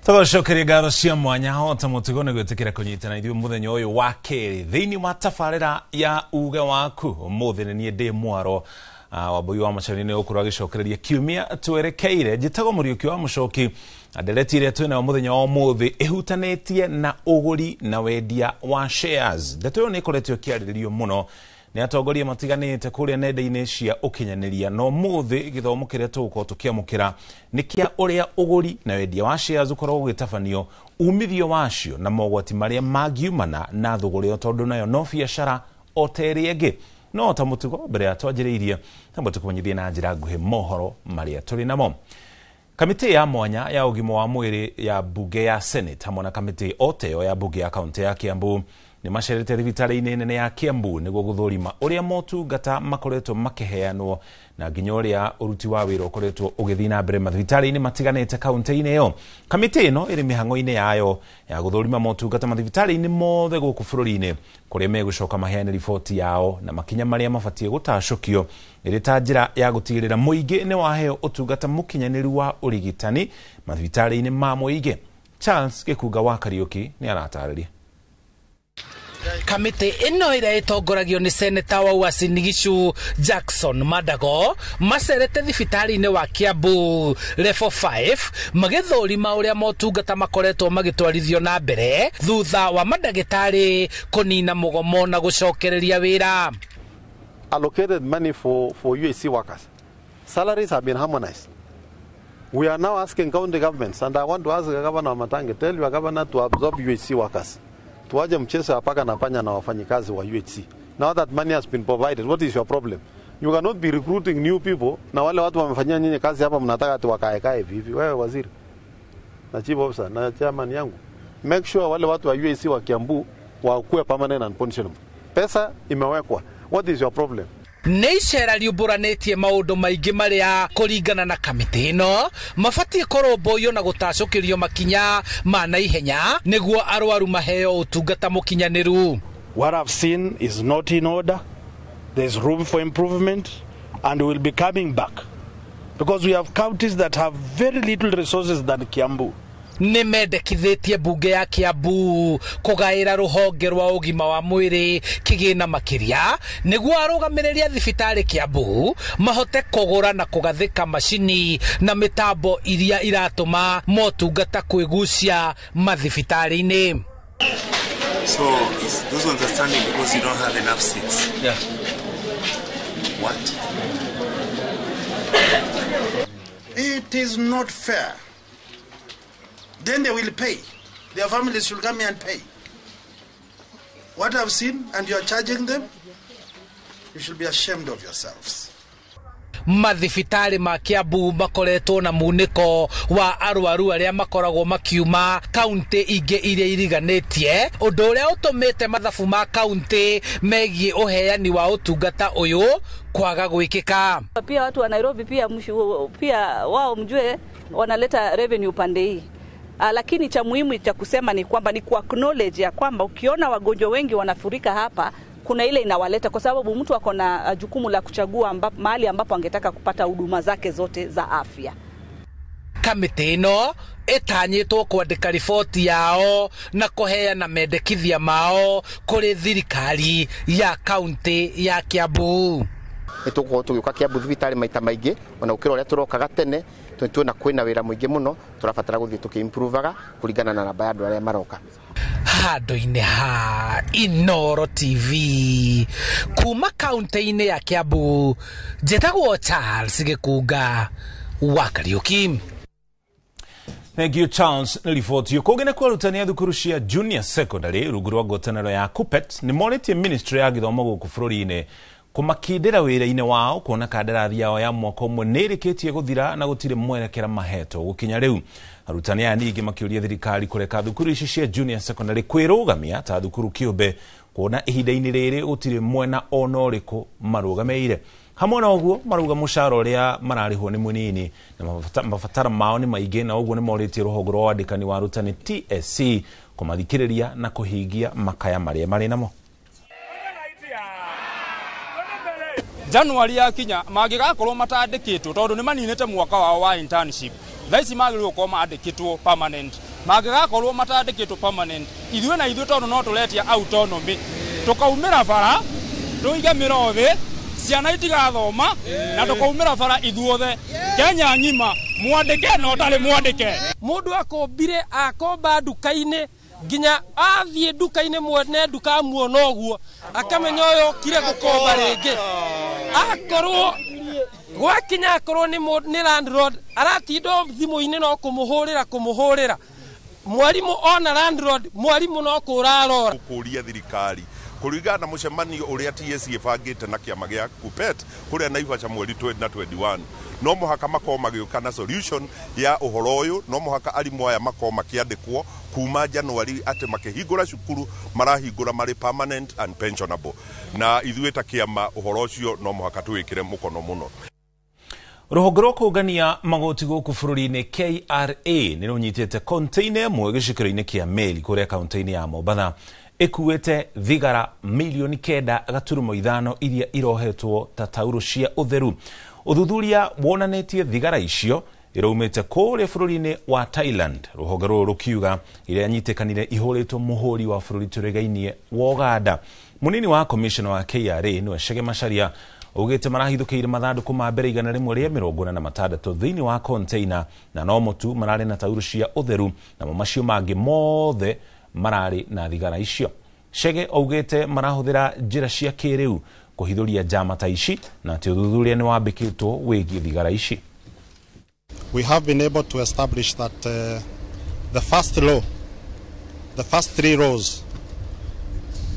Tũgũcokeria ngatho cia mwanya hota mũtugo nĩ gwĩtĩkĩra kũnyitana ithuĩ mũthenya ũyũ wa kerĩ thĩinĩ wa tabarĩra ya uge waku. Ũmũthĩ nĩ niĩ ndĩ mwaro Wambui wa Macani nĩ ũgũkorwo agĩcokereria kiumia twerekeire. Njĩtagwo Mũriũki wa Mũcoki na ndereti ĩrĩa twĩnayo mũthenya wa ũmũthĩ ĩhutanĩtie na ũgũri na wendia wa shares. Ndeto ĩyo nĩ ĩkoretwo ĩkĩarĩrĩrio mũno nĩ atongoria matiganĩte kũrĩa nenda-inĩ cia ũkinyanĩria, no mũthĩ gĩthomo kĩrĩa tũgũkorwo tũkĩamũkĩra nĩ kĩa ũrĩa ũgũri na wendia wa shares ũkoragwo ũgĩtabanio, umithio wacio na mogwati marĩa mangiumana na thũgũrĩ ĩyo, tondũ nayo no biacara o ta ĩrĩa ĩngĩ. No ta mũtugo mbere ya twanjĩrĩirie, nĩguo tũkũmenyithie na njĩra nguhĩ mohoro marĩa tũrĩ namo. Kamĩtĩ ya mwanya ya ũgima wa mwĩrĩ ya mbunge ya Senate hamwe na kamĩtĩ o ta ĩyo ya mbunge ya kaunti ya Kiambu nĩ macerete thibitarĩ-inĩ nene ya Kiambu nĩguo gũthũrima ũrĩa motungata makoretwo makĩheanwo na nginya ũrĩa ũruti wa wĩra ũkoretwo ũgĩthiĩ na mbere mathibitarĩ-inĩ matiganĩte kaunti-inĩ ĩyo. Kamĩtĩ ĩno ĩrĩ mĩhang'o-inĩ yayo ya gũthũrima motungata mathibitarĩ-inĩ mothe gũkũ bũrũri-inĩ, kũrĩa megũcoka maheane riboti yao na makinya marĩa mabatiĩ gũtacũkio ĩrĩ ta njĩra ya gũtigĩrĩra mũingĩ nĩ waheo ũtungata mũkinyanĩru wa ũrigitani mathibitarĩ-inĩ ma mũingĩ. Charles Gĩkunga wa Kariũki nĩ aratarĩria. Kamĩtĩ ĩno ĩrĩa ĩtongoragio nĩ seneta wa Uasin Gishu Jackson Mandago macerete thibitarĩ-inĩ wa Kiambu Level 5 magĩthũrima ũrĩa motungata makoretwo magĩtwarithio na mbere thutha wa mandagĩtarĩ kũnina mũgomo na gũcokereria wĩra. Allocated money for UHC workers. Salaries have been harmonized. We are now asking county governments, and I want to ask Governor Matangi, tell your governor to absorb UHC workers. Tuache mchezo ya paka na panya na wafanyikazi wa UHC. Now that money has been provided, what is your problem? You cannot be recruiting new people na wale watu wamefanyia nyinyi kazi hapa mnataka ati wakae kae hivi. Wewe waziri na chief officer na chairman yangu, make sure wale watu wa UHC wa Kiambu wakuwe permanent and pensionable. Pesa imewekwa. What is your problem? Nĩ icera riumbũranĩtie maũndũ maingĩ marĩa kũringana na kamĩtĩ ĩno mabatiĩ kũrũmbũiyo na gũtacũkĩrio makinya ma naihenya nĩguo arwaru maheo ũtungata mũkinyanĩru. What I've seen is not in order. There's room for improvement, and we'll be coming back because we have counties that have very little resources than Kiambu. Nĩ mendekithĩtie mbunge ya Kiambu kũgaĩra rũhonge rwa ũgima wa mwĩrĩ kĩgĩna makĩria nĩguo arũgamĩrĩri a thibitarĩ Kiambu mahote kũgũra na kũgathĩka macini na mĩtambo iria iratũma motungata kwĩgucia mathibitarĩ-inĩ. So those ones are standing because you don't have enough seats. Yeah. What? It is not fair. Then they will pay. Their families should come here and pay. What I've seen, and you are charging them, you should be ashamed of yourselves. Mathibitarĩ ma Kiambu makoretwo na munĩko wa arwaru arĩa makoragwo makiuma kaunti ingĩ iria iriganĩtie, ũndũ ũrĩa ũtũmĩte mathabu ma kaunti megiĩ ũheani wa ũtungata ũyũ kwaga gwĩkĩka. Pia watu wa Nairobi pia, pia wao mjue wanaleta revenue pande hii. Lakini cha muhimu cha kusema ni kwamba ni ku acknowledge ya kwamba ukiona wagonjwa wengi wanafurika hapa, kuna ile inawaleta kwa sababu mtu ako na jukumu la kuchagua mahali ambapo angetaka kupata huduma zake zote za afya. Kamĩtĩ ĩno ĩtanyĩtwo kwandĩka riboti yao na kũheana mendekithia mao kũrĩ thirikari ya kaunti ya Kiambu. Nĩ tũgũkorwo tũgĩũka Kiambu thibitarĩ maita maingĩ ona gũkĩra ũrĩa tũrokaga tene, tondũ tuona kwĩna wĩra mũingĩ mũno tũrabatara gũthiĩ tũkĩ-improvaga kũringana na namba ya andũ arĩa maroka. Handũ-inĩ ha Inooro TV kuma kaunti-inĩ ya Kiambu, njĩtagwo Charles Gĩkunga wa Kariũki. Thank you Charles nĩ riboti. Kũngĩ nĩ arutani a thukuru cia junior secondary rungu rwa ngwatanĩro ya KUPPET nĩ morĩtie ministry ya gĩthomo gũkũ bũrũri-inĩ kũmakindĩra wĩra-inĩ wao kuona kandarathi yao ya mwaka ũmwe nĩ ĩrĩkĩtie gũthira na gũtirĩ mwerekera mahetwo gũkinya rĩu. Arutani aya ningĩ makĩũria thirikari kũreka thukuru ici cia junior secondary kwĩrũgamia ta thukuru kĩũmbe kuona ihinda-inĩ rĩrĩ gũtirĩ mwena ona ũrĩkũ marũgamĩire. Hamwe na ũguo marauga mũcara ũrĩa mararĩhwo nĩ mũnini na mabataro mao nĩ maingĩ, na ũguo nĩ morĩtie rũhonge rwa wandĩkani wa arutani TSC kũmathikĩrĩria na kũhingia makaya marĩa marĩ namo. January yakinya mangĩgakorwo matandĩkĩtwo tondũ nĩ maninĩte mwaka wao wa internship, thaa ici magĩrĩirwo gũkorwo mandĩkĩtwo permanent. Mangĩgakorwo matandĩkĩtwo permanent, ithuĩ na ithuĩ tondũ no tũretia autonomy, tũkaumĩra bara tũige mĩro thĩ, ciana itigathoma na tũkaumĩra bara ithuothe Kenya ng'ima, mwandĩke na ũtarĩ mwandĩke. Mũndũ akombire akomba nduka-inĩ nginya athiĩ nduka-inĩ mwene nduka amuona ũguo akamenya ũyũ okire gũkomba rĩngĩ. Akorwo gwakinya akorwo nĩ landlord aratinda thimũ-inĩ no kũmũhũrĩra mwarimũ ona landlord mwarimũ no kũrarora. Kũria thirikari kũringana na mũcemanio ũrĩa TSC ĩbangĩte na kĩama gĩa KUPPET kũrĩa Naivasha mweri 20 na 21, no mũhaka makorwo magĩũka na solution ya ũhoro ũyũ. No mũhaka arimũ aya makorwo makĩandĩkwo kuma Januari atĩ makĩhingũra cukuru marahingũra marĩ permanent and pensionable, na ithuĩ ta kĩama ũhoro ũcio no mũhaka tũwĩkĩre mũkono mũno. Rũhonge rwa kũngania magoti gũkũ bũrũri-inĩ KRA nĩ rũnyitĩte container ĩmwe gĩcukĩro-inĩ kĩa meri kũrĩa kaunti-inĩ ya Mombatha ĩkuĩte thigara milioni 9.5 iria irohetwo ta taurũ cia ũtheru. Ũthuthuria wonanĩtie thigara icio iraumĩte kũrĩa bũrũri-inĩ wa Thailand, rũhonge rũrũ rũkiuga iria nyitĩkanire ihũrĩtwo mũhũri wa bũrũri tũrigainie wa Ũganda. Mũnini wa commissioner wa KRA nĩwe Chege Macharia augĩte marahithũkĩire mathandũkũ ma mbere 146 thĩinĩ wa container na no mũtu mararĩ na taurũ cia ũtheru, namo macio mangĩ mothe mararĩ na thigara icio. Chege augĩte marahũthĩra njĩra cia kĩrĩu kũhithũria njama ta ici na atĩ ũthuthuria nĩ wambĩkĩtwo wĩgiĩ thigara ici. We have been able to establish that the first row, the first three rows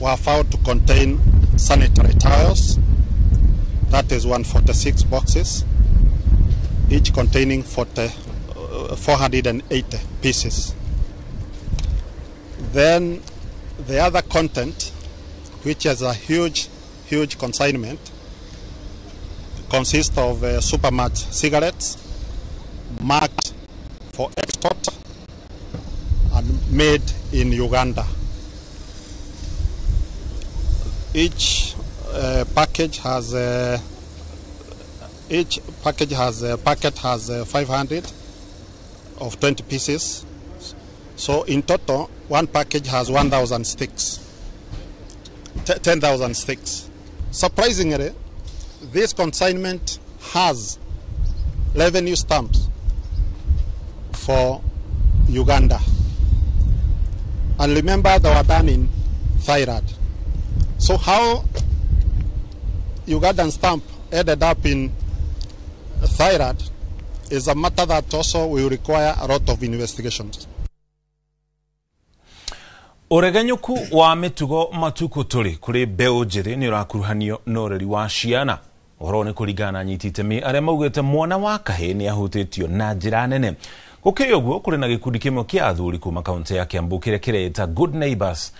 were found to contain sanitary towels, that is 146 boxes, each containing 480 pieces. Then the other content, which is a huge, huge consignment, consists of supermart cigarettes marked for export and made in Uganda. Each package has packet has 500 of 20 pieces. So in total, one package has 1,000 sticks, 10,000 sticks. Surprisingly, this consignment has revenue stamps for Uganda. And remember, they were done in Thailand. So how Ugandan stamp ended up in Thailand is a matter that also will require a lot of investigations. Ũregenyũku wa mĩtugo matukũ tũrĩ kũrĩ mbeũ njĩthĩ nĩ ũrakuruhanio na ũreri wa ciana. Ũhoro nĩ kũringana na anyiti itemi arĩa maugĩte mwana wa kahĩĩ nĩ ahutĩtio na njĩra nene. Gũkĩrĩ ũguo, kũrĩ na gĩkundi kĩmwe kĩa athuri kuma kaunti ya Kiambu kĩrĩa kĩreĩta Good Neighbors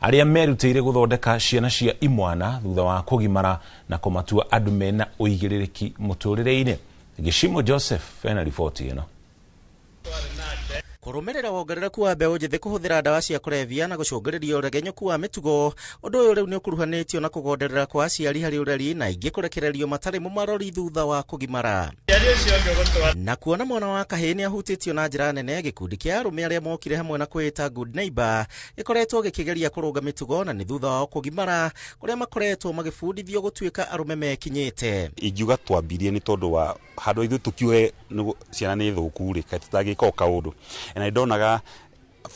arĩa merutĩire gũthondeka ciana cia imwana thutha wa kũgimara na kũmatua andũ mena ũigĩrĩrĩki mũtũrĩre-inĩ. Gĩcimo Joseph ena riboti ĩno. Kũrũmĩrĩra wongerereku wa mbeũ njĩthĩ kũhũthĩra ndawa cia kũrebia na gũcũngĩrĩria ũregenyũku wa mĩtugo, ũndũ ũyũ rĩu nĩ ũkuruhanĩtio na kũgonderera kwa aciari harĩ ũreri na ingĩ kũrekererio matarĩ mũmarori thutha wa kũgimara. Na kuona mwana wa kahĩĩ nĩ ahutĩtio na njĩra nene, gĩkundi kĩa arũme arĩa mokire hamwe na kwĩĩta Good Neighbor gĩkoretwo gĩkĩgeria kũrũnga mĩtugo na nĩ thutha wao kũgimara kũrĩa makoretwo magĩbundithio gũtuĩka arũme mekinyĩte. Ingiuga twambirie nĩ tondũ wa handũ ithuĩ tũkiuge ciana nĩ thũku rĩ, kaĩ tũtangĩka o kaũndũ. Na ndonaga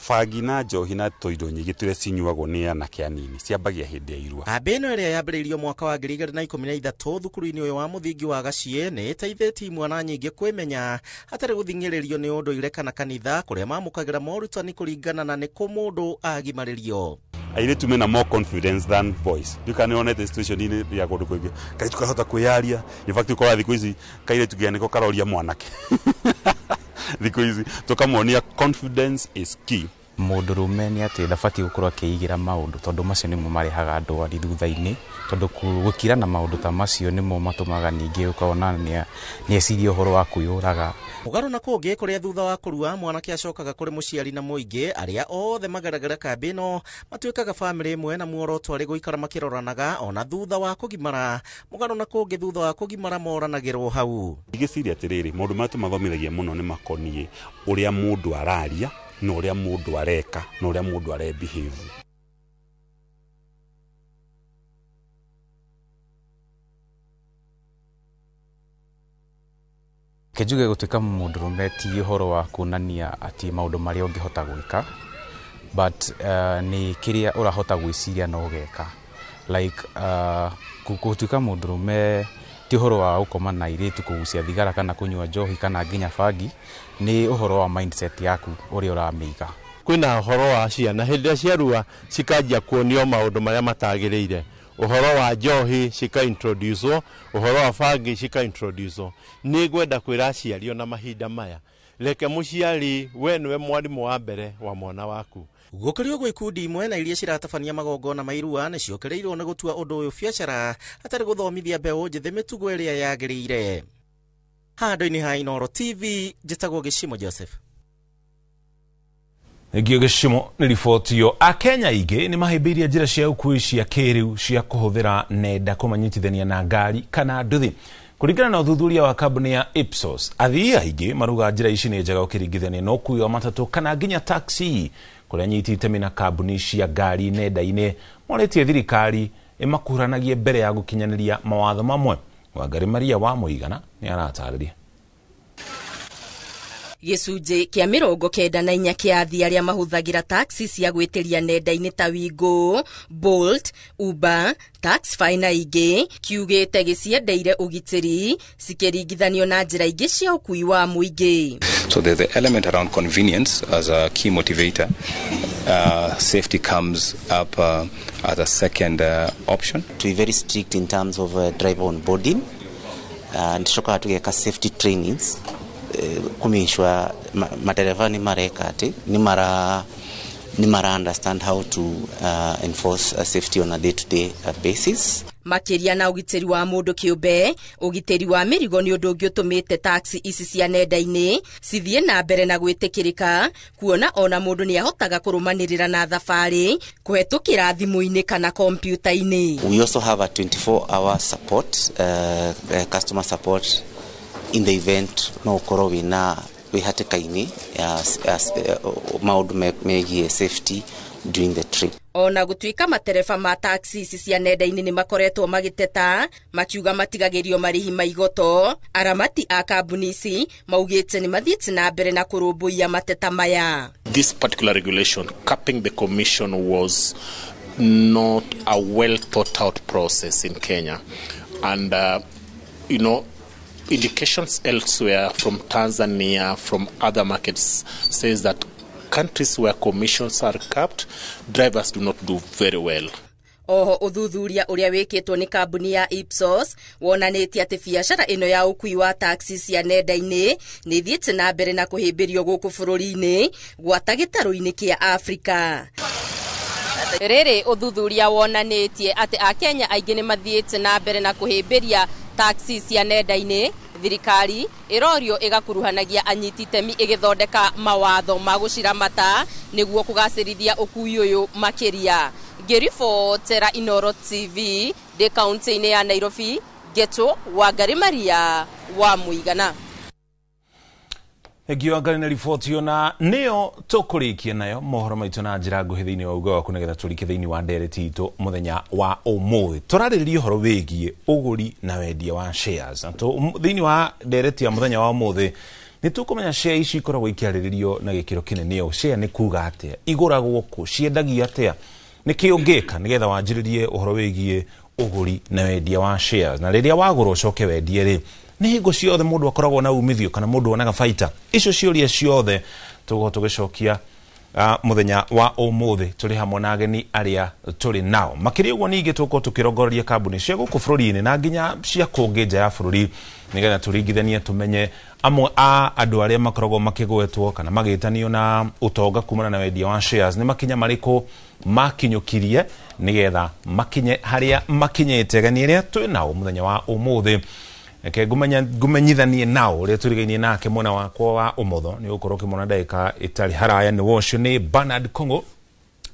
bangi na njohi na tũindo nyingĩ tũrĩa cinyuagwo nĩ anake anini ciambagia hĩndĩ ya irua. Kambĩ ĩno ĩrĩa yambĩrĩirio mwaka wa 2013 thukuru-inĩ ũyũ wa mũthingi wa Gaciĩ nĩ ĩteithĩtie imwana nyingĩ kwĩmenya hatarĩ gũthing'ĩrĩrio nĩ ũndũire kana kanitha kũrĩa mamũkagĩra morutani kũringana na nĩ kũ mũndũ agimarĩrio. Airĩtu mena more confidence than boys. Ndika nĩ onete situation-inĩ ya kũndũ kũingĩ kairĩtu kahota kwĩyaria. In fact ũkoraga thikũ ici kairĩtu nginya nĩko karoria mwanake. Thikũ ici tũkamuonia confidence is key. Mũndũrũme nĩ atĩ ndabatiĩ gũkorwo akĩigĩra maũndũ tondũ macio nĩmo marehaga ndwari thutha-inĩ, tondũ gũkira na maũndũ ta macio nĩmo matũmaga ningĩ ũkona nĩ eciria ũhoro wa kwĩyũraga. Mũgarũ na kũngĩ kũrĩa thutha wa kũrua mwanake acokaga kũrĩ mũciari na mũingĩ, arĩa othe mageragĩra kambĩ ĩno matuĩkaga bamĩrĩ ĩmwe na muoroto arĩ gũikara makĩroranaga ona thutha wa kũgimara. Mũgarũ na kũngĩ thutha wa kũgimara moranagĩrwo hau. Ngĩciria atĩrĩrĩ, maũndũ marĩa tũmathomithagia mũno nĩ makoniĩ ũrĩa mũndũ araria, Na ũrĩa mũndũ areka na ũrĩa mũndũ are behave. Njuge gũtuĩka mũndũrũme ti ũhoro wa kuonania atĩ maũndũ marĩa ũngĩhota gwĩka, but nĩ kĩrĩa ũrahota gwĩciria na ũgeka. Like gũtuĩka mũndũrũme ti ũhoro wa gũkoma na airĩtu, kũgucia thigara kana kũnyua njohi kana nginya bangi, nĩ ũhoro wa mindset yaku ũrĩa ũramĩiga. Kwĩna ũhoro wa ciana hĩndĩ ĩrĩa ciarua cikanjia kuonio maũndũ marĩa matagĩrĩire, ũhoro wa njohi cika introducewo, ũhoro wa bangi cika introducewo. Nĩ ngwenda kwĩra aciari ona mahinda maya, reke mũciari we nĩwe mwarimũ wa mbere wa mwana waku. Gũkĩrĩ ũguo, ikundi imwe na iria ciratabania magongona ma irua nĩ ciũkĩrĩirwo nĩ gũtua ũndũ ũyũ biacara hatarĩ gũthomithia mbeũ njĩthĩ mĩtugo ĩrĩa yagĩrĩire. Handũ-inĩ ha Inooro TV, njĩtagwo Gĩcimo Joseph. Ngio Gĩcimo nĩ riboti ĩyo. Akenya aingĩ nĩ mahĩmbĩirie njĩra cia ũkuui cia kĩrĩu cia kũhũthĩra nenda kũmanyitithania na ngari kana nduthi. Kũringana na ũthuthuria wa kambuni ya Ipsos, athii aingĩ maruga njĩra ici nĩ njega ũkĩringithania na ũkuui wa matatũ kana nginya taxi, kũrĩa anyiti itemi na kambuni cia ngari nenda-inĩ morĩtie thirikari ĩmakuhuranagie mbere ya gũkinyanĩria mawatho mamwe. Wangari Maria wa Mũigana nĩ aratarĩria. Gĩcunjĩ kĩa 94 kĩa athii arĩa mahũthagĩra taxi cia gwĩtĩria nenda-inĩ ta Wingo, Bolt, Uber, Taxify na ingĩ kiugĩte gĩciendeire ũgitĩri cikĩringithanio na njĩra ingĩ cia ũkuui wa mũingĩ. So there's the element around convenience as a key motivator. Safety comes up as a second option. To be very strict in terms of driver onboarding, and tucokaga tũgeka safety trainings kũ ensure madereva nĩ mareka atĩ nĩ mara understand how to enforce safety on a day to day basis. Makĩria na ũgitĩri wa mũndũ kĩũmbe, ũgitĩri wa mĩrigo nĩ ũndũ ũngĩ ũtũmĩte taxi ici cia nenda-inĩ cithiĩ na mbere na gwĩtĩkĩrĩka, kuona ona mũndũ nĩ ahotaga kũrũmanĩrĩra na thabarĩ kũhetũkĩra thimũ-inĩ kana kompiuta-inĩ. We also have a 24 hour support, customer support in the event no ũkorwo wĩna wĩ hatĩka-inĩ ya maũndũ megiĩ safety during the trip. Ona gũtuĩka matereba ma taxi ici cia nenda-inĩ nĩ makoretwo magĩteta makiuga matigagĩrio marĩhi ma igoto, aramati a kambuni ici maugĩte nĩ mathiĩte na mbere na kũrũmbũiya mateta maya. This particular regulation capping the commission was not a well thought out process in Kenya. And indications elsewhere from Tanzania, from other markets, says that countries where commissions are capped, drivers do not do very well. Oho ũthuthuria ũrĩa wĩkĩtwo nĩ kambuni ya Ipsos wonanĩtie atĩ biacara ĩno ya ũkui wa taxi cia nenda-inĩ nĩ ithiĩte na mbere na kũhĩmbĩrio gũkũ bũrũri-inĩ gwata gĩtarũ-inĩ kĩa Afrika. Rĩrĩ ũthuthuria wonanĩtie atĩ Akenya aingĩ nĩ mathiĩte na mbere na kũhĩmbĩria taxi cia nenda-inĩ, thirikari ĩrorio ĩgakuruhanagia anyiti itemi ĩgĩthondeka mawatho ma gũciramata nĩguo kũgacĩrithia ũkui ũyũ makĩria. Ngĩribotera Inooro TV ndĩ kaunti-inĩ ya Nairobi, Ngeto Wangari Maria wa Mũigana. Thengio Wangari na riboti ĩyo, na nĩyo tũkũrĩkia nayo mohoro maitũ na njĩra nguhĩ thĩinĩ wa uga waku, nĩgetha tũrike thĩinĩ wa ndereti itũ. Mũthenya wa ũmũthĩ tũrarĩrĩria ũhoro wĩgiĩ ũgũri na wendia wa shares. Na thĩinĩ wa ndereti ya mũthenya wa ũmũthĩ nĩ tũkũmenya share ici ikoragwo ikĩarĩrĩrio na gĩkĩro kĩnene. Ũ share nĩ kuga atĩa? Igũragwo kũ? Ciendagio atĩa? Nĩ kĩ ũngĩka nĩgetha wanjĩrĩrie ũhoro wĩgiĩ ũgũri na wendia wa shares? Na rĩrĩa wagũra ũcoke wendie rĩ, nĩ hingo ciothe mũndũ akoragwo na umithio kana mũndũ wonaga baita? Icio ciũria ciothe tũgũkorwo tũgĩcokia mũthenya wa ũmũthĩ tũrĩ hamwe na ageni arĩa tũrĩ nao. Makĩria ũguo ningĩ tũgũkorwo tũkĩrongoreria kambuni cia gũkũ bũrũri-inĩ na nginya cia kũngĩ nja ya bũrũri, nĩgetha tũringithanie tũmenye amwe a andũ arĩa makoragwo makĩgwetwo kana magĩtanio na ũtonga kumana na wendia wa shares nĩ makinya marĩkũ makinyũkirie nĩgetha makinye harĩa makinyĩte. Ageni arĩa twĩ nao mũthenya wa ũmũthĩ, reke ngũmenyithanie nao. Ũrĩa tũrigainie nake mwena wakwa wa ũmotho nĩ ũgũkorwo ũkĩmwona ndagĩka ĩtarĩ haraya nĩ wocio nĩ Bernard Kongo.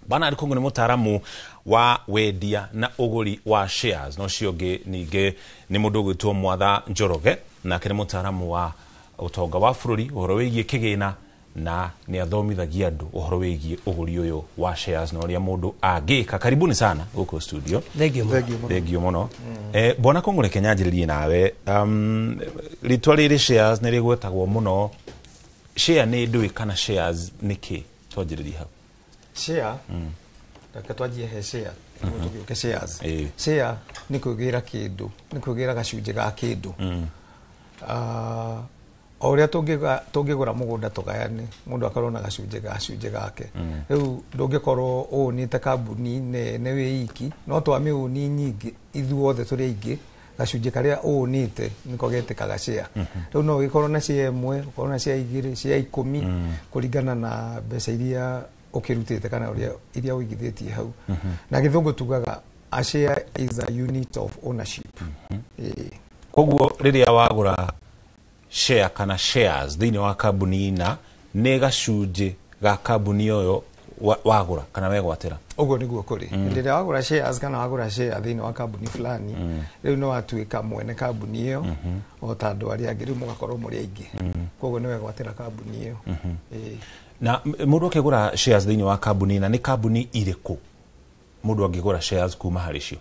Bernard Kongo nĩ mũtaaramu wa wendia na ũgũri wa shares. Na ũcio ũngĩ ningĩ nĩ mũndũ ũgwĩtwo Mwatha Njoroge, nake nĩ mũtaaramu wa ũtonga wa bũrũri, ũhoro wĩgiĩ kĩgĩna Na nĩ athomithagia andũ ũhoro wĩgiĩ ũgũri ũyũ wa shares na ũrĩa mũndũ angĩka. Karibuni sana gũkũ studio. Thank you mũno. Thank you mũno. Bwana Kũng'ũre, Kenya njanjĩrĩrie nawe. Rĩtwa rĩrĩ shares nĩ rĩgwetagwo mũno. Share nĩ ndũĩ kana shares nĩ kĩ? Twanjĩrĩrie hau. Share, reke twanjie he share nĩguo tũgĩũke shares. Share nĩ kwĩgĩra kĩndũ, nĩ kwĩgĩra gacunjĩ ga kĩndũ. O ũrĩa tũngĩgũra mũgũnda tũgayane, mũndũ akorwo na gacunjĩ gake. Rĩu ndũngĩkorwo ũũnĩte kambuni nene wĩ iki, no twamĩũni nyingĩ ithuothe tũrĩ aingĩ, gacunjĩ karĩa ũũnĩte nĩko getĩkaga share. Rĩu no ũgĩkorwo na share ĩmwe, ũkorwo na share 2, share 10, kũringana na mbeca iria ũkĩrutĩte kana ũrĩa iria ũigithĩtie hau. Na gĩthũngũ tugaga a share is a unit of ownership. Koguo rĩrĩa wagũra share kana shares thĩinĩ wa kambuni na nĩ gacunjĩ ga kambuni ĩyo wagũra kana wegwatĩra. Ũguo nĩguo kũrĩ. Hĩndĩ ĩrĩa wagũra shares kana wagũra share thĩinĩ wa kambuni fulani, rĩu nĩ watuĩka mwene kambuni ĩyo o ta andũ arĩa angĩ, rĩu mũgakorwo mũrĩ aingĩ. Koguo nĩ wegwatĩra kambuni ĩyo. Na mũndũ akĩgũra shares thĩinĩ wa kambuni na nĩ kambuni irĩkũ mũndũ angĩgũra shares kuma harĩ cio?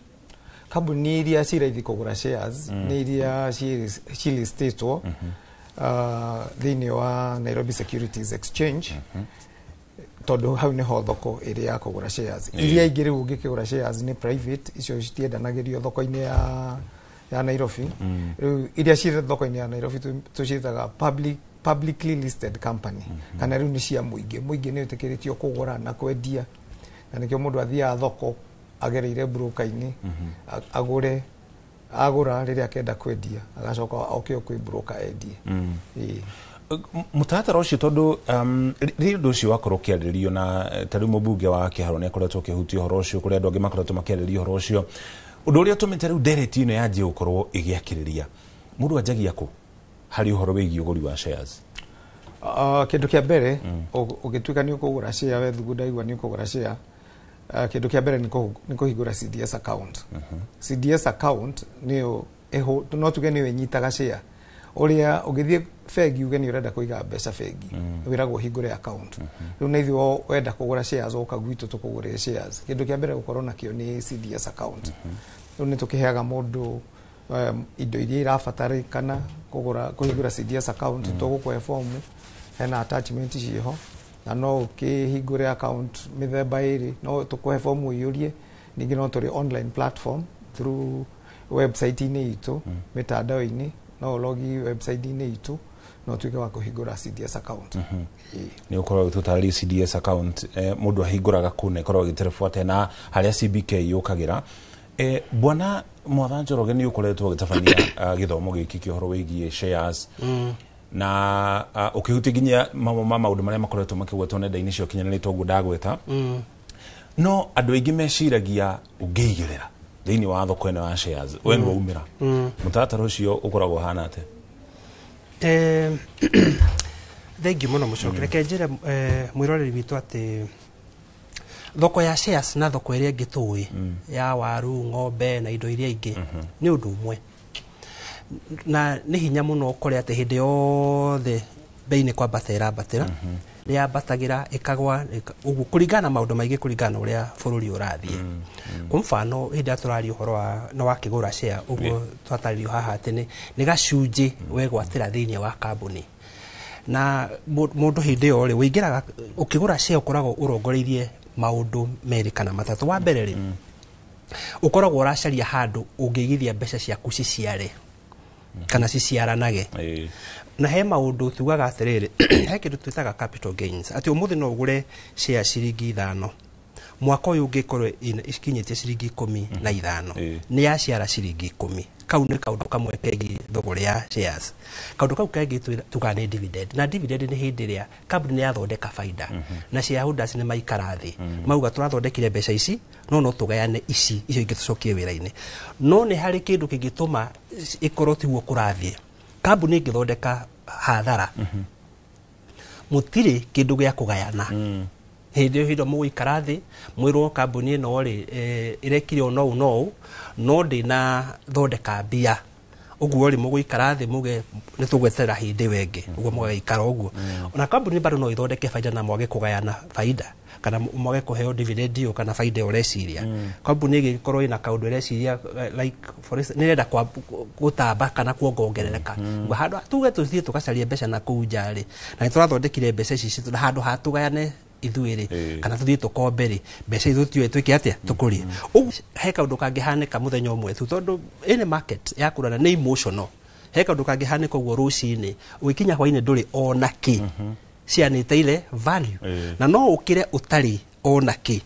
Kambuni iria ci raithi kũgũra shares nĩ iria cilistĩtwo thĩinĩ wa Nairobi Securities Exchange, tondũ hau nĩho thoko ĩrĩa ya kũgũra shares. Iria ingĩ rĩu ũngĩkĩgũra shares nĩ private, icio citiendanagĩrio thoko-inĩ ya Nairobi. Rĩu iria cirĩ thoko-inĩ ya Nairobi tũciĩtaga publicly listed company, kana rĩu nĩ cia mũingĩ. Mũingĩ nĩ wĩtĩkĩrĩtio kũgũra na kwendia, na nĩkĩo mũndũ athiaga thoko agereire broker-inĩ, agũre, agũra, rĩrĩa akenda kwendia agacoka oke o kwĩ broker endie. Mũtaratara ũcio tondũ rĩrĩa ũndũ ũcio wakorwo ũkĩarĩrĩrio na ta rĩu mũmbunge wa Kĩharũ nĩ akoretwo akĩhutia ũhoro ũcio, kũrĩ andũ angĩ makoretwo makĩarĩrĩria ũhoro ũcio, ũndũ ũrĩa ũtũmĩte rĩu ndereti ĩno yanjie gũkorwo ĩgĩakĩrĩria, mũndũ anjagia kũ harĩ ũhoro wĩgiĩ ũgũri wa shares? Kĩndũ kĩa mbere, ũgĩtuĩka nĩ ũkũgũra share, we thugunda igua nĩ ũkũgũra share, kĩndũ kĩa mbere nĩ kũhingũra CDS account. CDS account nĩyo no tuge nĩyo ĩnyitaga share. Ũrĩa ũgĩthiĩ bengi uge nĩ ũrenda kũiga mbeca bengi, wĩragwo ũhingũre account. Rĩu na ithuĩ wenda kũgũra shares ũka gwitũ tũkũgũrĩre shares, kĩndũ kĩa mbere gũkorwo nakĩo nĩ CDS account. Rĩu nĩ tũkĩheaga mũndũ indo iria irabatarĩkana kũgũra kũhingũra CDS account. Tũgũkũhe fomu, hena attachment ciĩho, na no ũkĩhingũre account mĩthemba ĩrĩ. No tũkũhe fomu ũiyũrie, ningĩ no tũrĩ online platform through website-inĩ itũ, mĩtandao-inĩ, no ũlogi website-inĩ itũ no ũtuĩke wa kũhingũra CDS account. Nĩ ũkorwo ũgĩtũtarĩria CDS account mũndũ ahingũraga kũ na ĩkoragwo ĩgĩterebwo atĩa na harĩa CBK yũkagĩra. Bwana Mwatha Njoroge, nĩ ũkoretwo ũgĩtabania gĩthomo gĩkĩ kĩa ũhoro wĩgiĩ shares na ũkĩhutia nginya mamwe ma maũndũ marĩa makoretwo makĩgwetwo nenda-inĩ cia ũkinyanĩria toguo ndagweta. No andũ aingĩ meciragia ũngĩigĩrĩra thĩinĩ wa thoko ĩno ya shares we nĩ waumĩra. Mũtaratara ũcio ũkoragwo ũhana atĩa? Thengiũ mũno mũcoke. Reke njĩre mwĩroreri witũ atĩ thoko ya shares na thoko ĩrĩa ĩngĩ tũĩ ya waru, ng'ombe na indo iria ingĩ nĩ ũndũ ũmwe, na nĩ hinya mũno ũkore atĩ hĩndĩ yothe bei nĩ kwambata ĩrambatĩra, nĩ yambatagĩra ĩkagwa ũguo kũringana na maũndũ maingĩ, kũringana na ũrĩa bũrũri ũrathiĩ. Kwa mfano, hĩndĩ ĩrĩa tũraria ũhoro wa nĩ wakĩgũra share ũguo twatarĩrio haha atĩ nĩ gacunjĩ wegwatĩra thĩinĩ wa kambuni, na mũndũ hĩndĩ ĩyo rĩ ũingĩraga ũkĩgũra share ũkoragwo ũrongoreirie maũndũ merĩ kana matatũ. Wa mbere rĩ, ũkoragwo ũracaria handũ ũngĩigithia mbeca ciaku ciciare kana ciciaranage. Na he maũndũ tugaga atĩrĩrĩ, he kĩndũ twĩtaga capital gains, atĩ ũmũthĩ no ũgũre share ciringi 5, mwaka ũyũ ũngĩkorwo ikinyĩtie ciringi 15, nĩ yaciara ciringi 10. Kau nĩ kaũndũ kamwe kegiĩ thogora ya shares. Kaũndũ kau kengĩ tugaga nĩ dividend, na dividend nĩ hĩndĩ ĩrĩa kambuni nĩ yathondeka baida na shareholders nĩ maikara thĩ mauga tũrathondekire mbeca ici, no tũgayane ici, icio ingĩ tũcokie wĩra-inĩ. No nĩ harĩ kĩndũ kĩngĩtũma ĩkorwo tiguo kũrathiĩ. Kambuni ĩngĩthondeka hathara, mũtirĩ kĩndũ gĩa kũgayana. Hĩndĩ ĩyo mũgũikara thĩ mwĩrwo kambuni ĩno rĩ, ĩrekire ũũ no ũũ no ũũ, no ndĩnathondeka mbia. Ũguo rĩ, mũgũikara thĩ muge nĩ tũgweterera hĩndĩ ĩyo ĩngĩ, ũguo mũgagĩikara ũguo. Ona kambuni bado no ithondeke baida na mwage kũgayana baida, kana mwage kũheo dividend ĩyo kana baida ĩyo ũreciria. Kambuni ĩngĩkorwo ĩna kaũndũ ĩreciria, like for instance, nĩ ĩrenda gũtamba kana kuongongerereka. Ũguo handũ tuge tũthiĩ tũgacarie mbeca na kũu nja rĩ, na nĩ tũrathondekire mbeca ici citũ, na handũ ha tũgayane ithuĩ rĩ, kana tũthiĩ tũkombe rĩ, mbeca ithuĩ tũtiũĩ twĩke atĩa tũkũrie. Ũguo he kaũndũ kangĩhanĩka mũthenya ũmwe tu, tondũ any market ya kũrana nĩ emotional. He kaũndũ kangĩhanĩka ũguo rũcinĩ, ũgĩkinya hwainĩ ndũrĩ ona kĩ, cianĩte value. Na no ũkĩre ũtarĩ ona kĩ,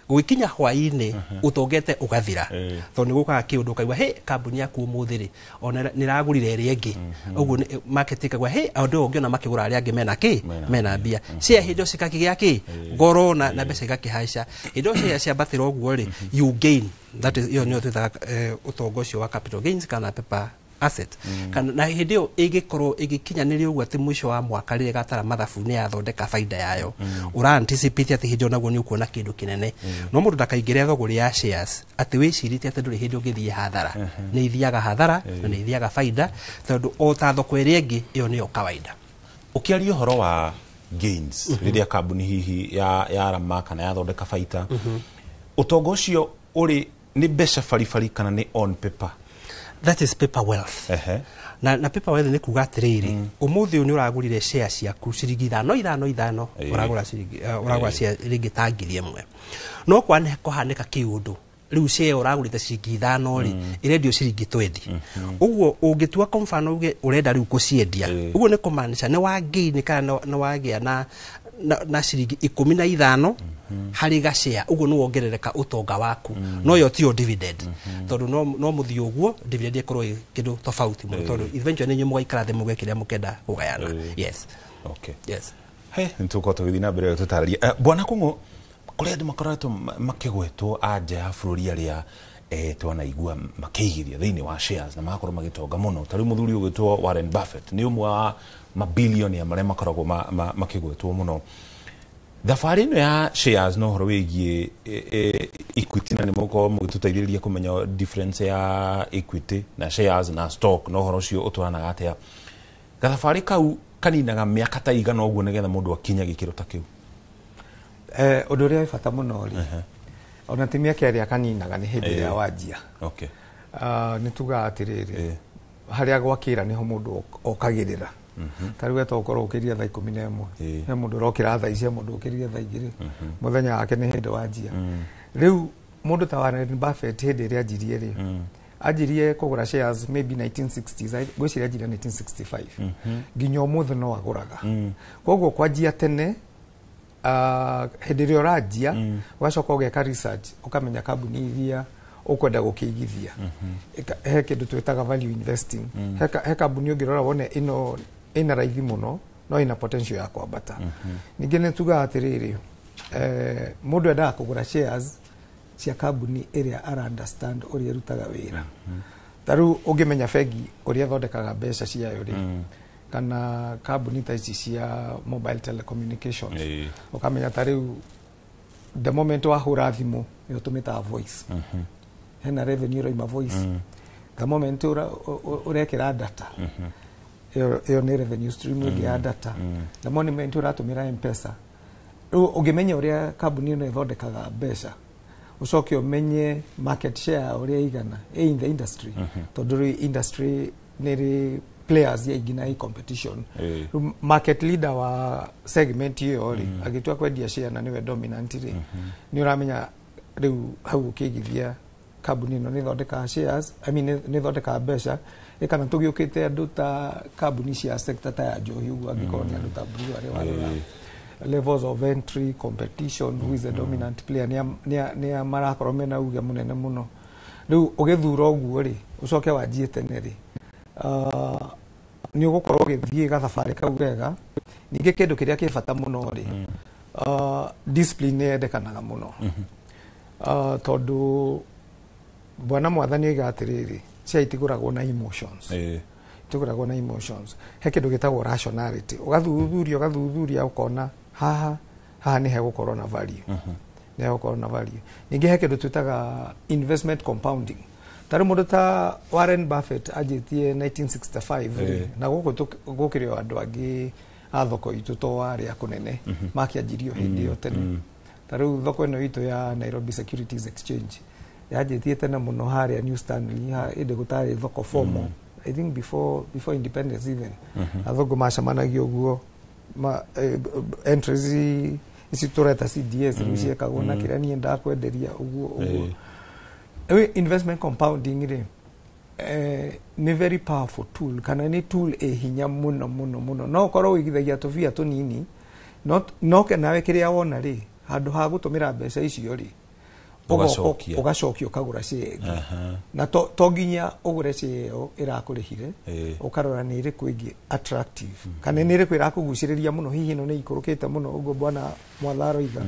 gũgĩkinya hwainĩ ũtongete ũgathira, tondũ nĩ gũkaga kĩũndũ ũkaigua he kambuni yaku ũmũthĩ rĩ, ona nĩ ĩragũrire ĩrĩa ĩngĩ. Ũguo market ĩkagua he andũ ĩyo ũngĩona makĩgũra arĩa angĩ mena kĩ, mena mbia cia hĩndĩ ĩyo cikakĩgĩa kĩ goro na mbeca igakĩhaica. Hĩndĩ ĩyo share ciambatĩra ũguo rĩ, you gain. That is, ĩyo nĩyo twĩtaga ũtonga ũcio wa capital gains kana paper asset. Kana na hĩndĩ ĩyo ĩngĩkorwo ĩgĩkinyanĩria ũguo atĩ mũico wa mwaka rĩrĩa ĩgatara mathabu nĩ yathondeka baida yayo, ũra anticipate atĩ hĩndĩ ĩyo naguo nĩ ũkuona kĩndũ kĩnene. No mũndũ ndakaingĩre thogorĩ ya shares atĩ wĩcirĩtie atĩ ndũrĩ hĩndĩ ũngĩthiĩ hathara. Nĩ ithiaga hathara na nĩ ithiaga baida, tondũ o ta thoko ĩrĩa ĩngĩ, ĩyo nĩyo kawaida. Ũkĩaria ũhoro wa gains, rĩrĩa kambuni hihi ya yarama kana yathondeka baita, ũtonga ũcio ũrĩ nĩ mbeca baribari kana nĩ on paper? That is paper wealth. Na paper wealth nĩ kuga atĩrĩrĩ, ũmũthĩ ũyũ nĩ ũragũrire share ciaku ciringi 5 5 5, ũragũra ciringi, ũragũra share rĩngĩ ta 1000, no kwane kũhanĩka kĩũndũ rĩu share ũragũrĩte ciringi 5 rĩ, ĩrendio ciringi 20. Ũguo ũngĩtua kwa mfano uge ũrenda rĩu kũciendia, ũguo nĩ kũmaanisha nĩ wa gain kana nĩ wagĩa na ciringi 15 harĩ gacea. Ũguo nĩ wongerereka ũtonga waku. No yo tiyo dividend, tondũ no mũthiĩ ũguo dividend ĩkorwo ĩ kĩndũ tofauti mũno, tondũ eventually nĩ inyuĩ mũgaikara thĩ mũge kĩrĩa mũkenda kũgayana. Yes. Yes. He nĩ tũgũkorwo tũgĩthiĩ na mbere tũtarĩrie. Bwana Kũng'ũ, kũrĩ andũ makoretwo makĩgwetwo a nja ya bũrũri arĩa twanaigua makĩigithia thĩinĩ wa shares na magakorwo magĩtonga mũno. Ta rĩu mũthuri ũgwĩtwo Warren Buffett nĩ ũmwe wa mabilionia marĩa makoragwo makĩgwetwo mũno. Thabarĩ ĩno ya shares na ũhoro wĩgiĩ equity, na nĩ mũgũkorwo mũgĩtũteithĩrĩria kũmenya difference ya equity na shares na stock na ũhoro ũcio ũtwaranaga atĩa. Gathabarĩ kau kaninaga mĩaka ta igana ũguo nĩgetha mũndũ akinye gĩkĩro ta kĩu? Ũndũ ũrĩa wĩ bata mũno rĩ, ona ti mĩaka ĩrĩa kaninaga, nĩ hĩndĩ ĩrĩa wanjia. Nĩ tugaga atĩrĩrĩ, harĩa gwakĩra nĩho mũndũ okagĩrĩra. Ta rĩu weta ũkorwo ũkĩrire thaa 11, he mũndũ ũrokĩra thaa ici, he mũndũ ũkĩrire thaa 2, mũthenya wake nĩ hĩndĩ wanjia. Rĩu mũndũ ta Warren Buffett, hĩndĩ ĩrĩa anjirie rĩ, anjirie kũgũra shares maybe 1960s, ngwĩciria anjirie 1965, nginya ũmũthĩ no agũraga. Koguo kwanjia tene, hĩndĩ ĩrĩa ũranjia, ũgacoka ũgeka research, ũkamenya kambuni iria ũkwenda gũkĩigithia. He kĩndũ twĩtaga value investing. He kambuni ũngĩrora wone ĩno ĩna raithi mũno no ĩna potential ya kwambata. Ningĩ nĩ tugaga atĩrĩrĩ, mũndũ endaga kũgũra shares cia kambuni ĩrĩa ara understand ũrĩa ĩrutaga wĩra. Ta rĩu ũngĩmenya bengi ũrĩa ĩthondekaga mbeca ciayo rĩ, kana kambuni ta ici cia mobile telecommunications, ũkamenya ta rĩu the moment wahũra thimũ ĩyo tũmĩtaga voice, hena revenue ĩroima voice. The moment ũrekĩra data, ĩyo nĩ revenue stream ĩngĩ ya data. The moment ũratũmĩra M-Pesa. Rĩu ũngĩmenya ũrĩa kambuni ĩno ĩthondekaga mbeca, ũcoke ũmenye market share ũrĩa igana ĩ in the industry, tondũ rĩu industry nĩ rĩ players aingĩ na ĩ competition. Rĩu market leader wa segment ĩyo rĩ, agĩtua kwendia share na nĩwe dominant rĩ, nĩ ũramenya rĩu hau ũkĩigithia kambuni ĩno nĩ ĩthondekaga shares, I mean, nĩ ĩthondekaga mbeca. Ĩ kana tũgĩũkĩte andũ ta kambuni cia sector ta ya njohi ũguo, angĩkorwo nĩ andũ ta brewery, warora levels of entry, competition, who is the dominant player, nĩ a marakorwo mena uge mũnene mũno. Rĩu ũgĩthura ũguo rĩ, ũcoke wanjie tene rĩ, nĩ ũgũkorwo ũgĩthiĩ gathabarĩ kau wega. Ningĩ kĩndũ kĩrĩa kĩ bata mũno rĩ, discipline nĩ yendekanaga mũno, tondũ bwana mwathani oiga atĩrĩrĩ, cia itigũragwo na emotions, itigũragwo na emotions. He kĩndũ gĩtagwo rationality. Ũgathuthuria, ũgathuthuria, ũkona haha haha nĩ hegũkorwo na value, nĩ hegũkorwo na value. Ningĩ he kĩndũ twĩtaga investment compounding. Tarĩ mũndũ ta Warren Buffett anjĩtie 1965 rĩ, na gũkũ gũkĩrĩ o andũ angĩ a thoko itũ to arĩa kũnene makĩanjirio hĩndĩ ĩyo tene. Ta rĩu thoko ĩno itũ ya Nairobi Securities Exchange yanjĩtie tene mũno harĩa New Stanley, ĩndĩ gũtarĩ thoko formal, I think before independence even. Athũngũ macemanagia ũguo entries ici tũreta CDS rĩu ciekagwo na kĩrĩa niĩ ndakwenderia ũguo ũguo. Rĩu investment compounding rĩ, nĩ very powerful tool, kana nĩ tool ĩ hinya mũno mũno mũno. No ũkorwo ũigithagia tũbia tũnini, no nawe kĩrĩa wona rĩ, handũ ha gũtũmĩra mbeca icio rĩ, ũgacokia. Ũgacokia ũkagũra share ĩngĩ. Na to nginya ũgũre share ĩyo ĩrakũrĩhire, ũkarora nĩ ĩrĩkũ ĩngĩ attractive, kana nĩ ĩrĩkũ ĩrakũgucĩrĩria mũno. Hihi ĩno nĩ ikũrũkĩte mũno ũguo bwana Mwatha aroiga,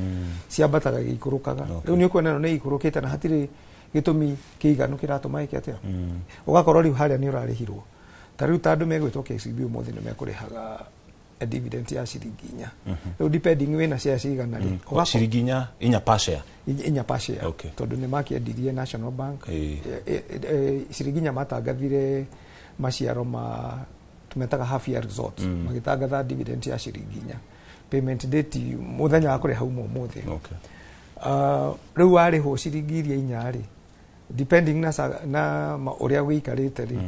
ciambataga igĩikũrũkaga. Rĩu nĩ ũkuona ĩno nĩ ikũrũkĩte na hatirĩ gĩtũmi kĩiganu kĩratũma ĩke atĩa, ũgakorwo rĩu harĩa nĩ ũrarĩhirwo. Ta rĩu ta andũ megwĩtwo KCB ũmũthĩ nĩ mekũrĩhaga a dividend ya ciringi 4. Rĩu depending wĩna share cigana rĩ, Ciringi 4 per share? 4 per share. Tondũ nĩ makĩendirie National Bank. Ciringi 4 matangathire maciaro ma tumetaga half year results, magĩtangatha dividend ya ciringi 4, payment date mũthenya wa kũrĩha uma ũmũthĩ. Rĩu warĩhwo ciringi iria 4 rĩ, depending na ũrĩa wĩikarĩte rĩ,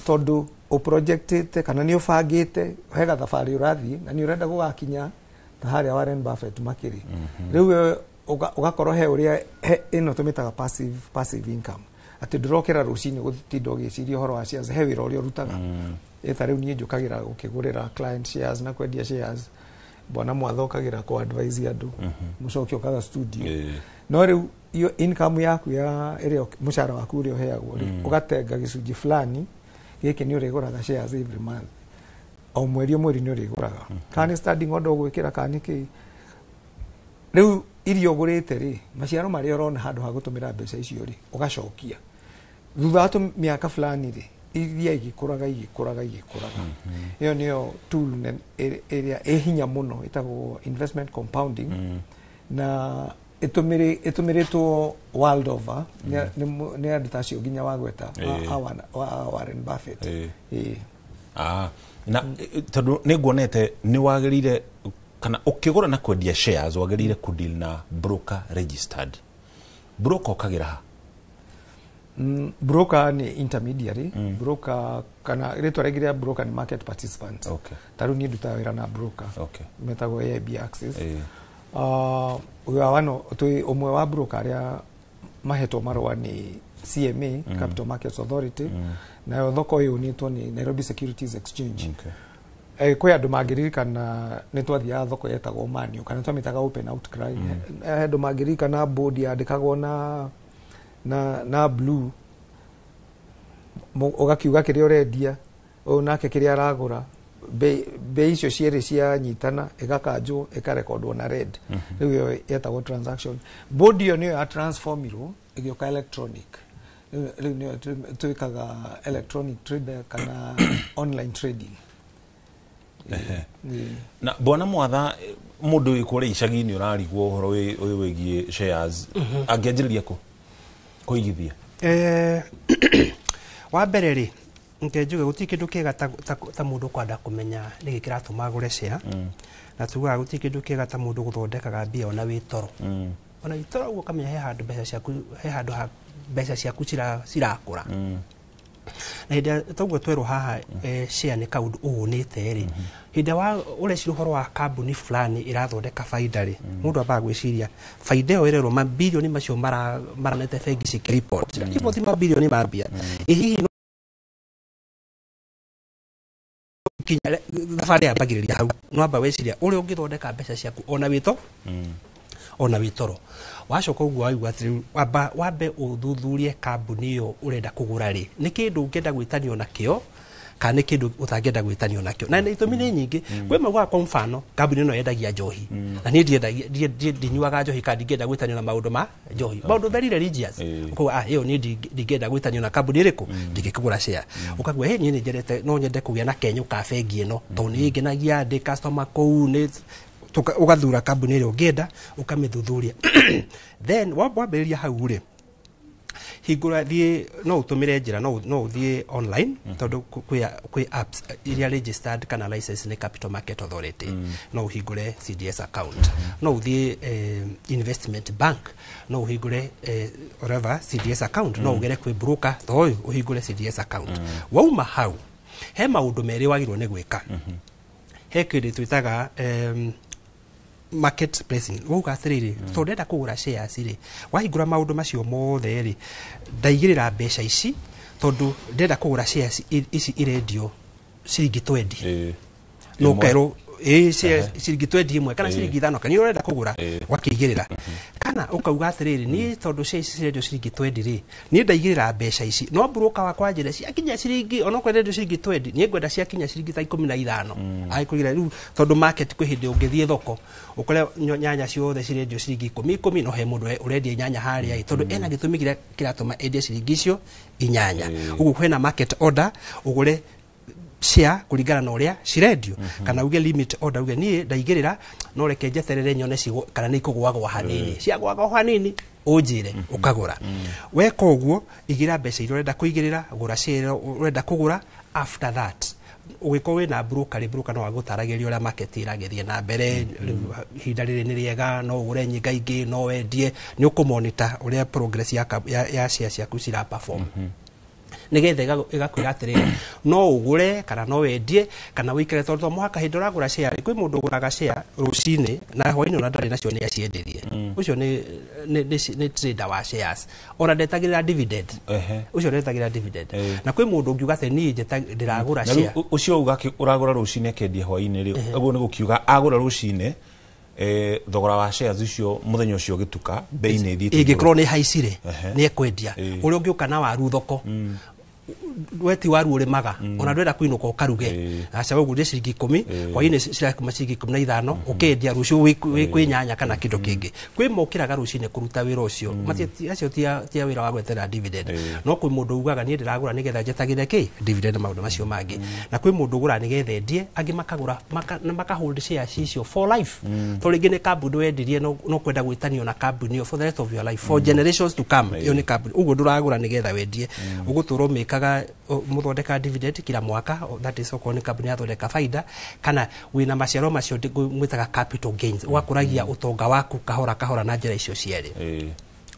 tondũ ũprojectĩte kana nĩ ũbangĩte he gathabarĩ ũrathiĩ na nĩ ũrenda gũgakinya ta harĩa Warren Buffett makĩrĩ. Rĩu we ũgakorwo he ũrĩa he ĩno tũmĩtaga passive income, atĩ ndũrokĩra rũcinĩ gũtinda ũgĩciria ũhoro wa shares. He wĩra ũrĩa ũrutaga. Ĩ ta rĩu niĩ njũkagĩra gũkĩgũrĩra client shares na kwendia shares, bwana Mwatha okagĩra kũ advise andũ, mũcoki okaga studio. No rĩu iyo income yaku ya ĩrĩa mũcara waku ũrĩa ũheagwo rĩ, ũgatenga gĩcunjĩ fulani gĩkĩ nĩ ũrĩgũraga shares every month, o mweri o mweri nĩ ũrĩgũraga, kana nĩ standing order ũgwĩkĩra kana nĩ kĩĩ. Rĩu iria ũgũrĩte rĩ, maciaro marĩa ũrona handũ ha gũtũmĩra mbeca icio rĩ, ũgacokia thutha wa mĩaka fulani rĩ, iria igĩkũraga igĩkũraga igĩkũraga. Ĩyo nĩyo tool ĩrĩa ĩ hinya mũno ĩtagwo investment compounding, na ĩtũmĩrĩtwo world over nĩ andũ ta acio nginya wagweta a Warren Buffett. Ĩĩ. Ah, na tondũ nĩ nguonete nĩ wagĩrĩire kana ũkĩgũra na kwendia shares wagĩrĩire kũdeal na broker, registered broker ũkagĩra ha? Broker nĩ intermediary. Broker kana rĩtwa rĩngĩ rĩa broker nĩ market participant. Ta rĩu niĩ ndutaga wĩra na broker metagwo AIB Access. We are one twĩ ũmwe wa broker arĩa mahetwo marũa nĩ CMA, Capital Markets Authority. Nayo thoko ĩũnĩtwo nĩ Nairobi Securities Exchange. Kwĩ andũ mangĩririkana nĩ twathiaga thoko yetagwo Manio kana twamĩtaga open outcry. Andũ mangĩririkana board yandĩkagwo na blue, ũgakiuga kĩrĩa ũrendia, ũyũ nake kĩrĩa aragũra, bei icio cierĩ cianyitana ĩgakanjwo ĩkarekondwo na red. Rĩu ĩyo yetagwo transaction board. Ĩyo nĩyo ya transformirwo ĩgĩũka electronic. Rĩu nĩyo twĩkaga electronic trade kana online trading. Ĩĩ. Na bwana Mwatha, mũndũ wĩ kũrĩa icagi-inĩ ũrarigwo ũhoro ũyũ wĩgiĩ shares, angĩanjĩrĩria kũ kũigithia? Wa mbere rĩ, nke njuge gũtirĩ kĩndũ kĩega ta mũndũ kwenda kũmenya nĩkĩ kĩratũma agũre share. Na tugaga gũtirĩ kĩndũ kĩega ta mũndũ gũthondekaga mbia ona wĩ toro. Ona wĩ toro ũguo ũkamenya he handũ mbeca ciaku, he handũ ha mbeca ciaku cirakũra. Na hĩndĩ ĩrĩa toguo twerwo haha, share nĩ kaũndũ ũũnĩte rĩ, hĩndĩ ĩrĩa ũreciria ũhoro wa kambuni fulani ĩrathondeka baida rĩ, mũndũ ambaga gwĩciria baida ĩyo ĩrerwo mabirioni macio maranete bengi cikĩripoti riboti mabirioni ma mbia. Ĩ hihi no kinya thabarĩ yambagĩrĩria hau, no amba weciria ũrĩa ũngĩthondeka mbeca ciaku ona wĩto ona wĩ toro. Wacoka ũguo waigua atĩ rĩu wambe ũthuthurie kambuni ĩyo ũrenda kũgũra rĩ, nĩ kĩndũ ũngĩenda gwĩtanio nakĩo kana nĩ kĩndũ ũtangĩenda gwĩtanio nakĩo. Na itũmi nĩ nyingĩ. Kwĩ maugaga kwa mfano kambuni ĩno yendagia njohi na niĩ ndinyuaga njohi kana ndingĩenda gwĩtanio na maũndũ ma njohi, maũndũ very religious. Ũkauga, ah, ĩyo niĩ ndingĩenda gwĩtanio na kambuni ĩrĩkũ, ndingĩkĩgũra share. Ũkauga, hey, niĩ nĩ nyendete, no nyende kũgĩa na kenyũ ka bengi ĩno tondũ nĩ ĩngenagia ndĩ customer kũu nĩ ũgathura kambuni ĩrĩa ũngĩenda ũkamĩthuthuria. Then wambĩrĩria hau rĩ, Hingũra, thiĩ, no ũtũmĩre njĩra, no ũthiĩ online, tondũ kwĩ apps iria registered kana license nĩ Capital Market Authority. No ũhingũre CDS account, no ũthiĩ investment bank, no ũhingũre whatever CDS account, no ũgere kwĩ broker ta ũyũ ũhingũre CDS account. Wauma hau, he maũndũ merĩ wagĩrĩirwo nĩ gwĩka. He kĩndũ twĩtaga market pricing. Wauga atĩrĩrĩ, tondũ ndenda kũgũra shares rĩ, wahingũra maũndũ macio mothe rĩ, ndaigĩrĩra mbeca ici tondũ ndenda kũgũra shares ici irendio ciringi 20, no Ĩmwe. Ũkerwo ĩ ciringi 20 ĩmwe kana ciringi 5 kana ũrenda kũgũra, ũgakĩigĩrĩra. Kana ũkauga atĩrĩrĩ, niĩ tondũ shares ici cirendio ciringi 20 rĩ, niĩ ndaigĩrĩra mbeca ici, no broker wakwa njĩre ciakinya ciringi, onokorwo irendio ciringi 20, niĩ ngwenda ciakinya ciringi ta 15 agĩkũigĩra rĩu, tondũ market kwĩ hĩndĩ ũngĩthiĩ thoko ũkore nyanya ciothe cirendio ciringi 10 10, no he mũndũ ũrendia inyanya harĩa ĩ, tondũ ena gĩtũmi kĩrĩa kĩratũma endie ciringi icio inyanya. Ũguo kwĩna market order, ũgũre share kũringana na ũrĩa cirendio, kana uge limit order, uge niĩ ndaigĩrĩra, no reke njeterere nyone kana nĩ ikũgwagwa hanini. Ciagwagwa hanini ũnjĩre, ũkagũra. Weka ũguo, igĩra mbeca iria ũrenda kũigĩrĩra, gũra share ĩrĩa ũrenda kũgũra. After that, ũgĩkorwo wĩna broker rĩ, broker no agũtaragĩria ũrĩa market ĩragĩthiĩ na mbere. Rĩu ihinda rĩrĩ nĩ rĩega, no ũgũre nyingaingĩ, no wendie, nĩ ũkũmonitor ũrĩa progress ya share ciaku cira perform, nigetha ĩgakwĩra atĩrĩrĩ, no ũgũre kana no wendie kana wĩikare, tondũ to mũhaka hĩndĩ ũragũra share. Kwĩ mũndũ ũgũraga share rũcinĩ na hwainĩ ona ndarĩ nacio, nĩ aciendirie. Ũcio nĩ trader wa shares, ona ndetagĩrĩra dividend. Ũcio ndetagĩrĩra dividend. Na kwĩ mũndũ ũngiuga atĩ niĩ ndĩragũra Na rĩu share. Ũcio uga ũragũra rũcinĩ akendia hwainĩ rĩ, ũguo nĩ gũkiuga agũra rũcinĩ, thogora wa shares icio mũthenya ũcio ũgĩtuka, bei nĩ ĩthiĩte igũrũ. Ĩngĩkorwo nĩ haicire, nĩ ekwendia. Ũrĩa ũngĩũka na waru thoko, we ti waru ũrĩmaga, ona ndwenda kũinũka ũkaruge, aca ũgũrire ciringi 10, hwainĩ cirakuma ciringi 15, ũkendia, rũciũ wĩ kwĩ nyanya kana kĩndũ kĩngĩ. Kwĩ mokĩraga rũcinĩ kũruta wĩra ũcio. Acio ti a wĩra wa gweterera dividend. No kwĩ mũndũ ugaga niĩ ndĩragũra nĩgetha njetagĩre kĩ dividend na maũndũ macio mangĩ, na kwĩ mũndũ ũgũraga nĩgetha endie, angĩ makagũra na maka hold shares icio for life, tondũ rĩngĩ nĩ kambuni wendirie, no kwenda gwĩtanio na kambuni ĩyo for the rest of your life, for generations to come. Ĩyo nĩ kambuni ũguo ndũragũra nĩgetha wendie, ũgũtũra ũmĩkaga mũthondeka dividend kila mwaka, that is okorwo nĩ kambuni yathondeka faida kana wĩna maciaro macio mwĩtaga capital gains, ũgakũragia ũtonga waku kahora kahora na njĩra icio cierĩ.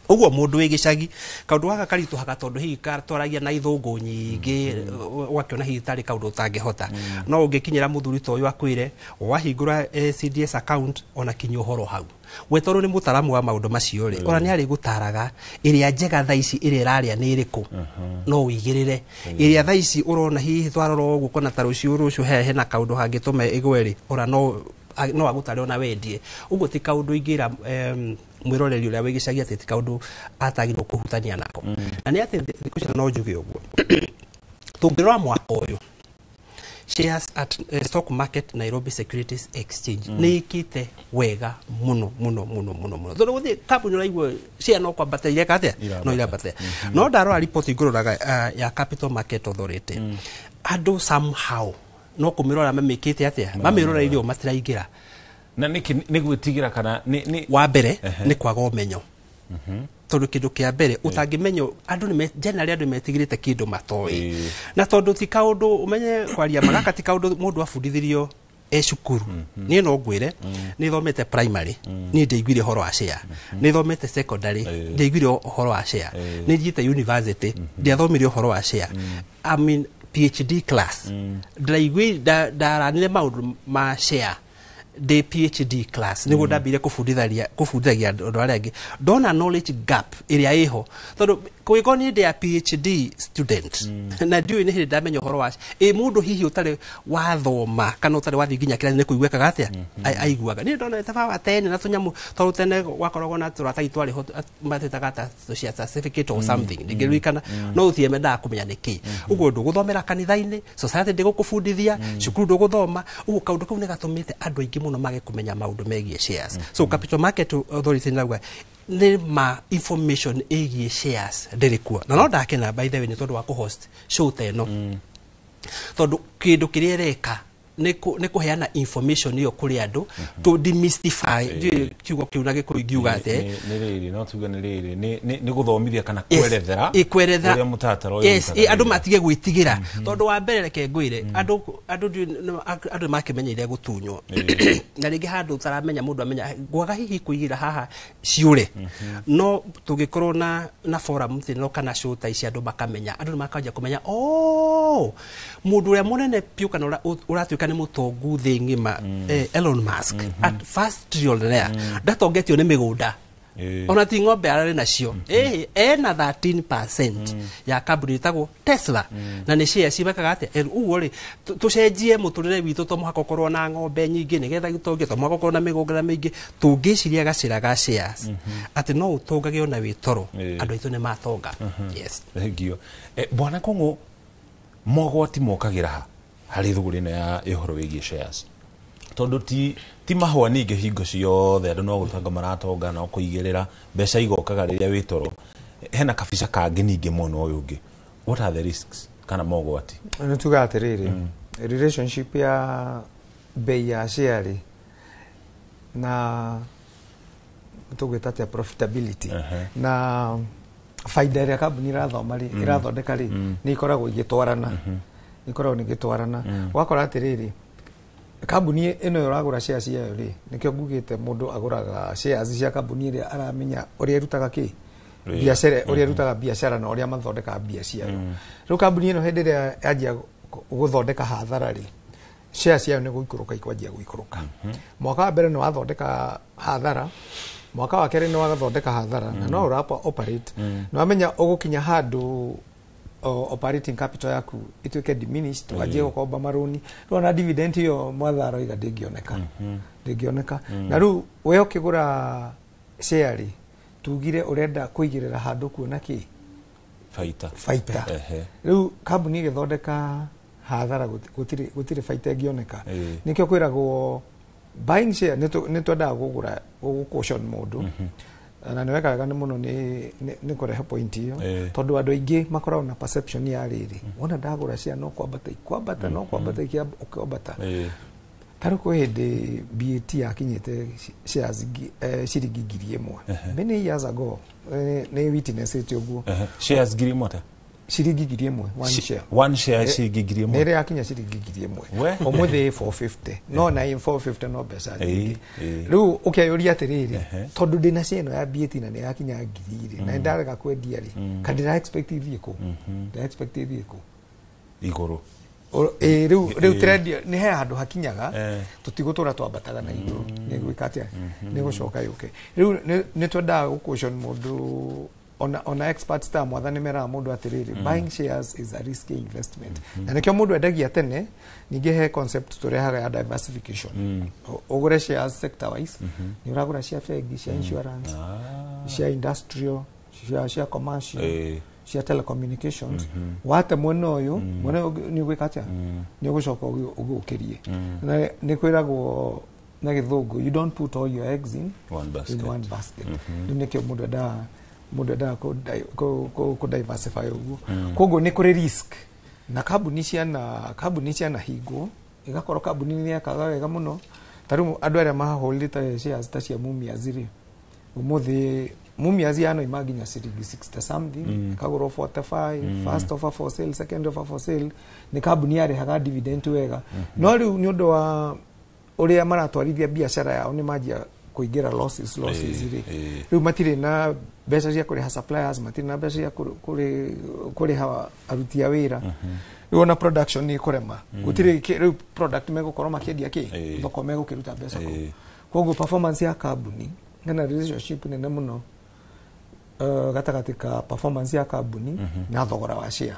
Ũguo mũndũ wĩ gĩcagi, kaũndũ gaka karitũhaga tondũ hihi twaragia na ithũngũ nyingĩ, ũgakĩona hihi tarĩ kaũndũ ũtangĩhota. No ũngĩkinyĩra mũthuri ta ũyũ akwĩre wahingũra CDS account, ona kinya ũhoro hau, we tondũ nĩ mũtaramu wa maũndũ macio rĩ, ona nĩ arĩgũtaraga ĩrĩa njega thaa ici ĩrĩa ĩrarĩa nĩ ĩrĩkũ, no ũigĩrĩre ĩrĩa thaa ici ũrona hihi twarora ũguo kona ta rũciũ hena kaũndũ hangĩtũma ĩgwe rĩ, ona no agũtare ona wendie. Ũguo ti kaũndũ ingĩra mwĩroreri ũrĩa wĩ gĩcagi atĩ ti kaũndũ atagĩrĩirwo kũhutania nako. Na nĩ atĩ thikũ ici no njuge ũguo, tũngĩrora mwaka ũyũ, shares at stock market, Nairobi Securities Exchange, nĩ ĩkĩte wega mũno mũno mũno mũno mũno, tondũ gũthiĩ kambuni ũraigua share no kwambata ireka atĩa, no irambata. No ndarora riboti ngũroraga ya Capital Market Authority, andũ somehow no kũmĩrora mamĩkĩte atĩa, mamĩroreirio matiraingĩra. Na nĩkĩ? Nĩ gwĩtigĩra kana nĩ Wa mbere nĩ kwaga ũmenyo, tondũ kĩndũ kĩa mbere ũtangĩmenya, andũ nĩ generally andũ metigĩrĩte kĩndũ matoĩ, na tondũ ti kaũndũ ũmenye kwaria magaka, ti kaũndũ mũndũ abundithirio e cukuru. Niĩ no ngwĩre nĩ thomete primary, niĩ ndiaiguire ũhoro wa share. Nĩ thomete secondary, ndiaiguire ũhoro wa share. Nĩ thiĩte university, ndiathomire ũhoro wa share. I mean, PhD class ndĩraiguire ndaranire maũndũ ma share ndĩ PhD class, nĩguo ndambire kũbundithagia andũ arĩa angĩ. Ndona knowledge gap ĩrĩa ĩho, tondũ kũngĩkorwo niĩ ndĩ a PhD student na ndiũĩ nĩ hĩndĩ ndamenya ũhoro wa ĩ mũndũ hihi ũtarĩ wathoma kana ũtarĩ wathiĩ nginya kĩrathi nĩ kũiguĩkaga atĩa aiguaga. Niĩ ndona ta baba tene na tũnyamũ, tondũ tene gwakoragwo na tũratathi twarĩ ho matwĩtaga ta cia certificate or something, ndingĩririkana, no ũthiĩ mendaga kũmenya nĩkĩ. Ũguo ndũgũthomera kanitha-inĩ, society ndĩgũkũbundithia, cukuru ndũgũthoma. Ũguo kaũndũ kau nĩ gatũmĩte andũ aingĩ mũno mage kũmenya maũndũ megiĩ shares. So Capital Market Authority nĩrauga nĩ ma information ĩgiĩ shares ndĩrĩ kuo. Na no ndakena, by the way, nĩ tondũ wa kũhost show ta ĩno, tondũ kĩndũ kĩrĩa ĩreka Nĩ kũheana information ĩyo kũrĩ andũ, to demystify, ndiũĩ kiugo kĩu na Gĩkũyũ ingiuga atĩa. Nĩ rĩrĩ, no tuge nĩ rĩrĩ, nĩ gũthomithia kana kwerethera kwerethera ũrĩa mũtaratara ũyũ yes ũrutaga andũ wĩra. Matige gwĩtigĩra, tondũ wa mbere, reke ngwĩre, andũ andũ makĩmenyeire gũtunywo, na rĩngĩ handũ ũtaramenya mũndũ amenya ngwaga hihi kũigĩra haha ciũre. No tũngĩkorwo na forum ĩno kana show ta ici, andũ makamenya, andũ nĩ makanjia kũmenya, oh, mũndũ ũrĩa mũnene piũ kana ũrĩa ũratuĩka nĩ mũtongu thĩ ng'ima, Elon Musk, at first trillionaire, ndatongetio nĩ mĩgũnda, ona ti ng'ombe ararĩ nacio. Ena 13% ya kambuni ĩtagwo Tesla, na nĩ shares cibekaga atĩa. Ũguo rĩ, tũcenjie mũtũrĩre witũ. To mũhaka ũkorwo na ng'ombe nyingĩ nĩgetha gĩtonge, to mũhaka ũkorwo na mĩgũnda mĩingĩ. Tũngĩciria gacĩra ga shares atĩ no ũtongage ona wĩ toro, andũ aitũ nĩ matonga. Yes. Thengio. Bwana Kũng'ũ, mogwati mokagĩra ha harĩ thũgũrĩ ĩno ya ũhoro wĩgiĩ shares? Tondũ ti mahũa ningĩ hingo ciothe andũ no gũtonga maratonga, no kũigĩrĩra mbeca igokaga rĩrĩa wĩ toro. Hena kabica kangĩ ningĩ mwena ũyũ ũngĩ. What are the risks kana mogwati? Nĩ tuga atĩrĩrĩ, relationship ya bei ya share rĩ na tũgwĩta atĩa, profitability na faida ĩrĩa kambuni ĩrathoma rĩ, ĩrathondeka rĩ, nĩ ikoragwo igĩtwarana, ikoragwo igĩtwarana. Ũgakora atĩrĩrĩ, kambuni ĩno ũragũra shares ciayo rĩ, nĩkĩo ngugĩte mũndũ agũraga shares cia kambuni ĩrĩa aramenya ũrĩa ĩrutaga kĩ Wĩra. biacara, ũrĩa ĩrutaga biacara na ũrĩa mathondekaga mbia ciayo. Rĩu kambuni ĩno hĩndĩ ĩrĩa yanjia gũthondeka hathara rĩ, shares ciayo nĩ gũikũrũka ikwanjia gũikũrũka. Mwaka wa mbere nĩ wathondeka hathara, mwaka wa kerĩ nĩ wathondeka hathara, na no ũra operate, nĩ wamenya ũgũkinya handũ operating capital yaku ituĩke diminished, wanjie gũkomba marũni. Rĩu ona dividend ĩyo mwatha aroiga ndĩngĩoneka, ndĩngĩoneka. Na rĩu we ũkĩgũra share rĩ, tugire ũrenda kũigĩrĩra handũ kuona kĩ? Baita. Baita. Rĩu kambuni ĩgĩthondeka hathara, gũtirĩ baita ĩngĩoneka. Nĩkĩo kwĩragwo buying share nĩ twendaga kũgũra gũcaution mũndũ, na nĩ weka wega nĩ mũno nĩ kũrehe point ĩyo, tondũ andũ aingĩ makoragwo na perception ya rĩrĩ, wona ndagũra share no kwambata ikwambata, no kwambata ikwambata. Ta rĩu kwĩ hĩndĩ BAT yakinyĩte shares ciringi 1,000 many years ago, nĩ witnessĩte ũguo. Shares 1,000 ta? Ciringi 1,000, one share. One share ciringi 1,000. Nĩ ĩrĩa yakinya ciringi 1,000. We. Ũmũthĩ 450, no na 450 no mbeca nyingĩ. Rĩu ũkeyũria atĩrĩrĩ, tondũ ndĩna share ĩno ya BAT na nĩ yakinya ngiri rĩ, na nĩndarega kwendia rĩ, ka ndĩra expect ĩthiĩ kũ? Ndĩra expect ĩthiĩ kũ? Igũrũ. Rĩu trend nĩ he handũ hakinyaga, tũtigũtũra twambataga na igũrũ, nĩ gwĩka atĩa, nĩ gũcoka yũke. Rĩu nĩ twendaga gũcaution mũndũ, ona experts ta mwathani meraga mũndũ atĩrĩrĩ, buying shares is a risky investment, na nĩkĩo mũndũ endagia tene. Ningĩ he concept tũrehaga ya diversification. Ũgũre shares sector wise, nĩ ũragũra cia bengi, cia insurance, cia industrial, cia commercial, cia telecommunications. Wate mwena ũyũ, mwena ũyũ nĩ ũgwĩka atĩa? Nĩ ũgũcoka ũgũkĩrie. Na nĩ kwĩragwo na Gĩthũngũ, you don't put all your eggs in one basket. In one basket. Rĩu nĩkĩo mũndũ endaga kũ diversify ũguo. Koguo nĩ kũrĩ risk, na kambuni cianahingwo, igakorwo kambuni nĩ yekaga wega mũno. Ta rĩu andũ arĩa mahũrĩte shares ta cia Mumias rĩ, ũmũthĩ Mumias yanoima nginya ciringi 60 something, ĩkagũrwo 45, first offer for sale, second offer for sale. Nĩ kambuni yarĩhaga dividend wega, no rĩu nĩ ũndũ wa ũrĩa maratwarithia biacara yao, nĩ manjia kũingĩra losses rĩ, rĩu matirĩ na mbeca cia kũrĩha suppliers, matirĩ na mbeca cia kũrĩha aruti a wĩra. Rĩu ona production nĩ ĩkũrema, gũtirĩ rĩu product megũkorwo makĩendia kĩ thoko, megũkĩruta mbeca kũ? Koguo performance ya kambuni hena relationship nene mũno, gatagatĩ ka performance ya kambuni na thogora wa share.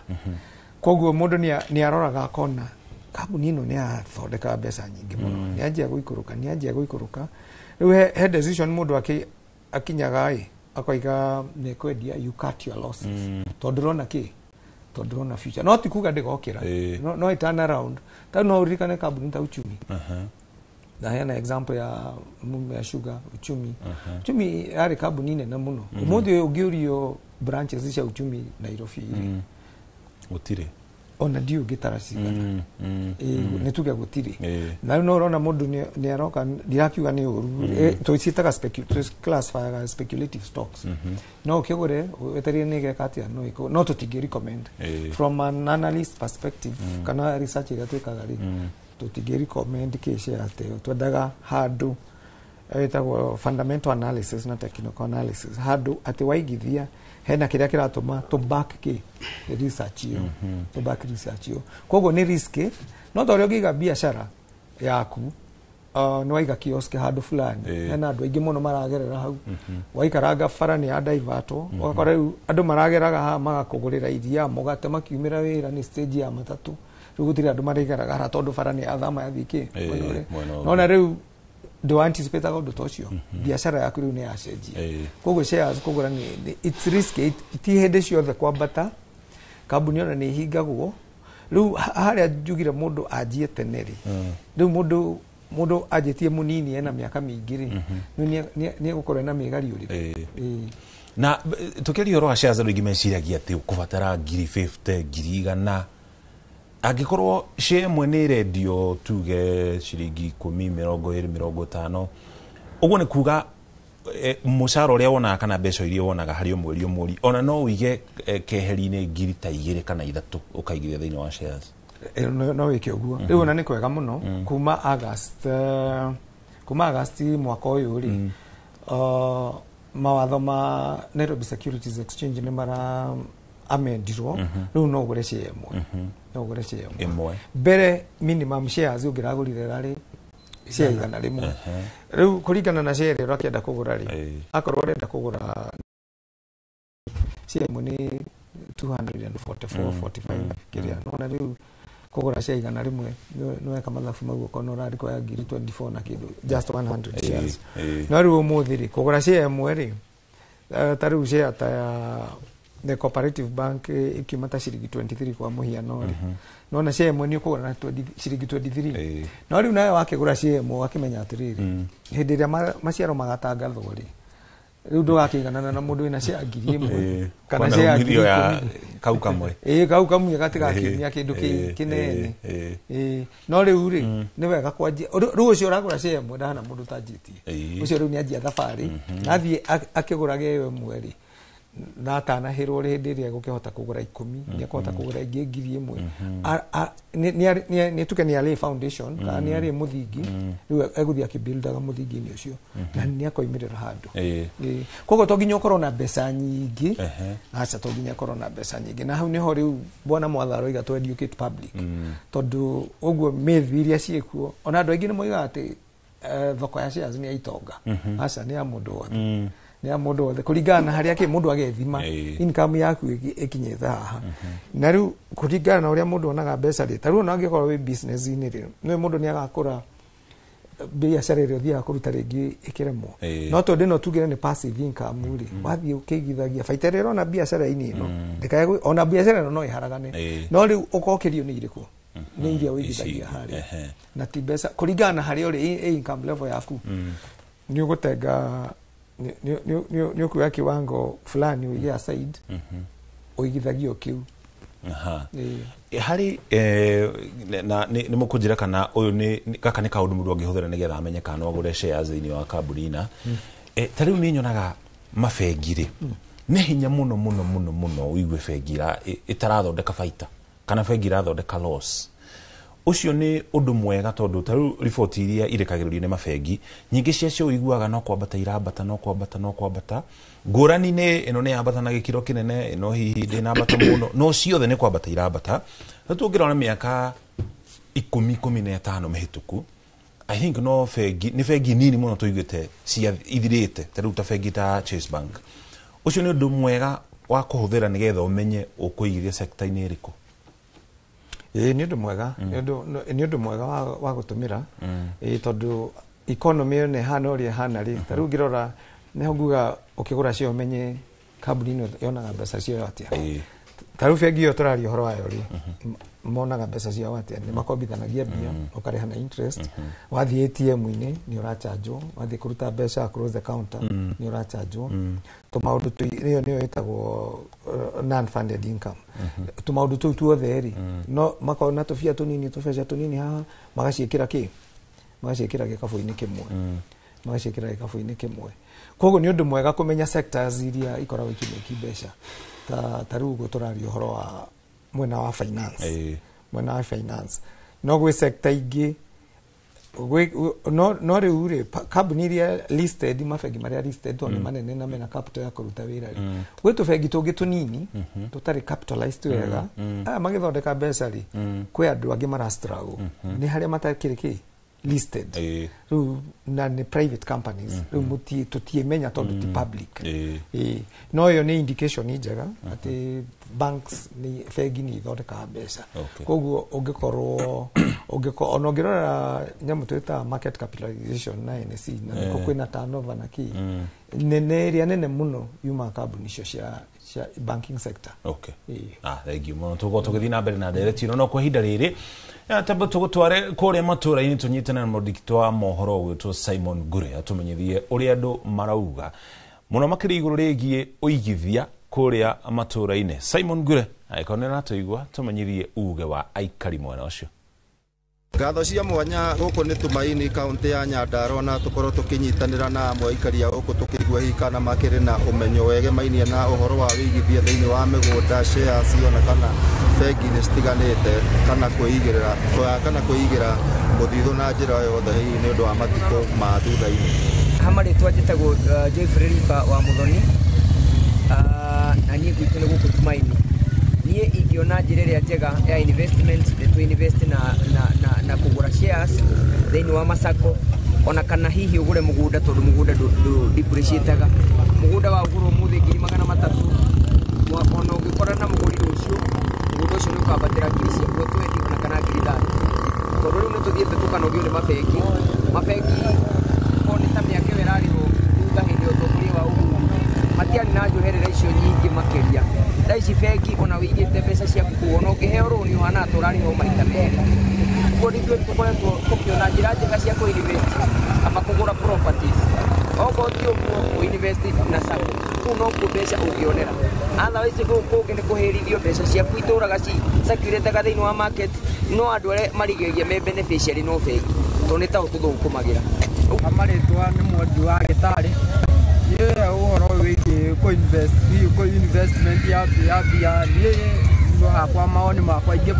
Koguo mũndũ nĩ aroraga akona kambuni ĩno nĩ yathondeka mbeca nyingĩ mũno, nĩ yanjia gũikũrũka, nĩ yanjia gũikũrũka. Rĩu he decision mũndũ akinyaga ĩ akoiga nĩ kwendia, you cut your losses, tondũ ũrona kĩ? Tondũ ũrona future, no ti kuga ndĩgokĩra, no ĩ turn around. Ta no ũririkane kambuni ta Uchumi. Ndaheana example ya Mumia Sugar, Uchumi. Uchumi yarĩ kambuni nene mũno. Ũmũthĩ ũyũ ũngĩũrio branches cia Uchumi Nairobi rĩ, Gũtirĩ. Ona ndiũ ngĩtara cigana. Nĩ tuge gũtirĩ. Na rĩu no ũrona mũndũ nĩ aroka, ndirakiuga nĩ ũru, tũciĩtaga classifyaga speculative stocks. No ũkĩgũre wetereire nĩ ĩgeka atĩa, no no tũtingĩ recommend from an analyst perspective kana research ĩrĩa twĩkaga rĩ, tũtingĩ recommend kĩ share ta ĩyo. Twendaga handũ ĩtagwo fundamental analysis na technical analysis, handũ atĩ waigithia hena kĩrĩa kĩratũma to back kĩ research ĩyo, to back research ĩyo. Koguo nĩ risk, no ta ũrĩa ũngĩiga biacara yaku, nĩ waiga kiosk handũ fulani, hena andũ aingĩ mũno maragerera hau, waikaranga bara nĩ ya divertwo, ũgakora rĩu andũ marageraga haha magakũgũrĩra iria, mũgate, makiumĩra wĩra, nĩ stage ya matatũ. Rĩu gũtirĩ andũ marĩgeraga haha tondũ bara nĩ yathama yathiĩ kĩ mwena ũrĩa. Mwena ũrĩa. Nona rĩu ndũ anticipate ũndũ ta ũcio, biacara yaku rĩu nĩ yacenjia. Koguo shares kũgũra nĩ it's risky, ti hĩndĩ ciothe kwambata. Kambuni ona nĩ ihingagwo. Rĩu harĩa njugire mũndũ anjie tene rĩ, rĩu mũndũ anjĩtie mũnini ena mĩaka mĩingĩ rĩ, rĩu nĩ egũkorwo ena mĩgariũrĩre. Na tukiaria ũhoro wa shares, andũ aingĩ meciragia atĩ ũkũbatara 50,000, 100,000. Angĩkorwo share ĩmwe nĩ ĩrendio tuge ciringi 10, 20, 50, ũguo nĩ kuga mũcara ũrĩa wonaga kana mbeca iria wonaga harĩ o mweri o mweri, ona no ũige keheri-inĩ 2,000 kana 3,000 ũkaigithia thĩinĩ wa shares. No wĩke ũguo. Rĩu ona nĩ kwega mũno kuma August, kuma August mwaka ũyũ rĩ, mawatho ma Nairobi Securities Exchange nĩ mara amendirwo. Rĩu no ũgũre share ĩmwe, no ũgũre share ĩmwe. Ĩmwe. Mbere minimum shares ũngĩragũrire rarĩ share 100. Rĩu kũringana na share ĩrĩa ũrakĩenda kũgũra rĩ, akorwo ũrenda kũgũra share ĩmwe nĩ 244, 45 kĩrĩa, nona rĩu kũgũra share 100 nĩ weka mathabu mau, ũkona ũrarĩ ya 24,000 na kĩndũ, just 100 shares. No rĩu ũmũthĩ rĩ, kũgũra share ĩmwe rĩ, ta rĩu share ta ya the Cooperative Bank ikiuma ta ciringi 23 kwa mũhiano rĩ, nona share ĩmwe nĩ ũkũgũra na 20 ciringi 23. No rĩu nawe wakĩgũra share ĩmwe ũgakĩmenya atĩrĩrĩ, hĩndĩ ĩrĩa maciaro magatangathwo rĩ, rĩu ndũgakĩiganana na mũndũ wĩna share 1000 kana Kuona share ngiri umithio ya ikũmi. Kau kamwe. Ĩĩ, kau kamwe gatigakiumia kĩndũ kĩnene. Ĩĩ, no rĩu rĩ, nĩ wega kwanjia rĩu. Ũcio ũragũra share ĩmwe ndahana mũndũ ũtanjĩtie. Ũcio rĩu nĩ anjia thabarĩ, nathiĩ akĩgũraga ĩyo ĩmwe rĩ, na atanahĩrwo rĩ, hĩndĩ ĩrĩa egũkĩhota kũgũra 10, nĩ ekũhota kũgũra ingĩ 1000. Nĩ tuge nĩ arĩ foundation kana nĩ arĩ mũthingi, rĩu egũthiĩ akĩbuildaga mũthingi-inĩ ũcio na nĩ akoimĩrĩra handũ. Ĩĩ. Koguo to nginya ũkorwo na mbeca nyingĩ. Aca, to nginya ũkorwo na mbeca nyingĩ. Na hau nĩho rĩu bwana Mwatha aroiga to educate public, tondũ ũguo myth iria ciĩkuo, ona andũ aingĩ nĩ moigaga atĩ thoko ya shares nĩ ya itonga. Aca, nĩ ya mũndũ wothe, nĩ ya mũndũ wothe kũringana na harĩa kĩ mũndũ agethima income yaku ĩkinyĩte haha. Na rĩu kũringana na ũrĩa mũndũ onaga mbeca rĩ, ta rĩu ona angĩkorwo wĩ business-inĩ rĩ, nĩ mũndũ nĩ agakũra biacara ĩrĩa ũthiaga kũruta rĩngĩ ĩkĩremwo. No tondũ ĩno tugire nĩ passive income rĩ, wathiĩ ũkĩigithagia baita ĩrĩa ũrona biacara-inĩ ĩno, ndĩkae ona biacara ĩno no ĩharagane. No rĩu ũkokĩrio nĩ irĩkũ, nĩ iria ũigithagia harĩa na ti mbeca kũringana na harĩa ũrĩ income level yaku. Nĩ ũgũtenga, nĩ ũkuoya kiwango fulani ũige aside, ũigithagie o kĩu. Aha. Harĩ na nĩ mũkũnjĩra kana ũyũ nĩ gaka nĩ kaũndũ mũndũ angĩhũthĩra nĩgetha amenye kana no agũre shares thĩinĩ wa kambuni na ta rĩu nĩ nyonaga mabengi rĩ, nĩ hinya mũno mũno mũno mũno ũigue bengi ĩtarathondeka baita kana bengi irathondeka loss. Ũcio nĩ ũndũ mwega, tondũ ta rĩu riboti iria irekagĩrĩrio nĩ mabengi, nyingĩ ciacio ũiguaga no kwambata irambata, no kwambata, no kwambata. Ngũrani nĩ ĩno nĩ yambata na gĩkĩro kĩnene, ĩno hihi ndĩnambata mũno, no ciothe nĩ kwambata irambata. Rĩu tũngĩrora mĩaka 10, 15 mĩhĩtũku, I think no bengi, nĩ bengi nini mũno tũiguĩte cia ithirĩte, ta rĩu ta bengi ta Chase Bank. Ũcio nĩ ũndũ mwega wa kũhũthĩra nĩgetha ũmenye ũkũigithia sector-inĩ ĩrĩkũ. Ĩĩ, nĩ ũndũ mwega, nĩ ũndũ mwega wa gũtũmĩra. Ĩĩ, tondũ economy ĩyo nĩ ĩhana ũrĩa ĩhana rĩ, ta rĩu ngĩrora nĩho nguga ũkĩgũra cio ũmenye kambuni ĩno yonaga mbeca ciayo atĩa. Ta rĩu bengi ĩyo tũraria ũhoro wayo rĩ, monaga mbeca ciao atĩa? Nĩ makombithanagia mbia, ũkarĩha na interest. Wathiĩ ATM-inĩ nĩ ũrachanjwo, wathiĩ kũruta mbeca across the counter nĩ ũrachanjwo. Tũmaũndũ ĩyo nĩyo ĩtagwo non funded income. Tũmaũndũ tũu tuothe rĩ, no makorwo na tũbia tũnini, tũbeca tũnini haha, magaciĩkĩra kĩ, magaciĩkĩra gĩkabũ-inĩ kĩmwe, magaciĩkĩra gĩkabũ-inĩ kĩmwe. Koguo nĩ ũndũ mwega kũmenya sectors iria ikoragwo ikĩmĩki mbeca. Ta rĩu ũguo tũraria ũhoro wa mwena wa finance, mwena wa finance, no gwĩ sector ingĩ no rĩu rĩ, kambuni iria listed, mabengi marĩa listed, tondũ nĩ manene na mena capital ya kũruta wĩra rĩ, gwĩ tũbengi tũngĩ tũnini tũtarĩ capitalized wega. Aya magĩthondeka mbeca rĩ, kwĩ andũ angĩ mara struggle, nĩ harĩa matakĩrĩ kĩ listed rĩu, na nĩ private companies rĩu tũtiĩmenya tondũ ti public. Ĩĩ. No ĩyo nĩ indication njega atĩ banks nĩ bengi nĩ ithondekaga mbeca. Koguo ũngĩkorwo ona ũngĩrora nyamũ twĩtaga market capitalization na NSE, na nĩkuo kwĩna turnover na kĩ, nene ĩrĩa nene mũno yumaga kambuni icio cia banking sector. Okay. Ĩĩ. Ah, thank you mũno. Tũgũkorwo tũgĩthiĩ na mbere na ndereti ĩno, no kwa ihinda rĩrĩ tamba tũgũtware kũrĩa matũra-inĩ, tũnyitane na mũndĩki wa mohoro ũgwĩtwo Simon Ngure atũmenyithie ũrĩa andũ marauga mũno makĩria igũrũ rĩgiĩ ũigithia kũrĩa matũra-inĩ. Simon Ngure, angĩkorwo nĩ ũratũigua, tũmenyithie uge wa aikari mwena ũcio. Ngatho cia mwanya gũkũ nĩ Tumaini, kaunti ya Nyandarua, na tũkorwo tũkĩnyitanĩra na amwe aikari a gũkũ tũkĩigua hihi kana makĩrĩ na ũmenyo wegemainie na ũhoro wa wĩigithia thĩinĩ wa mĩgũnda, shares, ona kana bengi-inĩ citiganĩte, kana kwĩigĩrĩra kana kwĩigĩra mũthithũ na njĩra o yothe hihi nĩ ũndũ wa matukũ ma thutha-inĩ. Ha marĩtwa njĩtagwo Joy Frederica wa Muthoni, na niĩ gwitũ nĩ gũkũ Tumaini. Niĩ ingĩona njĩra ĩrĩa njega ya investment nĩ tũ invest na kũgũra shares thĩinĩ wa masako, ona kana hihi ũgũre mũgũnda, tondũ mũgũnda ndũ depreciataga. Mũgũnda wa ũgũrwo ũmũthĩ 300,000, ona ũngĩkora na mũgũri rũciũ, mũgũnda ũcio nĩ ũkambatĩra ngiri ciakuo 20 ona kana 30,000, tondũ rĩu nĩ tũthiĩte tũkanogio nĩ mabengi. Mabengi ko nĩ ta mĩaka ĩyo ĩrarĩhwo thutha hĩndĩ ya ũtongoria wa Uhuru, matiarĩ na njoherera icio nyingĩ makĩria. Thaa ici bengi ona wĩigĩte mbeca ciaku kũu, ona ũngĩheo rũni ũhanaga ta ũrarĩhwo maita merĩ. Ũguo nĩ ithuĩ tũkoretwo tũkĩona njĩra njega cia kũ-invest, kaba kũgũra properties, okorwo ti ũguo kũ-invest na sacco, kũu nokuo mbeca ũngĩonera. Otherwise kũu kũngĩ nĩ kũhĩrithio mbeca ciaku itũraga ci circulated thĩinĩ wa market, no andũ arĩa marigĩrĩria me beneficiary no bengi, tondũ nĩ tao tũthũkũmagĩra. Marĩtwa nĩ Mwangi wa Gĩtarĩ. Niĩ ũhoro ũyũ wĩgiĩ kũ-invest, kũ investment ya mbia, niĩ hakwa mawoni makwa ingĩ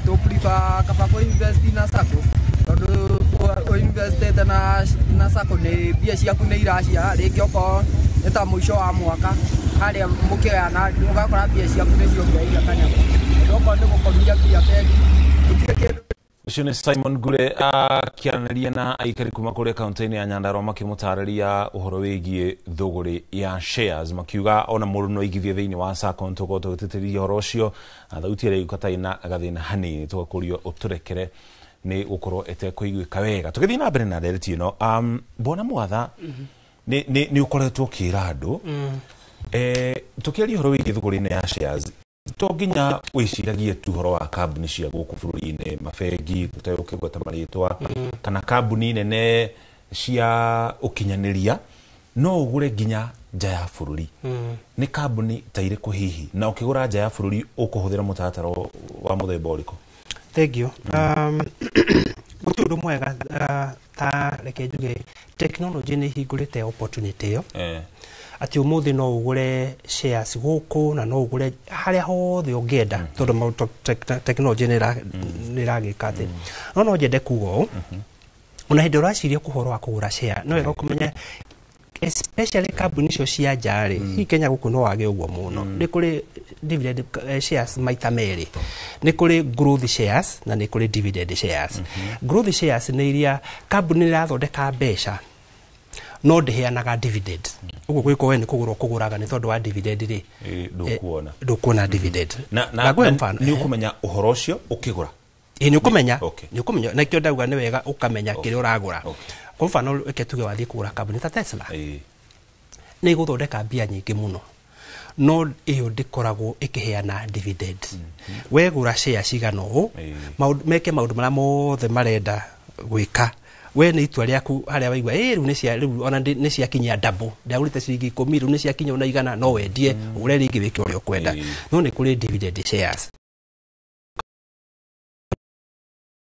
tũ prefer kaba kũ invest na sacco, tondũ ũ investĩte na sacco nĩ mbia ciaku nĩ iraciara. Rĩngĩ okorwo nĩ ta mũico wa mwaka harĩa mũkĩgayana, ũgakora mbia ciaku nĩ ciongereire kanyamũ, tondũ okorwo nĩ gũkomia mbia bengi gũtirĩ kĩndũ. Ũcio nĩ Simon Ngure akĩaranĩria na aikari kuma kũrĩa kaunti-inĩ ya Nyandarua, makĩmũtarĩria ũhoro wĩgiĩ thũgũrĩ ya shares, makiuga ona mũndũ no aigithie thĩinĩ wa sacco. Nĩtũgũkorwo tũgĩtĩtĩrithia ũhoro ũcio. Thauti ĩrĩa ĩgũka ĩna gathĩna hanini, tũgakũrio ũtũrekere nĩ gũkorwo ĩtekũiguĩka wega. Tũgĩthiĩ na mbere na ndereti ĩno, Bwana Mwatha, nĩ ũkoretwo ũkĩra andũ, tũkĩaria ũhoro wĩgiĩ thũgũrĩ-inĩ ya shares, to nginya wĩciragie tu ũhoro wa kambuni cia gũkũ bũrũri-inĩ, mabengi tũtegũkĩgweta marĩtwa, kana kambuni nene cia ũkinyanĩria, no ũgũre nginya nja ya bũrũri. Nĩ kambuni ta irĩkũ hihi, na ũkĩgũra nja ya bũrũri ũkũhũthĩra mũtaratara wa mũthemba ũrĩkũ? Thank you. Gũtirĩ ũndũ mwega ta reke njuge technology nĩ ĩhingũrĩte opportunity ĩyo, atĩ ũmũthĩ no ũgũre shares gũkũ na no ũgũre harĩa hothe ũngĩenda, tondũ maũndũ technology nĩ ĩragĩka atĩ. No nyende kuga ũũ, ona hĩndĩ ũraciria ũhoro wa kũgũra share, no wega ũkũmenya especially kambuni icio cia nja rĩ, hihi Kenya gũkũ no wage ũguo mũno. Nĩ kũrĩ dividend shares maita merĩ, nĩ kũrĩ growth shares na nĩ kũrĩ dividend shares. Growth shares nĩ iria kambuni ĩrathondeka mbeca no ndĩheanaga dividend. Ũguo gwĩko we nĩ kũgũra ũkũgũraga nĩ tondũ wa dividend rĩ, ndũkuona ndũkuona dividend. Na Ngũhe mfano. Nĩ ũkũmenya ũhoro ũcio ũkĩgũra? Ĩĩ, nĩ ũkũmenya, nĩ ũkũmenya, na kĩo ndauga nĩ wega ũkamenya kĩrĩa ũragũra. Kwa mfano reke tuge wathiĩ kũgũra kambuni ta Tesla, nĩ ĩgũthondeka mbia nyingĩ mũno, No ĩyo ndĩkoragwo ĩkĩheana dividend. Wegũra share cigana ũũ, meke maũndũ marĩa mothe marenda gwĩka, we nĩ itua rĩaku harĩa waigua ĩ rĩu nĩ cia rĩu ona nĩ ciakinyia double, ndagũrĩte ciringi 10, rĩu nĩ ciakinyia ona 100, no wendie ũgũre rĩngĩ wĩke ũrĩa ũkwenda. No nĩ kũrĩ dividend shares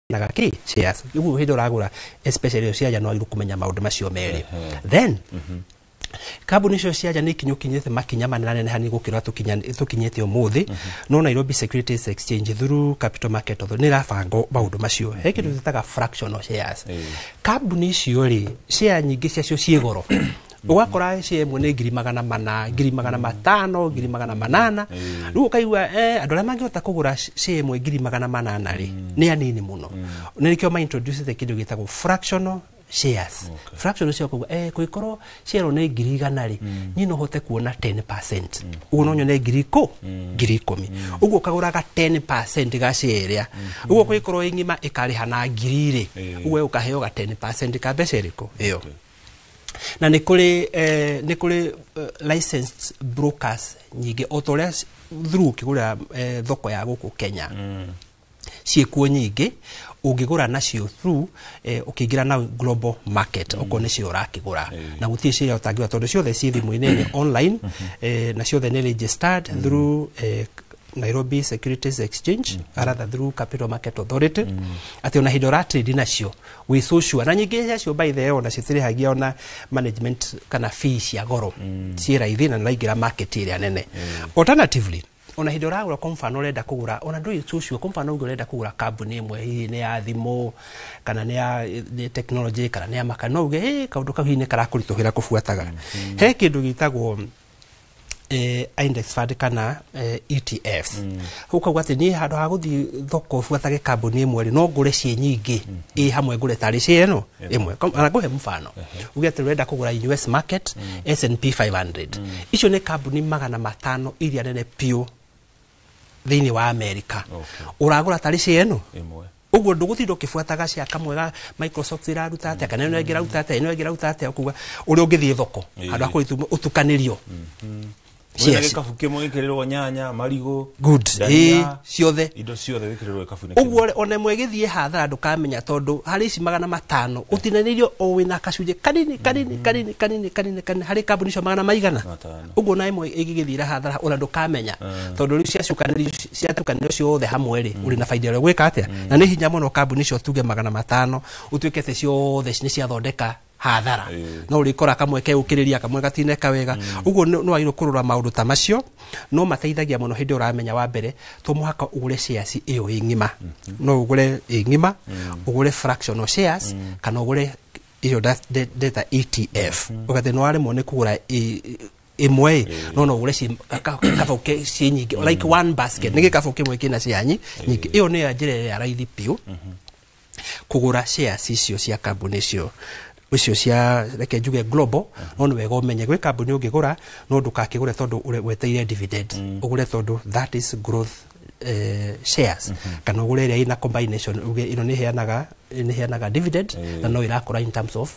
na gakĩ shares ũguo hĩndĩ ũragũra, especially ĩyo cia nja, no wagĩrĩirwo kũmenya maũndũ macio merĩ. Then kambuni icio cia nja nĩ ikinyũkinyĩte makinya manene hanini gũkĩra tũkinyĩte ũmũthĩ. No Nairobi Securities Exchange through Capital Market Authority nĩ ĩrabanga maũndũ macio. He kĩndũ twĩtaga fractional shares. Kambuni icio rĩ, share nyingĩ ciacio ciĩ goro, ũgakora share ĩmwe nĩ 400,000, 500,000, 800,000. Rĩu ũkaigua andũ arĩa mangĩhota kũgũra share ĩmwe 800,000 rĩ, nĩ anini mũno. Na nĩkĩo ma-introduce kĩndũ gĩtagwo fractional shares. Fractional cio kuga kũngĩkorwo share nĩ 100,000 rĩ, niĩ no hote kuona 10%, ũguo no nyone 10,000, ũguo ũkagũraga 10% ga share ĩrĩa, ũguo kũngĩkorwo ĩ ng'ima ĩkarĩha na ngiri rĩ, ũguo we ũkaheo ga 10% ka mbeca ĩrĩkũ ĩyo. Na nĩ kũrĩ licensed brokers nyingĩ o ta ũrĩa through ũkĩgũra thoko ya gũkũ Kenya ciĩkuo nyingĩ ũngĩgũra nacio through ũkĩingĩra na global market, okorwo nĩcio ũrakĩgũra. Na gũtirĩ share ũtangĩgũra tondũ ciothe ciĩ thimũ-inĩ, nĩ online, na ciothe nĩ registered through Nairobi Securities Exchange, rather through Capital Market Authority, atĩ ona hĩndĩ ũratrade nacio wĩ so sure. Na nyingĩ ciacio, by the way, ona citirĩhagia ona management kana fee cia goro, ciĩ raithi na nĩraingĩra market ĩrĩa nene. Alternatively, ona hĩndĩ ũragũra, kwa mfano ũrenda kũgũra, ona ndũrĩ so sure, kwa mfano ũngĩ ũrenda kũgũra kambuni ĩmwe, hihi nĩ ya thimũ kana nĩ ya nĩ technology kana nĩ ya maka, no uge hey, kaũndũ kau hihi nĩ karakũritũhĩra kũbuataga, he kĩndũ gĩtagwo index fund kana ETFs. Ũkauga atĩ niĩ handũ ha gũthiĩ thoko buatage kambuni ĩmwe rĩ, no ngũre ciĩ nyingĩ ĩ hamwe, ngũre tarĩ share ĩno ĩmwe. Ona ngũhe mfano, uge atĩ ũrenda kũgũra US market, S&P 500. Icio nĩ kambuni 500 iria nene biũ thĩinĩ wa Amerika. Ũragũra tarĩ share ĩno ĩmwe. Ũguo ndũgũtinda ũkĩbuataga cia kamwe ga Microsoft ĩraruta atĩa kana ĩno ĩngĩ ĩraruta atĩa, ĩno ĩngĩ ĩraruta atĩa, ũkuga ũrĩa ũngĩthiĩ thoko handũ ha kũrĩtu ũtukanĩrio. Wĩna Shares. gĩkabu kĩmwe gĩkĩrĩrwo nyanya, marigũ, Good. ndania, Ciothe. Indo ciothe gĩkĩrĩrwo gĩkabu-inĩ. Ũguo ona ĩmwe ĩgĩthiĩ hathara ndũkamenya, tondũ harĩ ici 500 ũtinanĩirio o wĩna gacunjĩ kanini kanini kanini kanini kanini kanini harĩ kambuni icio magana maigana. Matano. Ũguo na ĩmwe ĩgĩgĩthira hathara ona ndũkamenya, tondũ rĩu ciacukanĩrio ciatukanĩrio ciothe hamwe rĩ, ũrĩ na baida ĩrĩa gwĩka atĩa. Na nĩ hinya mũno kambuni icio tuge 500 ũtuĩke atĩ ciothe nĩ ciathondeka hathara. No ũrĩkora kamwe keũkĩrĩria, kamwe gatineka wega. Ũguo nĩ wagĩrĩirwo kũrora maũndũ ta macio. No mateithagia mũno hĩndĩ ũramenya wa mbere to mũhaka ũgũre shares ĩyo ĩ ng'ima. No ũgũre ĩ ng'ima, ũgũre fractional shares, kana ũgũre ĩyo ndeta ETF. Ũgatĩ nĩ waremwo nĩ kũgũra ĩmwe ĩ, no ũgũre ciĩ kabau ciĩ nyingĩ, like one basket, nĩ gĩkabũ kĩmwe kĩna share nyingĩ. Ĩyo nĩyo njĩra ĩrĩa ya raithi biũ kũgũra shares icio cia kambuni icio cia, reke njuge, global. No nĩ wega ũmenye gwĩ kambuni ũngĩgũra, no ndũgakĩgũre tondũ wetereire dividend, ũgũre tondũ that is growth shares, kana ũgũre ĩrĩa ĩna combination, uge ĩno nĩ ĩheanaga dividend na no ĩrakũra in terms of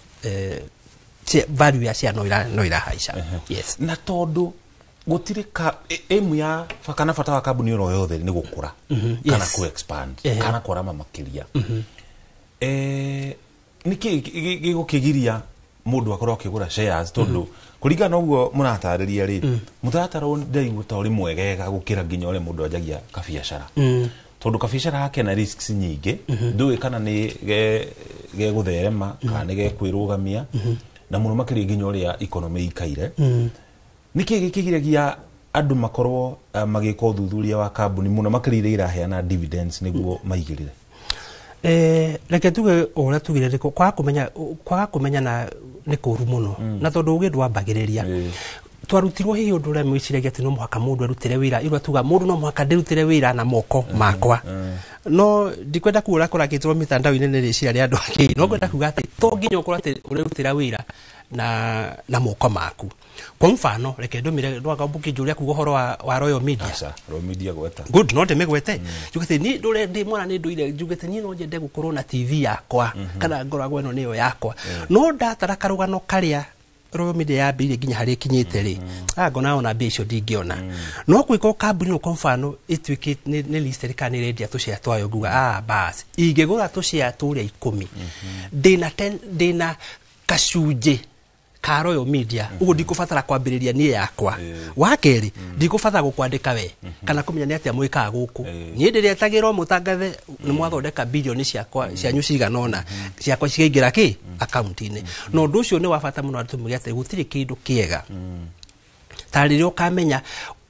value ya share, no ĩrahaica, yes. Na tondũ gũtirĩ ka aim ya kana bata wa kambuni oro yothe nĩ gũkũra kana ku expand kana kwarama makĩria, nĩkĩ gĩgũkĩgiria mũndũ akorwo akĩgũra shares? Tondũ kũringana na ũguo mũratarĩria rĩ, mũtaratara ũyũ ndĩraigua ta ũrĩ mwegega gũkĩra nginya ũrĩa mũndũ anjagia kabiacara, tondũ kabiacara gake na risks nyingĩ, ndũĩ kana nĩ gegũtherema kana nĩ gekwĩrũgamia, na mũno makĩria nginya ũrĩa economy ikaire. Nĩkĩ gĩkĩgiragia andũ makorwo magĩka ũthuthuria wa kambuni, mũno makĩria iria iraheana dividends, nĩguo maigĩrĩre? Reke tuge o ũrĩa tugire nĩ kwaga kũmenya na nĩ kũru mũno, na tondũ ũgĩ ndwambagĩrĩria twarutirwo hihi ũndũ ũrĩa mwĩciragia atĩ no mũhaka mũndũ arutĩre wĩra, irĩa tuga mũndũ no mũhaka ndĩrutĩre wĩra na moko makwa. No ndikwenda kuga ũrĩa kũrakĩtwo mitandao-inĩ nĩ rĩciria rĩa andũ angĩ, no ngwenda kuga atĩ to nginya ũkorwo atĩ ũrerutĩra wĩra na moko maku. Kwa mfano, reke ndũmĩre ndwaga ũkĩnjũria kuga ũhoro wa Royal Media. Aca, Royal Media gweta. Good, no ndĩmĩgwete. Njugĩte niĩ ndũre ndĩ mwana nĩ ndũire njugĩte niĩ no nyende gũkorwo na TV yakwa, kana ngoragwo ĩno nĩyo yakwa. No ndatara karũgano karĩa Royal Media yambĩrĩirie nginya harĩa ĩkinyĩte rĩ, ngona ona mbia icio ndingĩona. No kwĩko kambuni ĩno kwa mfano ĩtuĩke nĩ listed kana nĩ ĩrendia tũcea twayo, nguga bas ingĩgũra tũcea tũrĩa 10, ndĩna ndĩna kacunjĩ ka Royal Media, ũguo ndikũbatara kwambĩrĩria niĩ yakwa. Wa kerĩ, ndikũbatara gũkwandĩka we kana kũmenya nĩ atĩa mwĩkaga gũkũ. Niĩ ndĩretagĩrwo mũtangathe nĩ mwathondeka bilioni ciakwa cianyu cigana ũna, ciakwa cikaingĩra kĩ akaunti-inĩ. Na ũndũ ũcio nĩ wa bata mũno andũ tũmũge atĩ gũtirĩ kĩndũ kĩega ta rĩrĩa ũkamenya.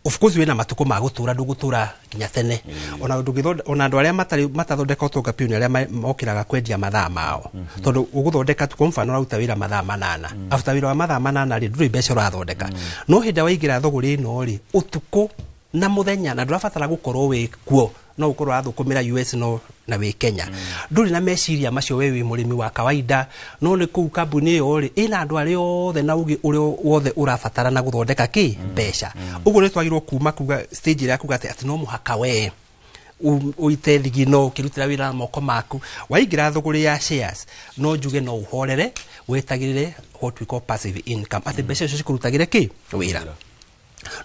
Of course wĩna matukũ ma gũtũra, ndũgũtũra nginya tene. Ona ndũngĩthonde, ona andũ arĩa matarĩ matathondeka ũtonga biũ nĩ arĩa mokĩraga kwendia mathaa mao, tondũ ũgũthondeka tu, kwa mfano ũraruta wĩra mathaa 8, after wĩra wa mathaa 8 rĩ, ndũrĩ mbeca ũrathondeka. No hĩndĩ ĩrĩa waingĩra thũgũrĩ ĩno rĩ, ũtukũ na mũthenya, na ndũrabatara gũkorwo wĩ kuo, no ũkorwo ũrathũkũmĩra US no na wĩ Kenya, ndũrĩ na meciria macio. We wĩ mũrĩmi wa kawaida, no nĩ kũu kambuni ĩyo rĩ, ĩna andũ arĩa othe na ũgĩ ũrĩa wothe ũrabatara na gũthondeka kĩ mbeca. Ũguo nĩ twagĩrĩirwo kuma kuga stage ĩrĩa kuga atĩ no mũhaka we ũite thigino ũkĩrutĩra wĩra na moko maku. Waingĩra thũgũrĩ ya shares, no njuge no ũhorere wetagĩrĩre what we call passive income, atĩ mbeca icio cikũrutagĩre kĩ wĩra.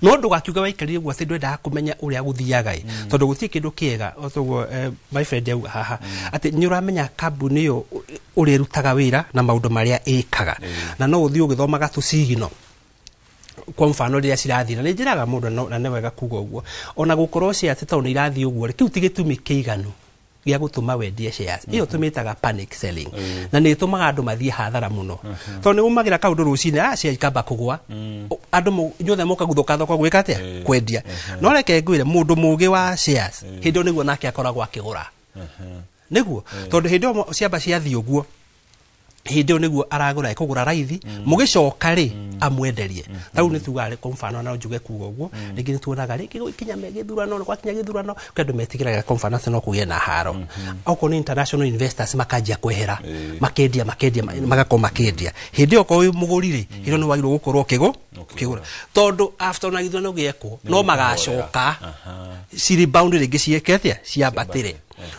No ndũgakiuge waikarire ũguo atĩ ndwendaga kũmenya ũrĩa gũthiaga ĩ, tondũ gũtirĩ kĩndũ kĩega o toguo my friend auga haha atĩ nĩ ũramenya kambuni ĩyo ũrĩa ĩrutaga wĩra na maũndũ marĩa ĩkaga, na no ũthiĩ ũgĩthomaga tũcigino kwa mfano rĩrĩa cirathiĩ. Na nĩ njĩraga mũndũ na nĩ wega kuga ũguo, ona gũkorwo shares tondũ nĩ irathiĩ ũguo rĩ, kĩu ti gĩtũmi kĩiganu gĩa gũtũma wendie shares. Ĩyo tũmĩtaga panic selling, na nĩ ĩtũmaga andũ mathiĩ hathara mũno, tondũ nĩ umagĩra kaũndũ rũcinĩ, share ikamba kũgwa, andũ inyuothe mũkaguthũka thoko gwĩka atĩa? Kwendia. No reke ngwĩre, mũndũ mũgĩ wa shares hĩndĩ ĩyo nĩguo nake akoragwo akĩgũra, nĩguo tondũ hĩndĩ ĩyo ciamba ciathiĩ ũguo, hĩndĩ ĩyo nĩguo aragũra, ekũgũra raithi, mũgĩcoka rĩ amwenderie. Ta rĩu nĩ tugaga rĩ, kwa mfano no njuge kuga ũguo, rĩngĩ nĩ tuonaga rĩngĩ gũkinya gĩthurano, gwakinya gĩthurano kwĩ andũ metigĩraga, kwa mfano atĩ no kũgĩe na haro. Okorwo nĩ international investors makanjia kwehera, makendia, makendia, magakorwo makendia. Hĩndĩ ĩyo okorwo wĩ mũgũri rĩ, hĩndĩ ĩyo nĩ wagĩrĩirwo gũkorwo ũkĩgũra, tondũ after ona gĩthurano gĩekwo no magacoka cirebound rĩngĩ, ciĩke atĩa? Ciambatĩre.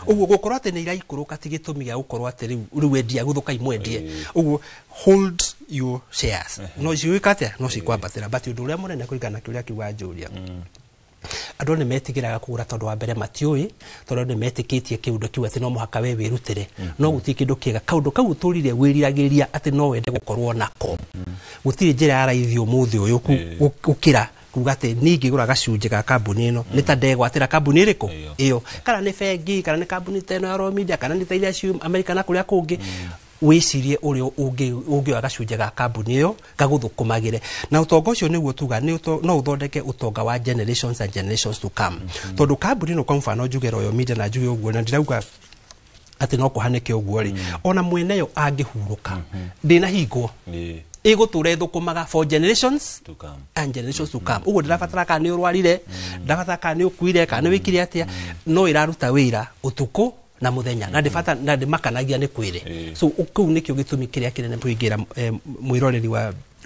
Ũguo gũkorwo atĩ nĩ iraikũrũka ti gĩtũmi gĩa gũkorwo atĩ rĩu endia, gũthũka imwendie. Ũguo hold your shares, no ciwĩka atĩa? No cikwambatĩra. But ũndũ ũrĩa mũnene kũringana na kĩũria kĩu wanjũria, andũ nĩ metigĩraga kũgũra tondũ wa mbere matiũĩ, tondũ nĩ metĩkĩtie kĩũndũ kĩu atĩ no mũhaka we wĩrutĩre. No gũtirĩ kĩndũ kĩega kaũndũ kau ũtũrire wĩriragĩria atĩ no wende gũkorwo nako. Gũtirĩ njĩra ya raithi ũmũthĩ ũyũ gũkĩra kuga atĩ niĩ ingĩgũra gacunjĩ ga kambuni ĩno, nĩ ta ndegwatĩra kambuni ĩrĩkũ ĩyo, kana nĩ bengi, kana nĩ kambuni ta ĩno ya Royal Media, kana nĩ ta iria ciu Amerika na kũrĩa kũngĩ. Wĩcirie ũrĩa ũngĩoya gacunjĩ ga kambuni ĩyo gagũthũkũmagĩre, na ũtonga ũcio nĩguo tuga nĩ no ũthondeke ũtonga wa generations and generations to come, tondũ kambuni ĩno, kwa mfano njuge Royal Media, na njuge ũguo na ndirauga atĩ no kũhanĩke ũguo rĩ, ona mwene yo angĩhurũka ndĩnahingwo, ĩgũtũra ĩthũkũmaga for generations to come and generations to come. Ũguo ndĩrabatara kana nĩ ũrwarire, ndĩrabatara kana nĩ ũkuire, kana nĩ wĩkire atĩa, no ĩraruta wĩra ũtukũ na mũthenya na ndĩbata na ndĩmakanagia nĩ kwĩrĩ. So kĩu nĩkĩo gĩtũmi kĩrĩa kĩnene tũingĩra mwĩroreri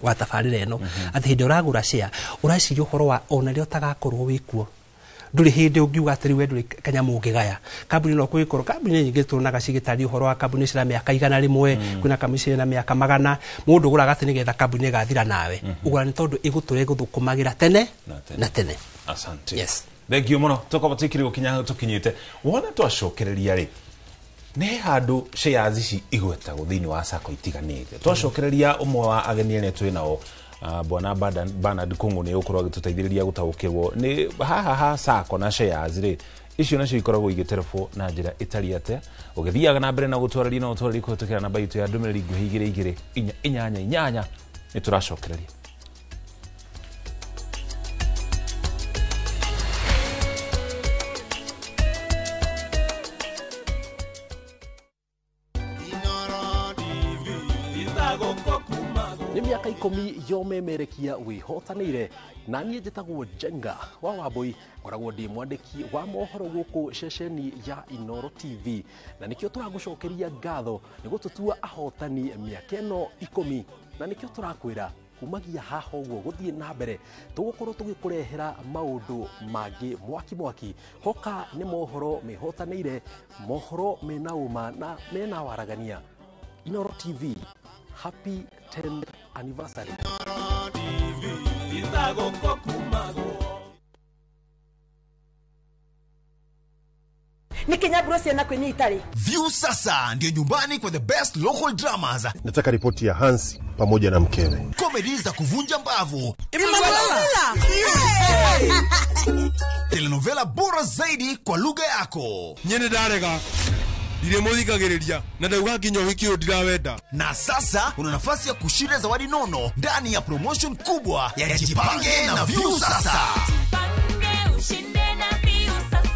wa tabarĩra ĩno, atĩ hĩndĩ ũragũra share ũraciria ũhoro wa ona rĩrĩa ũtagakorwo wĩkuo, ndũrĩ hĩndĩ ũngiuga atĩ rĩu we ndũrĩ kanyamũ ũngĩgaya kambuni. No kwĩkorwo kambuni nyingĩ tuonaga cigĩtaria ũhoro wa kambuni cira mĩaka 100, kwĩna kambuni cirĩ na mĩaka 100. Mũndũ ũgũraga atĩ nĩgetha kambuni ĩgathira nawe, ũgũra nĩ tondũ ĩgũtũra ĩgũthũkũmagĩra tene na tene. Asante. Yes. Thank you mũno. Tũkorwo tũkĩrĩ gũkinya hau tũkinyĩte, wona twacokereria rĩ, nĩ handũ shares ici igwetagwo thĩinĩ wa sacco itiganĩte. Twacokereria ũmwe wa ageni arĩa twĩ nao, bwana Bernard Kung'u, nĩ ũkorwo agĩtũteithĩrĩria gũtaũkĩrwo nĩ haha ha sacco na shares rĩ, icio nacio ikoragwo igĩterebwo na njĩra ĩtariĩ atĩa. Ũgĩthiaga na mbere na gũtwarĩria na ũtwarĩria kũhetũkĩra namba itũ ya ndũmĩrĩri 22288. Nĩ tũracokereria. Nĩ mĩaka 10 yomemerekia wĩhotanĩire, na niĩ njĩtagwo Njenga wa Wambui, ngoragwo ndĩ mwandĩki wa mohoro gũkũ ceceni ya Inoro TV, na nĩkĩo tũragũcokeria ngatho nĩ gũtũtua ahotani mĩaka ĩno 10, na nĩkĩo tũrakwĩra kumagia haha ũguo gũthiĩ na mbere tũgũkorwo tũgĩkũrehera maũndũ mangĩ mwaki mwaki. Hoka nĩ mohoro mehotanĩire, mohoro mena ũma na mena waragania. Inoro TV, happy 10th. anniversary. Nikinyaburo ciana kwini itari. View sasa ndio nyumbani kwa the best local dramas. Nataka ripoti ya Hansi pamoja na mkewe. Comedy za kuvunja mbavu. Emanuela. Telenovela bora zaidi kwa lugha yako. Nyene ndarega. Ndire muthikagiriria na ndauga nginya uhiki uyu ndirawenda. Na sasa una nafasi ya kushinda zawadi nono ndani ya promotion kubwa ya Jipange na View Sasa. Jipange ushinde na View Sasa.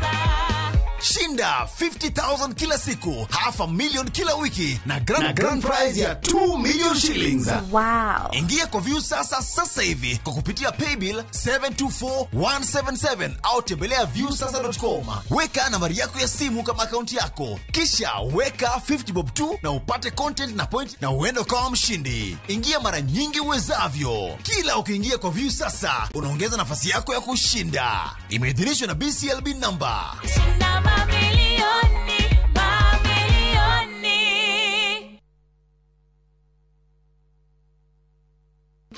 Shinda 50,000 kila siku, 500,000 kila wiki na grand prize ya 2 million shillings. Wow. Ingia kwa View Sasa sasa hivi kwa kupitia paybill 724177 au tembelea viewsasa.com. Weka nambari yako ya simu kama akaunti yako, kisha weka 50 bob tu na upate content na point na uende kama mshindi. Ingia mara nyingi uwezavyo. Kila ukiingia kwa View Sasa unaongeza nafasi yako ya kushinda. Imeidhinishwa na BCLB number. Shinda mamilioni, mamilioni.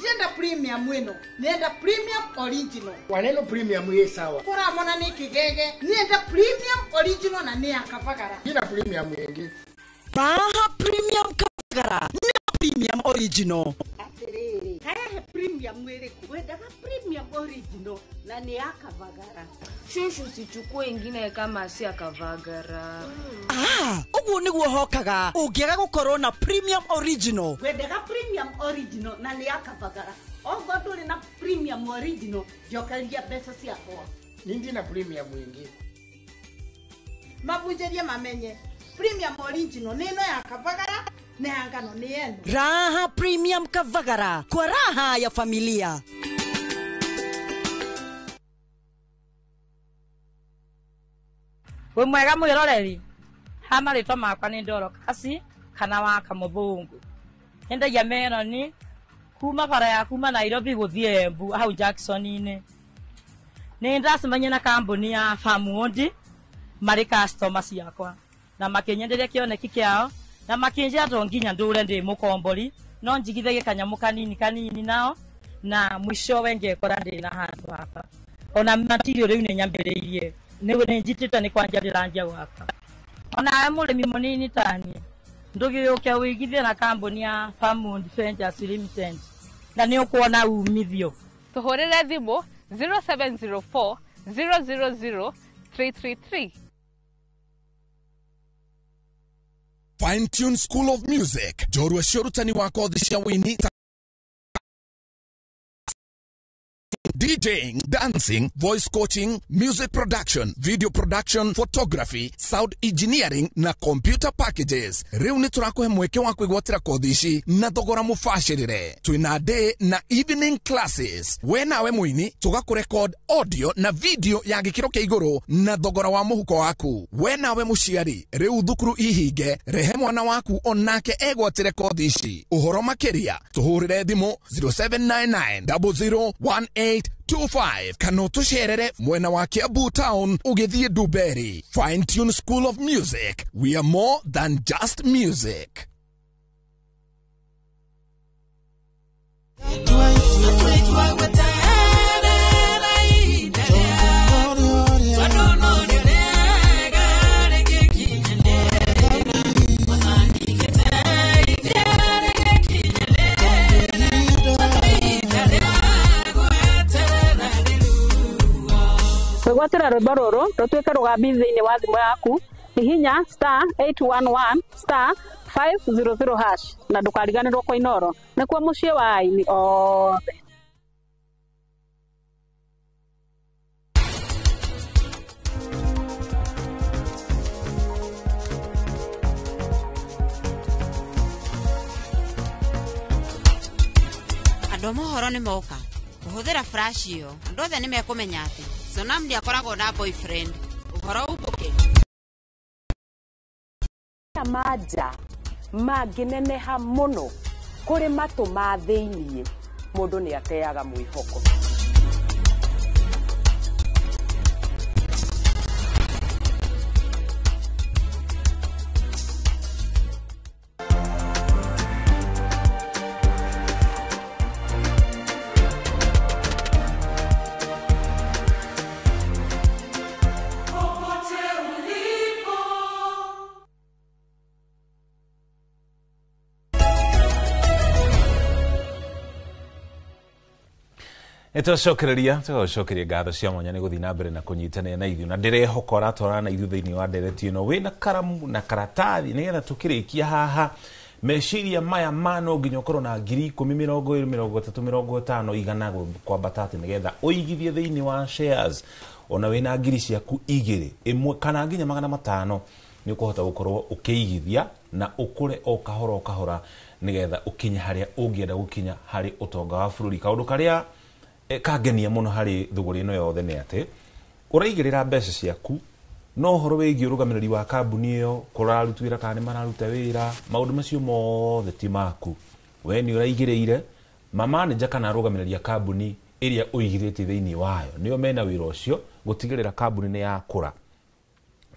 Nenda premium wino, nenda premium original. Waneno premium ye sawa. Kura mona ni kigege, nenda premium original na ni akavagara. Ina premium yengi. Baha premium kavagara, ni premium original. Atiriri, haya he premium mwiriku. Wendaga premium original na ni akavagara. Shushu sichukue ingine kama si akavagara. Ah, uguo niguo hokaga. Ungiaga gukorwo na premium original. Wendaga premium original na ni akavagara. Ongo nduri na premium original, njokeria mbeca ciakwa. Nindi na premium ingi. Mabunjerie mamenye. Premium original ni ino ya kavagara na ya ngano ni eno. Raha premium kavagara kwa raha ya familia. We mwega mwiroreri ha marĩtwa makwa nĩ Dorokasi kana wa Kamuthungu. Nyendagia meroni kuma bara ya kuma Nairobi gũthiĩ Embu hau Jackson-inĩ. Nĩ ndacemania na kambuni ya Farmwood marĩ customer ciakwa na makĩnyenderia kĩoneki kĩao na makĩnjĩra to nginya ndũre ndĩ mũkombori no njigithagie kanyamũ kanini kanini nao na mwishowe ngekora ndĩ na handũ hapa. Ona material rĩu nĩ nyambĩrĩirie nĩ njitĩte nĩ kwanja ndĩranjia gwaka. Ona mũrĩmi mũnini tani ndũgĩũke ũigithie na kambuni ya Farmwood Ventures Limited na nĩ ũkuona umithio. Tũhũrĩre thimũ 0704 000 333. Fine Tune School of Music njorua cia ũrutani wa kothi cia wĩini DJing, dancing, voice coaching, music production, video production, photography, sound engineering na computer packages. Riu ni turakuhe mweke wa kwigwatira kothi ici na thogora mubacirire. Twina day na evening classes. We nawe muini tugakurecord audio na video ya gikiro kia iguru na thogora wa muhuko waku. We nawe muciari riu thukuru ihinge rehe mwana waku onake egwatire kothi ici. Uhoro makiria tuhurire thimu 0799 0018 25 kana tucerere mwena wa Kiambu Town ugithie Duberi. Fine Tune School of Music, we are more than just music. Gwatĩra rwĩmbo rũrũ rũtuĩke rũgambi thĩinĩ wa thimũ yaku hihinya *811 *500# na ndũkariganĩrwo kwa Inooro nĩkuo mũciĩ wa aini othe. Andũ a mohoro nĩ moka kũhũthĩra flash ĩyo andũ othe nĩ mekũmenya atĩ Sonam ndiakoragwo na boyfriend. Ũhoro umbũke. Manja mangĩneneha mũno kũrĩ matũ ma thĩiniĩ mũndũ nĩ ateaga mwĩhoko. Nĩtwacokereria tũgagũcokeria ngatho cia mwanya nĩ gũthiĩ na mbere na kũnyitanĩra na ithuĩ, na ndĩrehoka ũratwarana na ithuĩ thĩinĩ wa ndereti ĩno wĩna karamu na karatathi, nĩgetha tũkĩrĩkia haha meciria maya ma no nginya ũkorwo na 10,000, 20, 30, 50, 100 kwambata atĩ nĩgetha ũigithie thĩinĩ wa shares ona wĩna ngiri ciaku 2, 1 kana nginya 500 nĩ ũkũhota gũkorwo ũkĩigithia na ũkũre o kahora o kahora nĩgetha ũkinye harĩa ũngĩenda gũkinya harĩ ũtonga wa bũrũri. Kaũndũ karĩa kangenia mũno harĩ thũgũrĩ ĩno yothe nĩ atĩ ũraigĩrĩra mbeca ciaku no ũhoro wĩgiĩ ũrũgamĩrĩri wa kambuni ĩyo, kũraruta wĩra kana nĩ mararuta wĩra, maũndũ macio mothe ti maku. We nĩ ũraigĩrĩire mamanager kana arũgamĩrĩri a kambuni ĩrĩa ũigithĩtie thĩinĩ wayo nĩo mena wĩra ũcio gũtigĩrĩra kambuni nĩ yakũra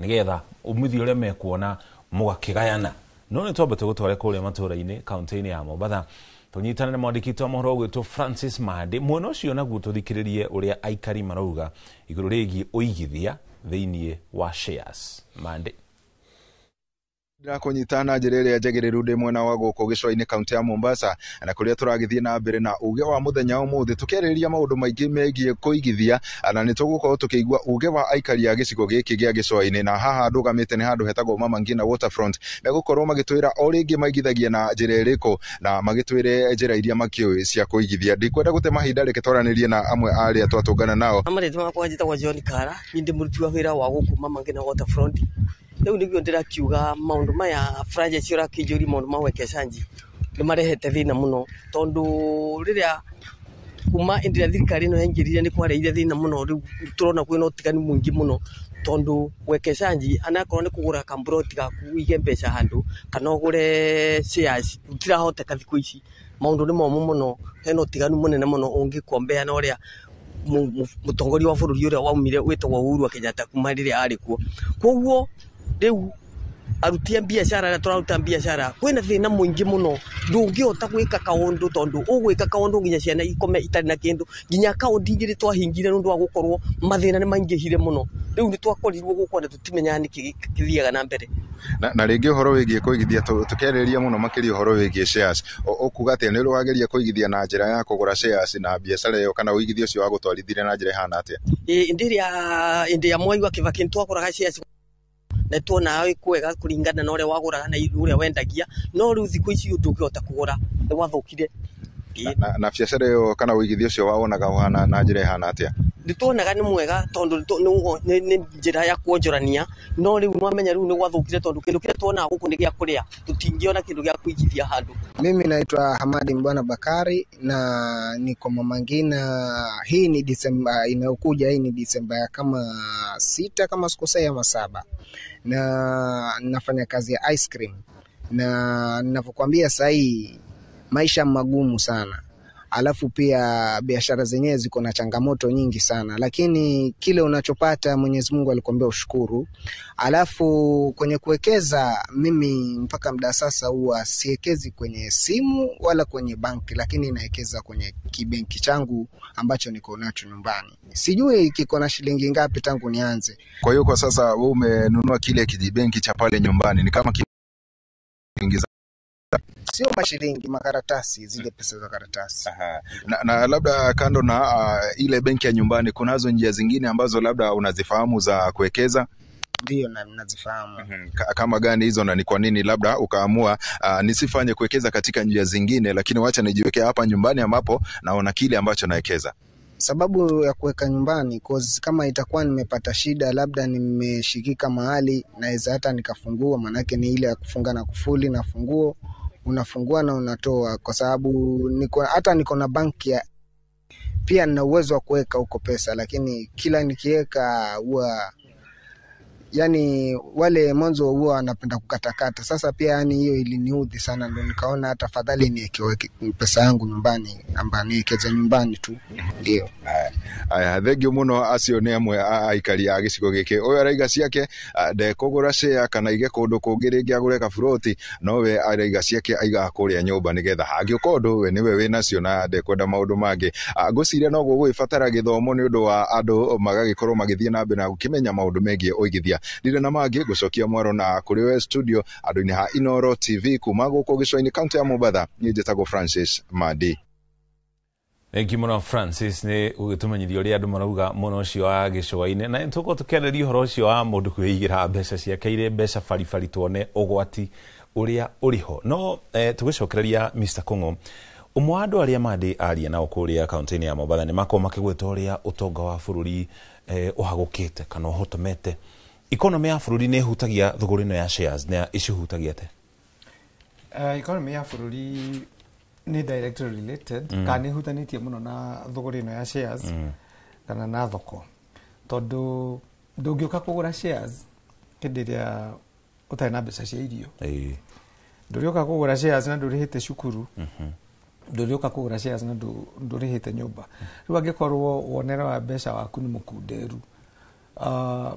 nĩgetha umithio ũrĩa mekuona mũgakĩgayana. No nĩ twambe tũgũtware kũrĩa matũũra-inĩ kaunti-inĩ ya Mombatha tũnyitane na mwandĩki witũ wa mohoro ũgwĩtwo Francis Mande. Mwena ũcio naguo tũthikĩrĩrie ũrĩa aikari marauga igũrũ rĩgiĩ ũigithia thĩinĩ wa shares. Mande. Ndĩrakũnyita na njĩra ĩrĩa njagĩrĩru ndĩ mwena wa gũkũ gĩcũa-inĩ kaunti ya Mombasa, na kũrĩa tũragĩthiĩ na mbere na uge wa mũthenya ũmũthĩ tũkĩarĩrĩria maũndũ maingĩ megiĩ kũigithia, na nĩ tũgũkorwo tũkĩigua uge wa aikari a gĩcigo gĩkĩ gĩa gĩcũa-inĩ. Na haha ndũgamĩte nĩ handũ hetagwo Mama Ngina Waterfront, megũkorwo magĩtwĩra o rĩngĩ maigithagia na njĩra ĩrĩkũ na magĩtwĩre njĩra iria makĩũĩ cia kũigithia. Ndikwenda gũte mahinda, reke twaranĩrie na amwe a arĩa twatũngana nao. Marĩtwa makwa njĩtagwo John Kara, niĩ ndĩ mũruti wa wĩra wa gũkũ Mama Ngina Waterfront. Rĩu nĩguo ndĩrakiuga maũndũ maya franchise ũrakĩnjũria maũndũ ma wekecanji nĩ marehete thĩna mũno, tondũ rĩrĩa kuma hĩndĩ ĩrĩa thirikari ĩno yaingĩrire nĩ kwarehire thĩna mũno. Rĩu tũrona kwĩna ũtiganu mũingĩ mũno, tondũ wekecanji anakorwo nĩ kũgũra kamburoti gaku ũige mbeca handũ kana ũgũre shares gũtirahoteka thikũ ici. Maũndũ nĩ momũ mũno, hena ũtiganu mũnene mũno ũngĩkombea na ũrĩa mũtongoria wa bũrũri ũrĩa waumire wĩtagwo Uhuru Kenyatta kuma rĩrĩa arĩ kuo. Koguo rĩu aruti a biacara arĩa tũraruta biacara kwĩna thĩna mũingĩ mũno, ndũngĩhota gwĩka kaũndũ tondũ ũgwĩka kaũndũ nginya ciana ikome itarĩ na kĩndũ. Nginya akaunti igĩrĩ twahingire nĩ ũndũ wa gũkorwo mathĩna nĩ maingĩhire mũno. Rĩu nĩ twakorirwo gũkũ na tũtimenyaga nĩkĩ gĩthiaga na mbere. Na rĩngĩ ũhoro wĩgiĩ kũigithia tũkĩarĩrĩria mũno makĩria ũhoro wĩgiĩ shares, ũkuga atĩa nĩ ũrĩ wageria kũigithia na njĩra ya kũgũra shares na biacara ĩyo, kana ũigithia ũcio wa gũtwarithire na njĩra ĩhana atĩa? Hĩndĩ ĩrĩa Mwai wa Kibaki nĩ twagũraga shares na tuonaga wĩ kwega kũringana na ũrĩa wagũraga na ũrĩa wendagia, no rĩu thikũ ici ndũngĩhota kũgũra, nĩ gwathũkire. Na biacara ĩyo kana ũigithia ũcio wawonaga ũhana na njĩra ĩhana atĩa? Nĩ tuonaga nĩ mwega tondũ nĩ njĩra ya kuonjorania, no rĩu nwamenya rĩu nĩ gwathũkire tondũ kĩndũ kĩrĩa tuonaga gũkũ nĩ gĩa kũrĩa, tũtingĩona kĩndũ gĩa kũigithia handũ. Mimi naitwa Hamadi Mbwana Bakari na niko Mama Ngina. Hii ni Disemba inayokuja, hii ni Disemba ya kama 6 kama sikosei ama 7, na nafanya kazi ya ice cream, na ninavyokuambia sasa hii maisha magumu sana, alafu pia biashara zenyewe ziko na changamoto nyingi sana, lakini kile unachopata Mwenyezi Mungu alikwambia ushukuru. Alafu kwenye kuwekeza, mimi mpaka muda sasa huwa siwekezi kwenye simu wala kwenye banki, lakini naekeza kwenye kibenki changu ambacho niko nacho nyumbani. Sijui kiko na shilingi ngapi tangu nianze. Kwa hiyo kwa sasa wewe umenunua kile kijibenki cha pale nyumbani, ni kama kiingiza sio mashilingi, makaratasi, zile pesa za karatasi. Aha. Na labda kando na ile benki ya nyumbani, kunazo njia zingine ambazo labda unazifahamu za kuwekeza? Ndio, nazifahamu. Kama gani hizo, na ni kwa nini labda ukaamua nisifanye kuwekeza katika njia zingine, lakini wacha nijiweke hapa nyumbani ambapo naona kile ambacho nawekeza? Sababu ya kuweka nyumbani, cause kama itakuwa nimepata shida, labda nimeshikika mahali, naweza hata nikafungua, manake ni ile ya kufunga na kufuli na funguo, unafungua na unatoa, kwa sababu hata niko na banki ya pia nina uwezo wa kuweka huko pesa, lakini kila nikiweka huwa yani wale mwanzo huwa wanapenda kukatakata. Sasa pia yani hiyo iliniudhi sana, ndio nikaona hata afadhali niweke pesa yangu nyumbani, amba niwekeze nyumbani tu. Ndio. Aya, thengio muno acio nĩ amwe a aikari a gĩcigo gĩkĩ. Ũyũ araiga ciake ndekũgũra share kana aige kũndũ kũngĩ rĩngĩ agũre kaburoti, no we araiga ciake aigaga kũrĩa nyũmba nĩgetha hangĩũka ũndũ we nĩwe wĩnacio na ndekwenda maũndũ mangĩ. Ngwĩciria no gũgũgĩbatara gĩthomo nĩ ũndũ wa andũ magagĩkorwo magĩthiĩ na mbere na gũkĩmenya maũndũ megiĩ ũigithia. Ndirĩ na mangĩ, ngũcokia mwaro na kũrĩ we studio andũ-inĩ ha Inooro TV kuma gũkũ gĩcũa-inĩ kaunti ya Mombatha. Niĩ njĩtagwo Francis Mandi. Thank you muno Francis nĩ gũgĩtũmenyithia ũrĩa andũ marauga mũno ũcio wa gĩcũa-inĩ, na nĩtũgũkorwo tũkĩarĩria ũhoro ũcio wa mũndũ kwĩigĩra mbeca ciake irĩ mbeca baribari, tuone ũgwati ũrĩa ũrĩ ho. No tũgĩcokereria Mr. Kung'u, ũmwe wa andũ arĩa mandĩ aria nao kũrĩa kaunti-inĩ ya Mombatha nĩ makorwo makĩgweta ũrĩa ũtonga wa bũrũri ũhagũkĩte kana ũhotomete. Economy ya bũrũri nĩ ĩhutagia thũgũrĩ ĩno ya shares, na ĩcihutagia atĩa? Economy ya bũrũri nĩ directly related kana nĩ ĩhutanĩtie mũno na thũgũrĩ ĩno ya shares kana na thoko, tondũ ndũngĩũka kũgũra shares hĩndĩ ĩrĩa ũtarĩ na mbeca cia irio. Ndũrĩũka kũgũra shares na ndũrĩhĩte cukuru. Ndũrĩũka kũgũra shares na ndũrĩhĩte nyũmba. Rĩu angĩkorwo wonere wa mbeca waku nĩ mũkunderu,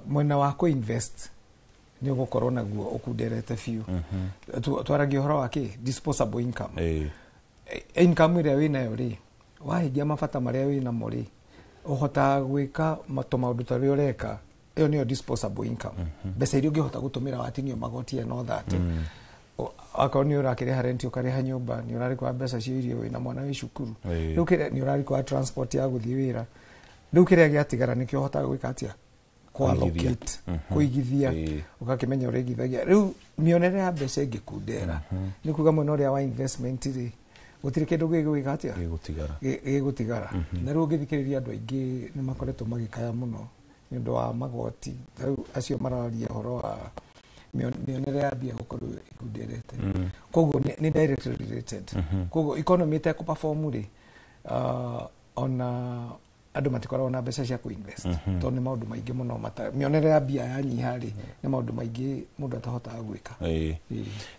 mwena wa kũ-invest nĩ ũgũkorwo naguo ũkunderete biũ. Twaragia ũhoro wa kĩ disposable income. Income ĩrĩa wĩnayo rĩ, wahingia mabata marĩa wĩnamo rĩ, ũhotaga gwĩka tũmaũndũ ta ũrĩa ũreka. Ĩyo nĩyo disposable income, mbeca iria ũngĩhota gũtũmĩra watinio magoti and all that. Akorwo nĩ ũrakĩrĩha rent, ũkarĩha nyũmba, nĩ ũrarĩkwa mbeca cia irio, wĩna mwana wĩ cukuru, rĩu kĩrĩa nĩ ũrarĩkwa transport ya gũthiĩ wĩra, rĩu kĩrĩa gĩatigara nĩkĩo ũhotaga gwĩka atĩa? Kũ-allocate, kũigithia. Ũgakĩmenya ũrĩa ũigithagia. Rĩu mĩonere ya mbeca ĩngĩkundera, nĩ kuga mwena ũrĩa wa investment rĩ, gũtirĩ kĩndũ gĩgwĩka atĩa? Gĩgũtigara. Gĩgũtigara. Na rĩu ũngĩthikĩrĩria andũ aingĩ nĩ makoretwo magĩkaya mũno nĩ ũndũ wa magoti. Rĩu acio mararia ũhoro wa mĩonere ya mbia gũkorwo ĩkunderete. Koguo nĩ directly related. Koguo economy ĩtekũ perform rĩ, ona andũ matikoragwo na mbeca cia kũ-invest, tondũ nĩ maũndũ maingĩ mũno mĩonere ya mbia yanyiha rĩ, nĩ maũndũ maingĩ mũndũ atahotaga gwĩka.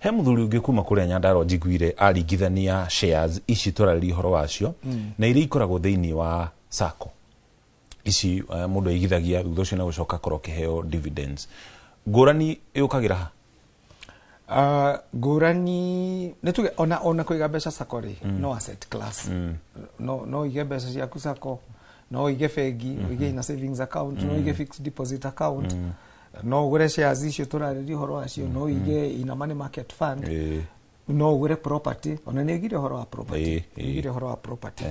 He mũthuri ũngĩ kuma kũrĩa Nyandarua njiguire aringithania shares ici tũrarĩria ũhoro wacio na iria ikoragwo thĩinĩ wa sacco ici, mũndũ aigithagia, thutha ũcio nĩ gũcoka akorwo akĩheo dividends. Ngũrani yũkagĩra ha? Ngũrani nĩ tuge ona kũiga mbeca sacco rĩ, no asset class. No ũige mbeca ciaku sacco, no ũige bengi, ũige ina savings account, no ũige fixed deposit account, no ũgũre shares icio tũrarĩria ũhoro wacio, no ũige ina money market fund, no ũgũre property. Ona nĩ ũigire ũhoro wa property. Nĩ ũigire ũhoro wa property.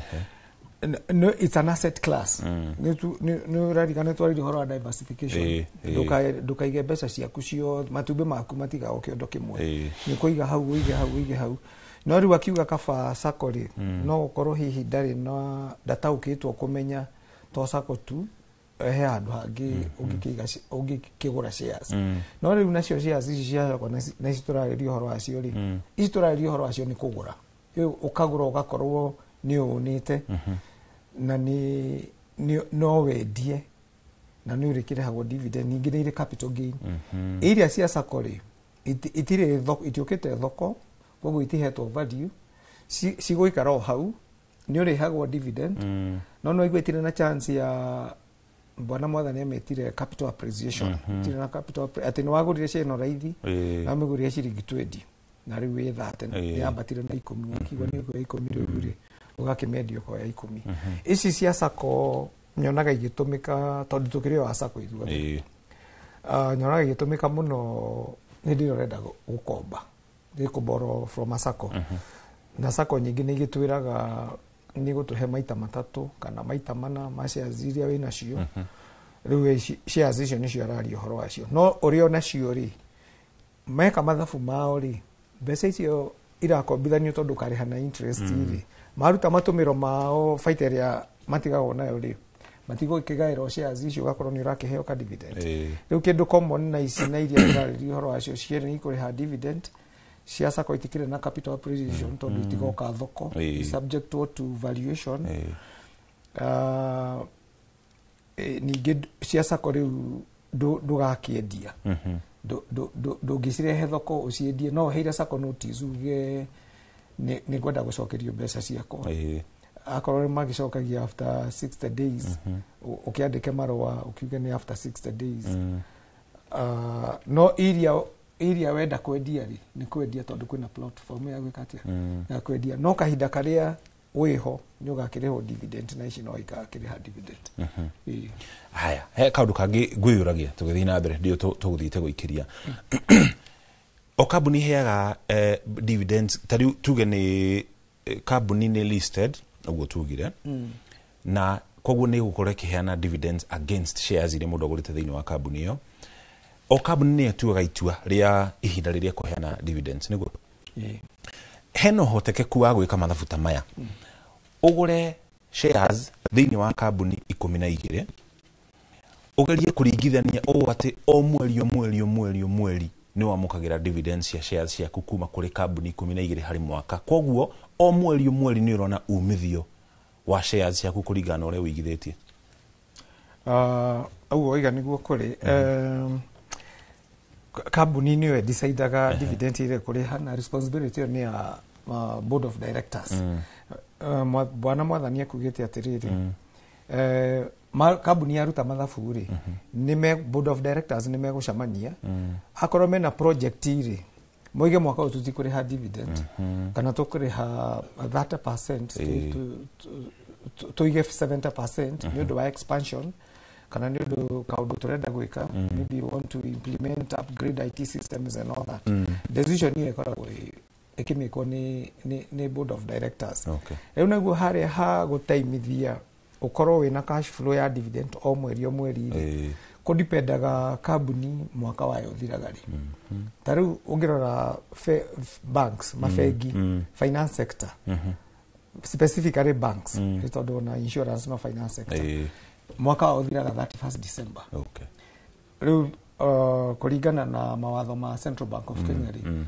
No, it's an asset class. Nĩ ũrarikana twarĩria ũhoro wa diversification. Ndũkaige mbeca ciaku ciothe, matumbĩ maku matigagwo kĩondo kĩmwe. Nĩ kũiga hau, ũige hau, ũige hau. No rĩu akiuga kaba sacco rĩ, no gũkorwo hihi ndarĩ na ndataũkĩtwo kũmenya to sacco tu, he handũ hangĩ ũngĩkĩiga ũngĩkĩgũra shares. No rĩu nacio shares ici cia sacco na ici tũrarĩria ũhoro wacio rĩ, ici tũrarĩria ũhoro wacio nĩ kũgũra. Rĩu ũkagũra ũgakorwo nĩ ũnĩte na nĩ no wendie na nĩ ũrĩkĩrĩhagwo dividend, ningĩ nĩ irĩ capital gain. Iria cia sacco rĩ, itirĩ thoko, itiũkĩte thoko, koguo itihetwo value. Cigũikara o hau, nĩ ũrĩhagwo dividend, no igua itirĩ na chance ya bwana mwathani ametire capital appreciation. Itirĩ na capital atĩ nĩ wagũrire share ĩno raithi, na wamĩgũrire ciringi 20 na rĩu wĩ 30, nĩ yambatire na 10, ũkiuga nĩ ũkuoya 10, rĩu rĩ ũgakĩmendia ũkoya 10. Ici cia sacco nyonaga igĩtũmĩka tondũ tũkĩrĩ o a sacco ithuothe. Nyonaga igĩtũmĩka mũno hĩndĩ ĩrĩa ũrenda gũkomba, gũborrow from a sacco. Na sacco nyingĩ nĩ igĩtwĩraga nĩ gũtũhe maita matatũ kana maita mana ma shares iria wĩ nacio. Rĩu shares icio nĩcio araria ũhoro wacio, no ũrĩa onacio rĩ, meka mathabu mao rĩ, mbeca icio irakombithanio tondũ ũkarĩha na interest rĩ, maruta matũmĩro mao, baita ĩrĩa matigagwo nayo rĩ, matigũkĩgaĩrwo shares icio, ũgakorwo nĩ ũrakĩheo ka dividend. Rĩu kĩndũ common na ici na iria tũrarĩria ũhoro wacio, cierĩ nĩ ikũrĩha dividend. Cia sacco itikĩrĩ na capital appreciation tondũ itigoka thoko. Is subject to valuation. Ningĩ cia sacco rĩu ndũgakĩendia. Ndũngĩcirehe thoko ũciendie, no ũheire sacco notice uge nĩ ngwenda gũcokerio mbeca ciakwa. Akorwo nĩ magĩcokagia after 60 days, ũkĩandĩke marũa ũkiuge nĩ after 60 days. No iria wenda kwendia rĩ, nĩ kwendia tondũ kwĩna platform ya gwĩka atĩa? Ya kwendia. No kahinda karĩa wĩho nĩ ũgakĩrĩhwo dividend, na ici no igakĩrĩha dividend. Haya, he kaũndũ kangĩ ngwĩyũragia tũgĩthiĩ na mbere, ndio tũgũthiĩte gũikĩria. O kambuni iheaga dividends, ta rĩu tuge nĩ kambuni nĩ listed. Ũguo tugire. Na koguo nĩ ĩgũkorwo ĩkĩheana dividends against shares iria mũndũ agũrĩte thĩinĩ wa kambuni ĩyo. O kambuni nĩ ĩtuaga itua rĩa ihinda rĩrĩa ĩkũheana dividends, nĩguo? Ĩĩ. Hena ũhotekeku wa gwĩka mathabu ta maya: ũgũre shares thĩinĩ wa kambuni 12, ũgerie kũringithania ũũ atĩ o mweri, o mweri, o mweri, o mweri nĩ wamũkagĩra dividends cia shares ciaku kuma kũrĩ kambuni 12 harĩ mwaka. Koguo o mweri, o mweri nĩ ũrona umithio wa shares ciaku kũringana na ũrĩa ũigithĩtie. Ũguo waiga nĩguo kũrĩ. Kambuni nĩyo ĩdecidaga dividend ĩrĩa ĩkũrĩha, na responsibility ĩyo nĩ ya board of directors. Bwana mwathani akugĩte atĩrĩrĩ, kambuni yaruta mathabu rĩ, nĩ board of directors nĩ megũcemania. Akorwo mena project rĩ, moige mwaka ũyũ tũtikũrĩha dividend kana tũkũrĩha 30%, tũige 70% nĩ ũndũ wa expansion kana nĩ ũndũ kaũndũ tũrenda gwĩka, maybe you want to implement, upgrade IT systems and all that. Decision ĩyo ĩkoragwo ĩkĩmĩkwo nĩ board of directors. Rĩu naguo harĩa ha gũtaimithia ũkorwo wĩna cash flow ya dividend o mweri, o mweri rĩ, kũdipendaga kambuni mwaka wayo ũthiraga rĩ. Ta rĩu ũngĩrora banks, mabengi, finance sector, specifically banks, nĩ tondũ ona insurance no finance sector, mwaka wao ũthiraga 31st December. Rĩu kũringana na mawatho ma Central Bank of Kenya rĩ,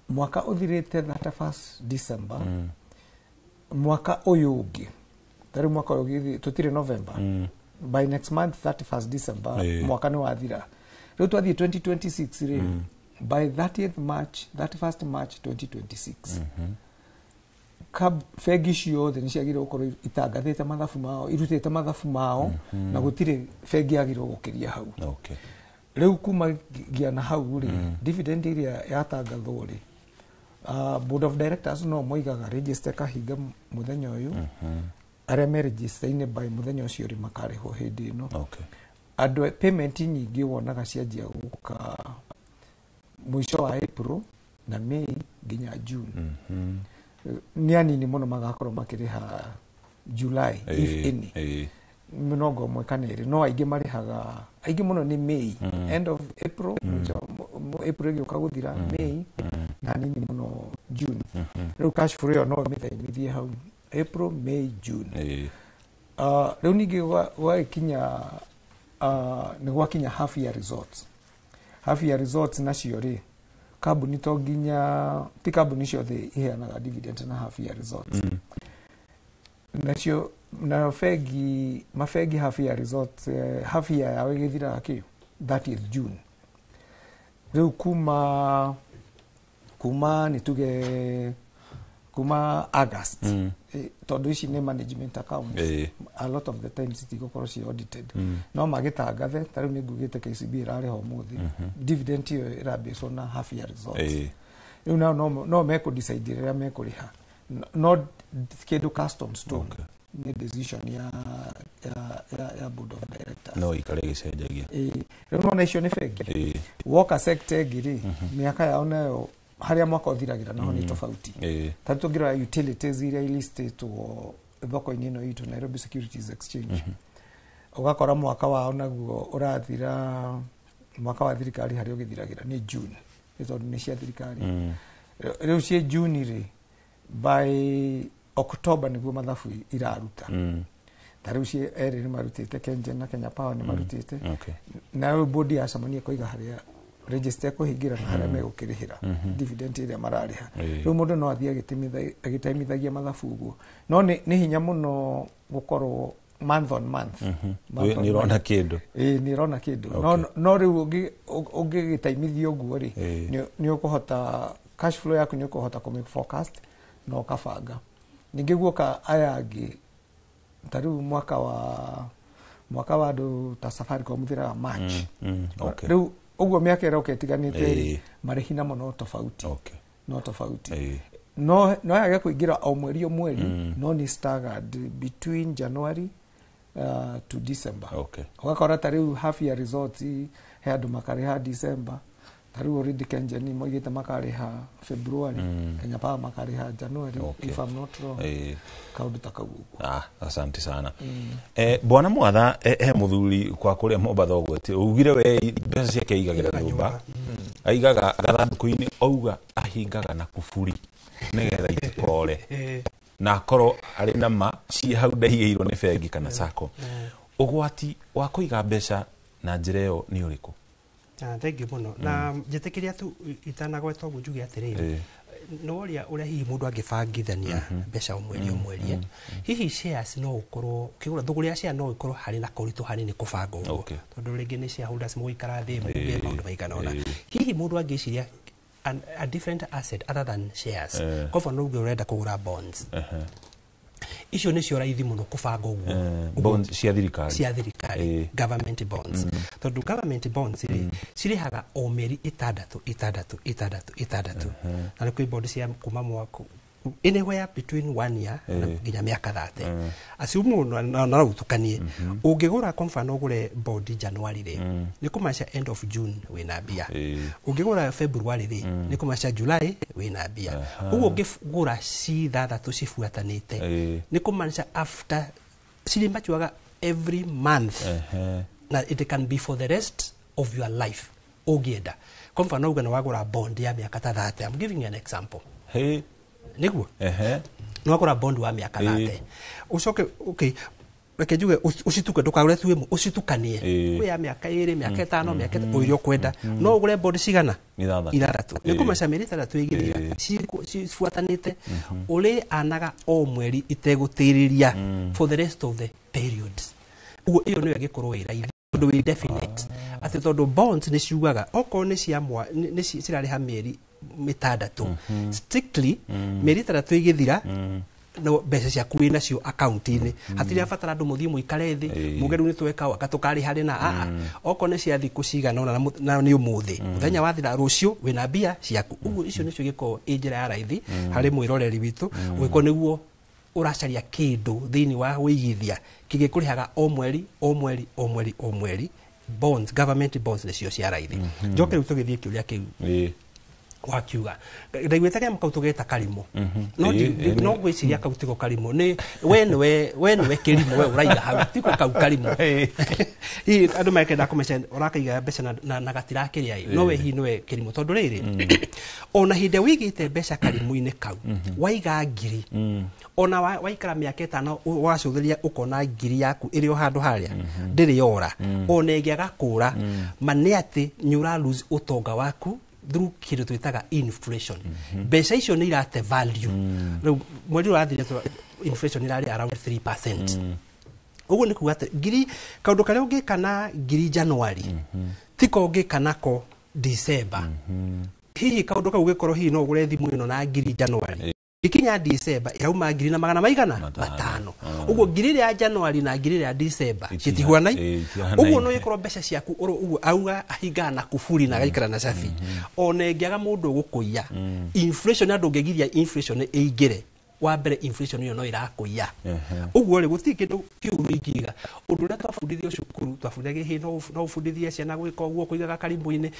mwaka ũthirĩte 31st December, mwaka ũyũ ũngĩ, ta rĩu mwaka ũyũ ũngĩ tũtirĩ November, by next month 31st December, mwaka nĩ wathira. Rĩu twathiĩ 2026 rĩ, by 30th March, 31st March 2026, bengi ciothe nĩ ciagĩrĩirwo gũkorwo itangathĩte mathabu mao, irutĩte mathabu mao, na gũtirĩ bengi yagĩrĩirwo gũkĩria hau. Rĩu kumagia na hau rĩ, dividend ĩrĩa yatangathwo rĩ, board of directors no moigaga register kahinga mũthenya ũyũ, arĩa me register-inĩ by mũthenya ũcio rĩ, makarĩhwo hĩndĩ ĩno. Andũ payment nyingĩ wonaga cianjia gũka mũico wa April na May nginya June. Nĩ anini mũno magakorwo makĩrĩha July, if any, mũnongo ũmwe kana ĩrĩ, no aingĩ marĩhaga, aingĩ mũno nĩ May, end of April, mũico April ĩgĩũka gũthira, May, na nini mũno June. Rĩu cash flow ĩyo no ĩmĩtaimithie hau April, May, June. Rĩu ningĩ gwagĩkinya, nĩ gwakinya half year results. Half year results nacio rĩ, kambuni to nginya, ti kambuni ciothe iheanaga dividend na half year results. Nacio nayo bengi, mabengi half year results, half year yao ĩgĩthiraga kĩ 30th June. Rĩu kuma nĩ tuge kuma August, tondũ ici nĩ management accounts, a lot of the times itigũkorwo ci audited, no magĩtangathe. Ta rĩu nĩ ngugĩte KCB ĩrarĩha ũmũthĩ, dividend ĩyo ĩrabĩcwo na half year results. Rĩu nao no mekũ decide rĩrĩa mekũrĩha. No kĩndũ custom stone nĩ decision ya board of directors. No ikare ĩgĩcenjagia. Ĩĩ. Rĩu nona icio nĩ bengi. Woka sector ĩngĩ rĩ, mĩaka yao nayo harĩa mwaka ũthiragĩra naho nĩ tofauti. Ta tũngĩrora utilities iria ilistĩtwo thoko-inĩ ĩno itũ, Nairobi Securities Exchange, ũgakora mwaka wao naguo ũrathira, mwaka wa thirikari harĩa ũgĩthiragĩra nĩ June, nĩ tondũ nĩ cia thirikari. Rĩu ciĩ June rĩ, by October nĩguo mathabu iraruta. Ta rĩu ciĩ erĩ nĩ marutĩte, Kengen na Kenya Power nĩ marutĩte. Nayo board yacemania ĩkoiga harĩa register ĩkũhingĩra na harĩa megũkĩrĩhĩra dividend ĩrĩa mararĩha. Rĩu mũndũ no athiĩ agĩtaimithagia mathabu ũguo, no nĩ hinya mũno gũkorwo month on month. Month on Nĩ ũrona month. kĩndũ. Ĩĩ, nĩ ĩrona kĩndũ, no rĩu ũngĩgĩtaimithia ũguo rĩ, nĩ ũkũhota cash flow yaku, nĩ ũkũhota kũmĩ forecast na ũkabanga. Ningĩ guoka aya angĩ, ta rĩu mwaka wa andũ ta Safaricom ũthiraga March. Rĩu ũguo mĩaka ĩroka ĩtiganĩte rĩ, marĩhi namo no tofauti. No tofauti. No yage kũingĩra o mweri, o mweri, no nĩ staggered between January to December. Ũgakora ta rĩu half year results, he andũ makarĩha December. Ta rĩu already KenGen moigĩte makarĩha February, Kenya Power makarĩha January, if I'm not wrong. Kaũndũ ta kau ũguo. Ah, asante sana. Bwana Mwatha, he muthuri kwa kuria Mombatha ũgwete ugire we mbeca ciake aigagĩra nyũmba, aigaga gathandũkũ-inĩ, auga ahingaga na kuburi nĩgetha itikore na akorwo arĩ na ma ciĩ hau ndaigĩirwo nĩ bengi kana sacco. Ũgwati wa kũiga mbeca na njĩra ĩyo nĩ ũrĩkũ? Ah, thank you mũno. Na njĩtĩkĩria tu itanagweta ũguo njuge atĩrĩrĩ, nĩ woria ũrĩa hihi mũndũ angĩbangithania mbeca o mweri o mweri. Hihi shares no ũkorwo ũkĩgũra thũgũrĩ ya share no ĩkorwo harĩ na koritũ hanini kũbanga ũguo, tondũ rĩngĩ nĩ shareholders mũgũikara thĩ muge maũndũ maigana ũna. Hihi mũndũ angĩciria a different asset other than shares? Kwa mfano uge ũrenda kũgũra bonds, icio nĩcio raithi mũno kũbanga ũguo. Bonds cia thirikari? Cia thirikari, government bonds, tondũ government bonds rĩ, cirĩhaga o mĩeri 6, 6, 6, 6. Na nĩ kwĩ bond cia kuma mwaka anywhere between one year na nginya mĩaka 30. Assume na ũtukanie, ũngĩgũra, kwa mfano ũgũre bond January rĩ, nĩ kũmaanisha end of June wĩna mbia. Ũngĩgũra February rĩ, nĩ kũmaanisha July wĩna mbia. Ũguo ũngĩgũra ci 6 cibuatanĩte, nĩ kũmaanisha after cirĩ machuaga every month, na it can be for the rest of your life ũngĩenda. Kwa mfano uge nĩ wagũra bond ya mĩaka ta 30, I'm giving you an example. Hey. Nĩguo nĩ wagũra bond wa mĩaka 30, ũcoke, okay, reke njuge ũcituke, ndũkagũre tu ĩmwe, ũcitukanie. Kwĩ ya mĩaka 2, mĩaka 5, mĩaka o iria ũkwenda. No ũgũre bond cigana? 6. 6. Nĩ kũmaanisha mĩeri 6 ĩgĩthira cibuatanĩte, ũrĩ anaga o mweri itegũtĩrĩria for the rest of the periods. Ũguo ĩyo nĩyo ĩngĩkorwo ĩ raithi, tondũ wĩ definite atĩ, tondũ bonds nĩ ciugaga okorwo nĩ cia nĩ cirarĩha mĩeri 6 strictly, mĩeri 6 ĩgĩthira no mbeca ciaku wĩ nacio akaunti-inĩ. Hatirĩ abatara andũ mũthiĩ mũikare thĩ muge rĩu nĩ tweka aka tũkarĩha rĩ na aa. Okorwo nĩ cia thikũ cigana ũna na nĩ ũmũthĩ mũthenya wathira, rũciũ wĩna mbia ciaku. Ũguo icio nĩcio igĩkorwo ĩ njĩra ya raithi harĩ mwĩroreri witũ, ũgĩkorwo nĩguo ũracaria kĩndũ thĩinĩ wa wĩigithia kĩngĩkũrĩhaga o mweri, o mweri, o mweri, o mweri. Bonds, government bonds nĩcio cia raithi. Njoke rĩu tũgĩthiĩ kĩũria kĩu wakiuga, ndaiguĩte kanyamũ kau tũgeta karimũ. No no ngwĩciria kau tiko karimũ, nĩ we nĩwe, we nĩwe kĩrimũ, we ũraiga hau tiko kau karimũ. Hihi andũ mekenda kũmeca ũrakaiga mbeca na gatirakĩrĩa ĩ, no we hihi nĩwe kĩrimũ, tondũ rĩrĩ, ona hĩndĩ ĩrĩa wĩigĩte mbeca karimũ-inĩ kau, waiga 1,000, ona waikara mĩaka 5 wacũthĩria, ũkona 1,000 yaku ĩrĩ o handũ harĩa, ndĩrĩ yora ona ĩngĩaga kũra. Ma nĩ atĩ nĩ ũra lose ũtonga waku through kĩndũ twĩtaga inflation. Mbeca icio nĩ irate value. Rĩu mweri ũrathire inflation ĩrarĩ around 3%. Ũguo nĩ kuga atĩ 1,000, kaũndũ karĩa ũngĩka na 1,000 January tiko ũngĩka nako December. Hihi kaũndũ kau gĩkorwo hihi no ũgũre thimũ ĩno na 1,000 January, ikinya December irauma ngiri na magana maigana 500. Ũguo 1,000 ĩrĩa ya January na 1,000 ĩrĩa ya December citihuanaine. Itihuanaine. Ũguo no ĩkorwo mbeca ciaku ũrũ ũguo auga ahingaga na kuburi na agaikara na cabi, ona ĩngĩaga mũndũ ũgũkũiya, inflation na ndũngĩgiria inflation ĩingĩre. Wa mbere inflation ĩyo no ĩrakũiya. Ũguo rĩ, gũtirĩ kĩndũ kĩũru ingiuga. Ũndũ ũrĩa twabundithio cukuru, twabundithagio hĩ no ũbundithie ciana gwĩka ũguo, kũigaga karimũ-inĩ.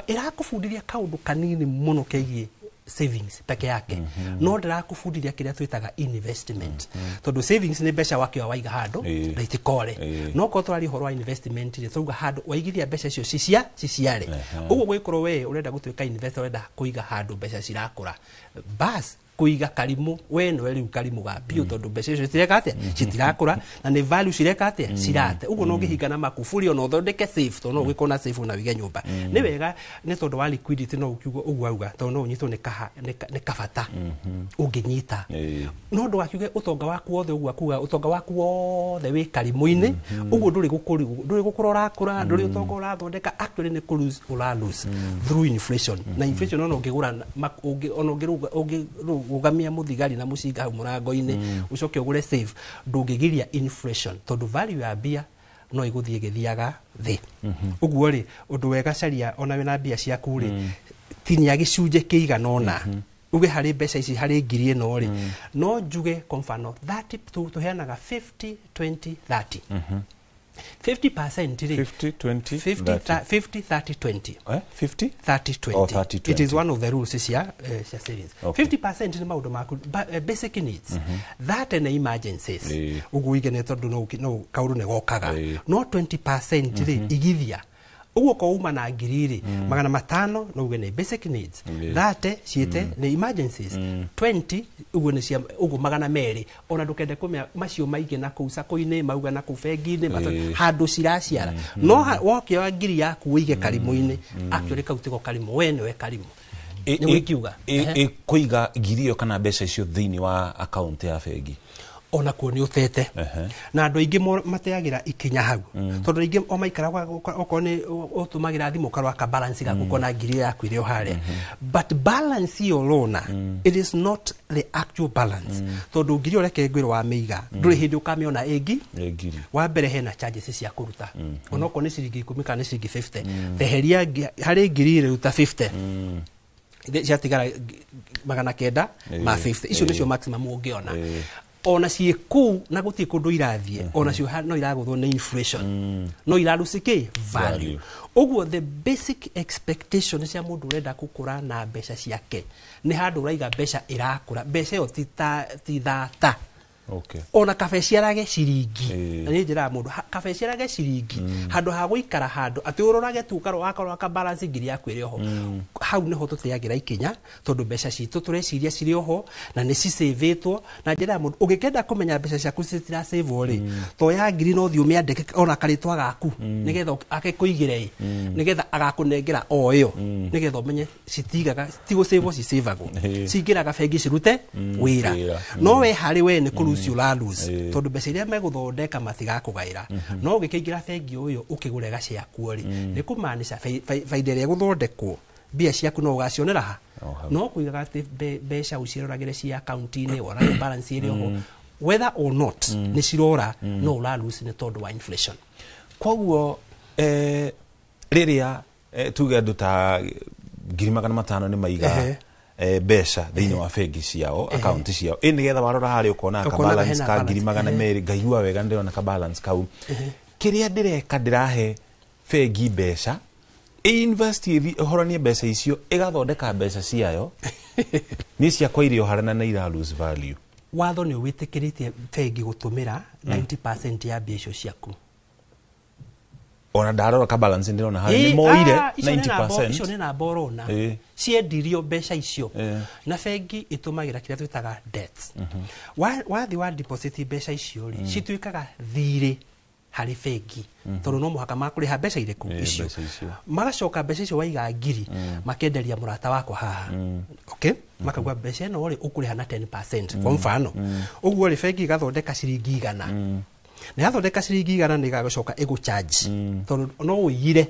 Ĩrakũbundithia kaũndũ kanini mũno kegiĩ savings peke yake, no ndĩrakũbundithia kĩrĩa twĩtaga investment, tondũ savings nĩ mbeca wakĩoya waiga handũ na itikore. No korwo tũraria ũhoro wa investment rĩ, tũrauga handũ waigithia mbeca icio ciciare. Ũguo gwĩkorwo we ũrenda gũtuĩka investor, ũrenda kũiga handũ mbeca cirakũra, bas kũiga karimũ, we nĩwe rĩu karimũ ga biũ, tondũ mbeca icio citireka atĩa? Citirakũra, na nĩ value cireka atĩa? Cirate. Ũguo no ũngĩhinga na makuburi, ona ũthondeke safe, tondũ no ũgĩkorwo na safe ona wĩige nyũmba nĩ wega, nĩ tondũ wa liquidity. No ũkiuga ũguo auga, tondũ no ũnyitwo nĩ kabata ũngĩnyita, no ndũgakiuge ũtonga waku wothe, ũguo akuga ũtonga waku wothe wĩ karimũ-inĩ. Ũguo ndũrĩ ndũrĩ gũkũra ũrakũra, ndũrĩ ũtonga ũrathondeka. Actually nĩ kũ lose ũra lose through inflation. Na inflation ona ũngĩgũra ona ũngĩrũgamia mũthigari na mũcinga hau mũrango-inĩ, ũcoke ũgũre safe, ndũngĩgiria inflation, tondũ value ya mbia no ĩgũthiĩ ĩgĩthiaga thĩ. Ũguo rĩ, ũndũ wega caria, ona wĩna mbia ciaku rĩ, tinia gĩcunjĩ kĩigana ũna, uge harĩ mbeca ici, harĩ 1,000 ĩno rĩ, no njuge kwa mfano 30, tũheanaga 50 20 30. 50% rĩ, 50 20 50 30. 50 30 20. 50 30 20. Oh, 30 20. It is one of the rules cia savings. Okay. 50% nĩ maũndũ maku basic needs, that and emergencies. Ũguo uige nĩ tondũ no kaũndũ nĩ gokaga. No 20% rĩ, igithia ũguo ko uma na ngiri rĩ, 500 no uge nĩ basic needs, 30 ciĩte nĩ emergencies, 20 ũguo nĩ cia ũguo 200, ona ndũkende kũmenya macio maingĩ na kũu sako-inĩ, mauga na kũu bengi-inĩ, handũ ciraciara. No wokĩoya ngiri yaku ũige karimũ-inĩ, actually kau tigo karimũ, we nĩwe karimũ. Nĩguo ingiuga. Kũiga ngiri ĩyo kana mbeca icio thĩinĩ wa akaunti ya bengi ona kuo nĩ ũtete, na andũ aingĩ mateagĩra ikinya hau, tondũ aingĩ o maikaraga okorwo nĩ ũtũmagĩra thimũ ũkarora ka balance gaku, ũkona ngiri yaku ĩrĩ o harĩa, but balance ĩyo ũrona, it is not the actual balance, tondũ ngiri ĩyo reke ngwĩre wamĩiga, ndũrĩ hĩndĩ ũkamĩona ĩngĩ. Ĩ ngiri. Wa mbere, hena charges cia kũruta, onokorwo nĩ ciringi 10 kana nĩ ciringi 50. Theheria harĩ ngiri rĩ, ruta 50. Ciatigara 900 ma 50 icio nĩcio maximum ũngĩona. Ona ciĩ kũu na gũtirĩ kũndũ irathiĩ, ona cio no iragũthwo nĩ inflation, no iraruci kĩ value. Value. Ũguo the basic expectation cia mũndũ ũrenda gũkũra na mbeca ciake nĩ handũ ũraiga mbeca ĩrakũra, mbeca ĩyo ti thata. Ona kabe ciarage ciringi, na nĩ njĩraga mũndũ kabe ciarage ciringi handũ ha gũikara handũ atĩ ũrorage tu ũkarora ka balance ngiri yaku ĩrĩ oho. Hau nĩho tũteagĩra ikinya, tondũ mbeca citũ tũreciria cirĩ oho na nĩ cicĩvĩtwo. Na njĩra ya mũndũ ũngĩkenda kũmenya mbeca ciaku citiracĩvwo rĩ, toya ngiri no ũthiĩ ũmĩandĩke ona karĩtwa gaku, nĩgetha akĩkũigĩre ĩ, nĩgetha agakũnengera o ĩyo, nĩgetha ũmenye citigaga tigũcĩvwo, cicĩvagwo, cingĩraga bengi cirute wĩra. Wĩra. No we harĩ we nĩ kũruci ũralose, tondũ mbeca iria megũthondeka matigakũgaĩra. No ũgĩkĩingĩra bengi ũyũ ũkĩgũre gaciakuo rĩ, nĩ kũmaanisha baida ĩrĩa ĩgũthondekwo, mbia ciaku no ũgacionera ha. O hau. No kũigaga atĩ mbeca ũciroragĩre ci akaunti-inĩ, worage balance ĩrĩ oho, whether or not nĩ cirora, no ũralose nĩ tondũ wa inflation. Koguo rĩrĩa tuge andũ ta 500,000 nĩ maiga mbeca thĩinĩ wa bengi ciao, akaunti ciao, ĩ nĩgetha warora harĩa ũkona ka Ũkonaga balance hena ka balance. ngiri magana merĩ, ngaigua wega ndĩrona ka balance kau. Kĩrĩa ndĩreka, ndĩrahe bengi mbeca ĩinvest, ĩthiĩ ĩhoranie mbeca icio, ĩgathondeka mbeca ciayo, niĩ ciakwa irĩ o harĩa na nĩ ira lose value. Watho nĩ wĩtĩkĩrĩtie bengi gũtũmĩra 90% ya mbia icio ciaku. Ona ndarora ka balance ndĩrona harĩa nĩ moire Icio nĩ namba- icio 90%. nĩ namba ũrona. Ciendirio mbeca icio na bengi ĩtũmagĩra kĩrĩa twĩtaga debt. Wathi wa deposit mbeca icio rĩ, cituĩkaga thirĩ harĩ bengi, tondũ no mũhaka makũrĩha mbeca irĩkũ? Icio. Mbeca icio. Magacoka mbeca icio waiga ngiri makenderia mũrata wakwa haha, okay, makauga mbeca ĩno rĩ, ũkũrĩha na 10% kwa mfano. Ũguo rĩ, bengi ĩgathondeka ciringi 100, na yathondeka ciringi 100 nĩ ĩgagũcoka ĩgũcharge, tondũ no ũiyire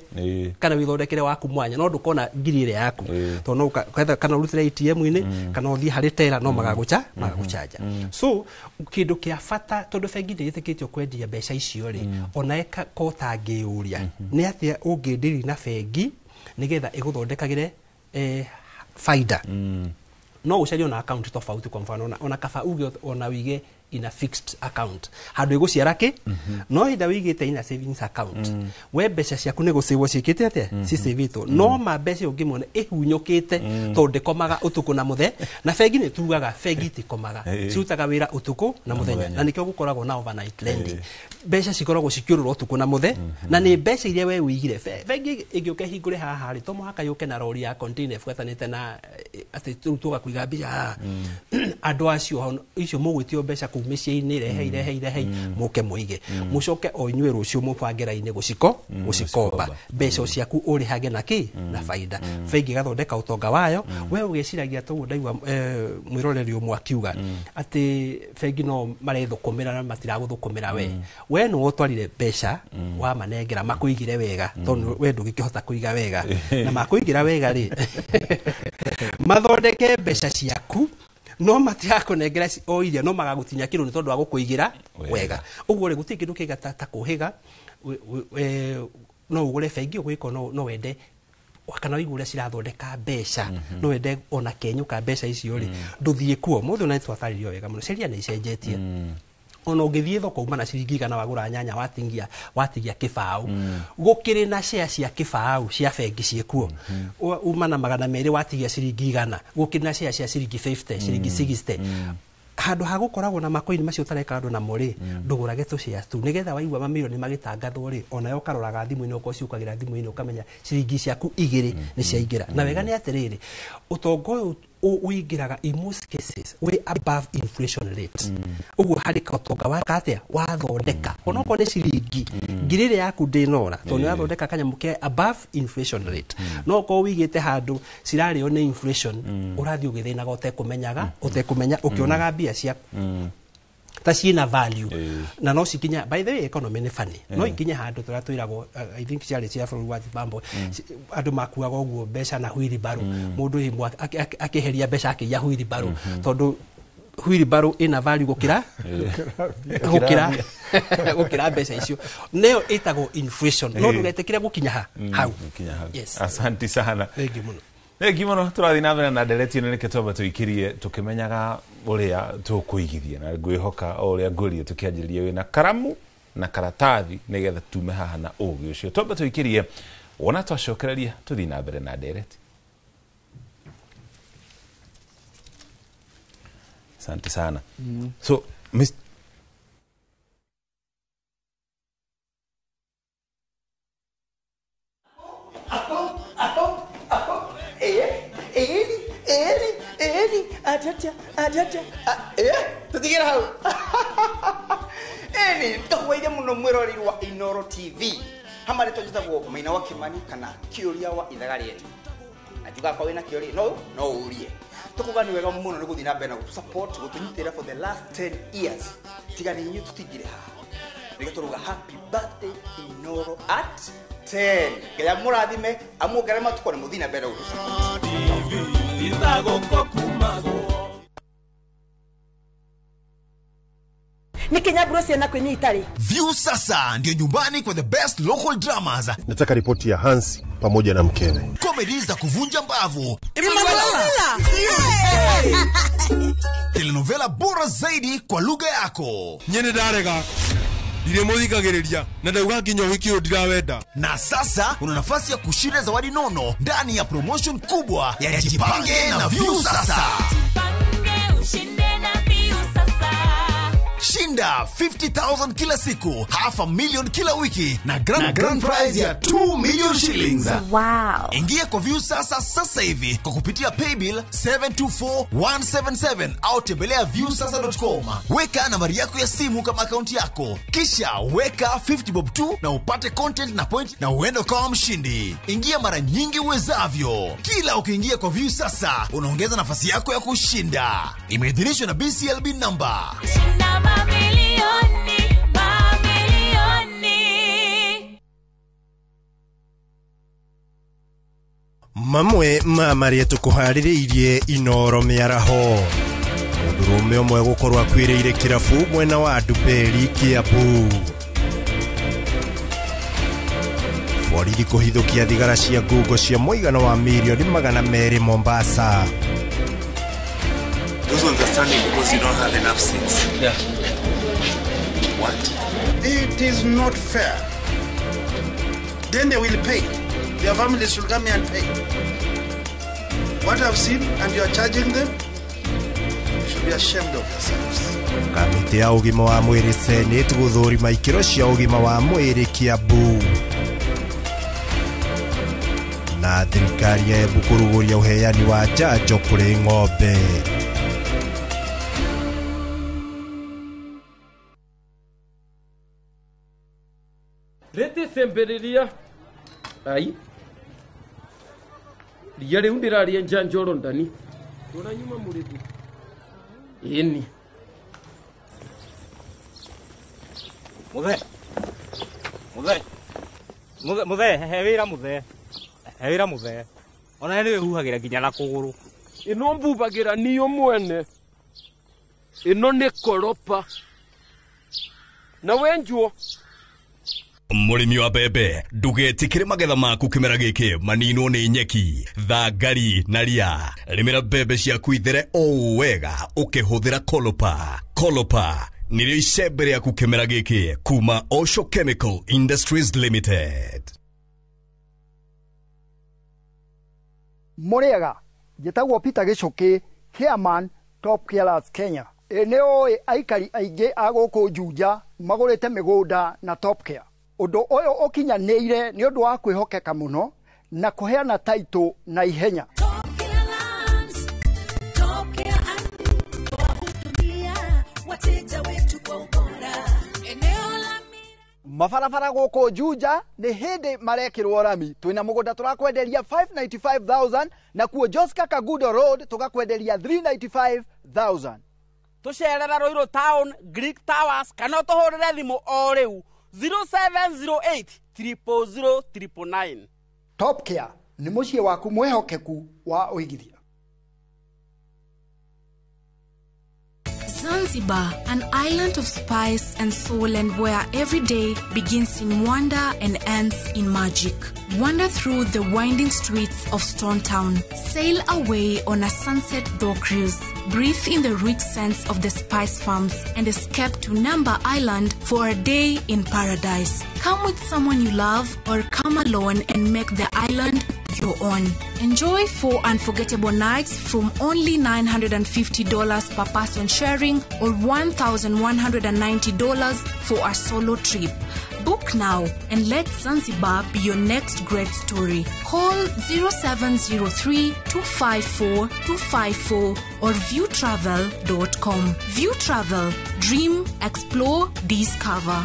kana wĩthondekere waku mwanya, no ndũkona ngiri ĩrĩa yaku, tondũ no kana ũrutĩre ATM-inĩ kana ũthiĩ harĩ tera, no magagũchanja. So kĩndũ kĩa bata, tondũ bengi ndĩĩtĩkĩtio kwendia mbeca icio rĩ, ona ĩka ko tangĩyũria nĩ atĩa ũngĩndiri na bengi nĩgetha ĩgũthondekagĩre faida. No ũcarie ona account tofauti, kwa mfano ona kaba uge ona wige in a fixed account handũ ĩgũciara kĩ. No hĩndĩ ĩrĩa wĩigĩte in a savings account, we mbeca ciaku nĩ gũcĩvwo ciĩkĩte atĩa? Cicĩvĩtwo. No ma mbeca ĩyo ũngĩmĩona ĩhunyũkĩte, tondũ ndĩkomaga ũtukũ na mũthenya, na bengi nĩ tugaga bengi itikomaga, cirutaga wĩra ũtukũ na mũthenya. Mũthenya. Na nĩkĩo gũkoragwo na overnight lending, mbeca cikoragwo cikĩũrũra ũtukũ na mũthenya, na nĩ mbeca iria we wĩigire. Bengi ĩngĩũka ĩhingũre haha rĩ, to mũhaka yũke na rori ya container ĩbuatanĩte na atĩ rĩu tũga kũiga mbia haha. Andũ acio icio mũgwĩtio mbeca kũu mĩciĩ-inĩ, rehei, rehei, rehei, mũke mũige, mũcoke o inyuĩ rũciũ mũbange raini gũcikomba mbeca ciaku, ũrĩhage na kĩ? Na baida. Bengi ĩgathondeka ũtonga wayo, we ũgĩciragia toguo. Ndaigua mwĩroreri ũmwe akiuga atĩ bengi no marethũkũmĩra na matiragũthũkũmĩra we. We nĩwe ũtwarire mbeca wamanengera makũigire wega, tondũ we ndũngĩkĩhota kũiga wega, na makũigĩra wega rĩ, mathondeke mbeca ciaku, no matirakũnengera o iria, no magagũtinia kĩndũ nĩ tondũ wa gũkũigĩra Wega. wega. Ũguo rĩ, gũtirĩ kĩndũ kĩega ta kũhĩga. No ũgũre bengi ũgwĩka, no wende kana ũigue ũrĩa cirathondeka mbeca, no wende ona kenyũ ka mbeca icio rĩ, ndũthiĩ kuo mũthĩ. Ona nĩtwatarĩrio wega mũno, sheria nĩ icenjetie. Ona ũngĩthiĩ thoko uma na ciringi 100 wagũra nyanya watigia kĩbaũ. Gũkĩrĩ na share cia kĩbaũ cia bengi ciĩkuo. Uma na 200 watigia ciringi 100. Gũkĩrĩ na share cia ciringi 50, ciringi 60. Handũ ha gũkoragwo na makoini macio ũtareka andũ namo rĩ, ndũgũrage tũshare tu nĩgetha waigua mamirioni magĩtangathwo rĩ, onawe ũkaroraga thimũ-inĩ okorwo ciũkagĩra thimũ-inĩ ũkamenya ciringi ciaku 2 nĩ ciaingĩra. Na wega nĩ atĩrĩrĩ, ũtonga ũyũ ũingĩraga in most cases way above inflation rate. Ũguo harĩ ũtonga waka atĩa wathondeka onokorwo nĩ ciringi 1000 ĩrĩa yaku ndĩnora tondũ nĩ wathondeka kanyamũ ke above inflation rate. No okorwo wĩigĩte handũ cirarĩo nĩ inflation, ũrathiĩ ũgĩthĩnaga ũtekũmenya ũkĩonaga mbia ciaku ta ciĩna value na no cikinya. By the way, economy nĩ funny, no ikinye handũ tũrĩa twĩragwo, I think ciarĩ cia bũrũri wa Zimbabwe, andũ makuaga ũguo mbeca na wheelbarrow, mũndũ ĩmwe akĩheria mbeca akĩiya wheelbarrow tondũ wheelbarrow ĩna value gũkĩra mbeca icio. Nĩyo ĩtagwo inflation. No ndũgetĩkĩre gũkinya hau. Yes. Asante sana. Thank you mũno. Thengi mũno. Tũrathiĩ na mbere na ndereti ĩno nĩkĩo twamba tũikirie tũkĩmenyaga ũrĩa tũkũigithia, na ngwĩhoka o ũrĩa ngũrie tũkĩanjĩrĩria wĩna karamu na karatathi nĩgetha tume haha na ũgĩ ũcio. Twamba tũikirie wona twacokereria tũthiĩ na mbere na ndereti. Asante sana. So Mr. Tutigera hau. Eni ndakwaire muno mwiroreri wa Inoro TV. Hamari tonjitagwo Maina wa Kimani kana Kiuria wa ithaga rietu. Na njuga kwa wina kiuria no urie. Tukuga ni wega muno ni guthii na mbere na support gutunyitira for the last 10 years. Tiga ni inyuĩ tutingire haha. Nĩkĩo tũruga happy birthday Inoro at 10. Ngai amũrathime amuongerere matukũ na mũthiĩ na mbere gũtũ. View sasa ndio nyumbani kwa the best local dramas. Nataka ripoti ya Hansi pamoja na mkewe. Comedy za kuvunja mbavu. Telenovela bora zaidi kwa lugha yako. Nyene ndarega. Ndirĩ mũthikagĩrĩria na ndauga nginya ũhiki ũyũ ndirawenda. Na sasa una nafasi ya kushinda zawadi nono ndani ya promotion kubwa ya Jipange na View Sasa. Jipange ushinde na View Sasa. Shinda 50,000 kila siku, 500,000 kila wiki na grand prize ya 2 million shillings. Wow. Ingia kwa View Sasa sasa hivi kwa kupitia paybill 724177 au tembelea viewsasa.com. Weka nambari yako ya simu kama akaunti yako, kisha weka 50 bob tu na upate content na point na uende kama mshindi. Ingia mara nyingi uwezavyo. Kila ukiingia kwa View Sasa unaongeza nafasi yako ya kushinda. Imeidhinishwa na BCLB number. Shinda mamilioni, mamilioni. Mamwe ma marĩa tũkũharĩrĩirie Inoro mĩaraho. Mũndũrũme ũmwe gũkorwo akuĩrĩire kĩrabu mwena wa Nduberi Kiambu. Borithi kũhithũkia thigara cia ngungo cia mũigana wa mirioni 200 Mombasa. Those ones are standing because you don't have enough seats. Yeah. What? It is not fair. Then they will pay. Their families should come here and pay. What I've seen, and you are charging them, you should be ashamed of yourselves. Kamĩtĩ ya ũgima wa mwĩrĩ Senate gũthũrima ikĩro cia ũgima wa mwĩrĩ Kiambu. Na thirikari ya Embu kũrugũria ũheani wa njanjo kũrĩ ng'ombe. Rete semberiria ai ria riu ndiraria njanjoro ndani uranyuma murithi ini muthe muthe muthe muthe he wira muthe he wira muthe ona ni huhagira nginya na kuguru ino mbubagira niyo mwene ino ni koropa na wenjuo. Mũrĩmi wa mbembe ndũgetĩkĩre magetha maku kĩmera gĩkĩ maninwo nĩ nyeki, thangari na ria. Rĩmĩra mbembe ciaku ithere o wega ũkĩhũthĩra Kolopa. Kolopa Nĩrĩo icembe rĩaku kĩmera gĩkĩ kuma Osho Chemical Industries Limited. Mũrĩega, njĩtagwo Peter Gĩcũkĩ, chairman Top Carers Kenya. Ĩ nĩ ũĩ aikari aingĩ a gũkũ Juja magũrĩte mĩgũnda na Top Care. Ũndũ ũyũ ũkinyanĩire nĩ ũndũ wa kwĩhokeka mũno na kũheana taitũ na ihenya. Mabarabara gũkũ Juja nĩ hĩndĩ marekĩrwo rami. Twĩna mũgũnda tũrakwenderia 595,000 na kuo Joska Kagudo Road tũgakwenderia 395,000. Tũcerere Ruiru Town, Greek Towers kana ũtũhũrĩre thimũ o rĩu 0708 000 999. Top Care nĩ mũciĩ waku mwĩhokeku wa ũigithia. Zanzibar, an island of spice and soul, and where every day begins in wonder and ends in magic. Wander through the winding streets of Stone Town. Sail away on a sunset dhow cruise. Breathe in the rich scents of the spice farms and escape to Namba Island for a day in paradise. Come with someone you love or come alone and make the island your own. Enjoy 4 unforgettable nights from only $950 per person sharing or $1,190 for a solo trip. Book now and let Zanzibar be your next great story. Call 0703 254 254 or viewtravel.com. View Travel. Dream, explore, discover.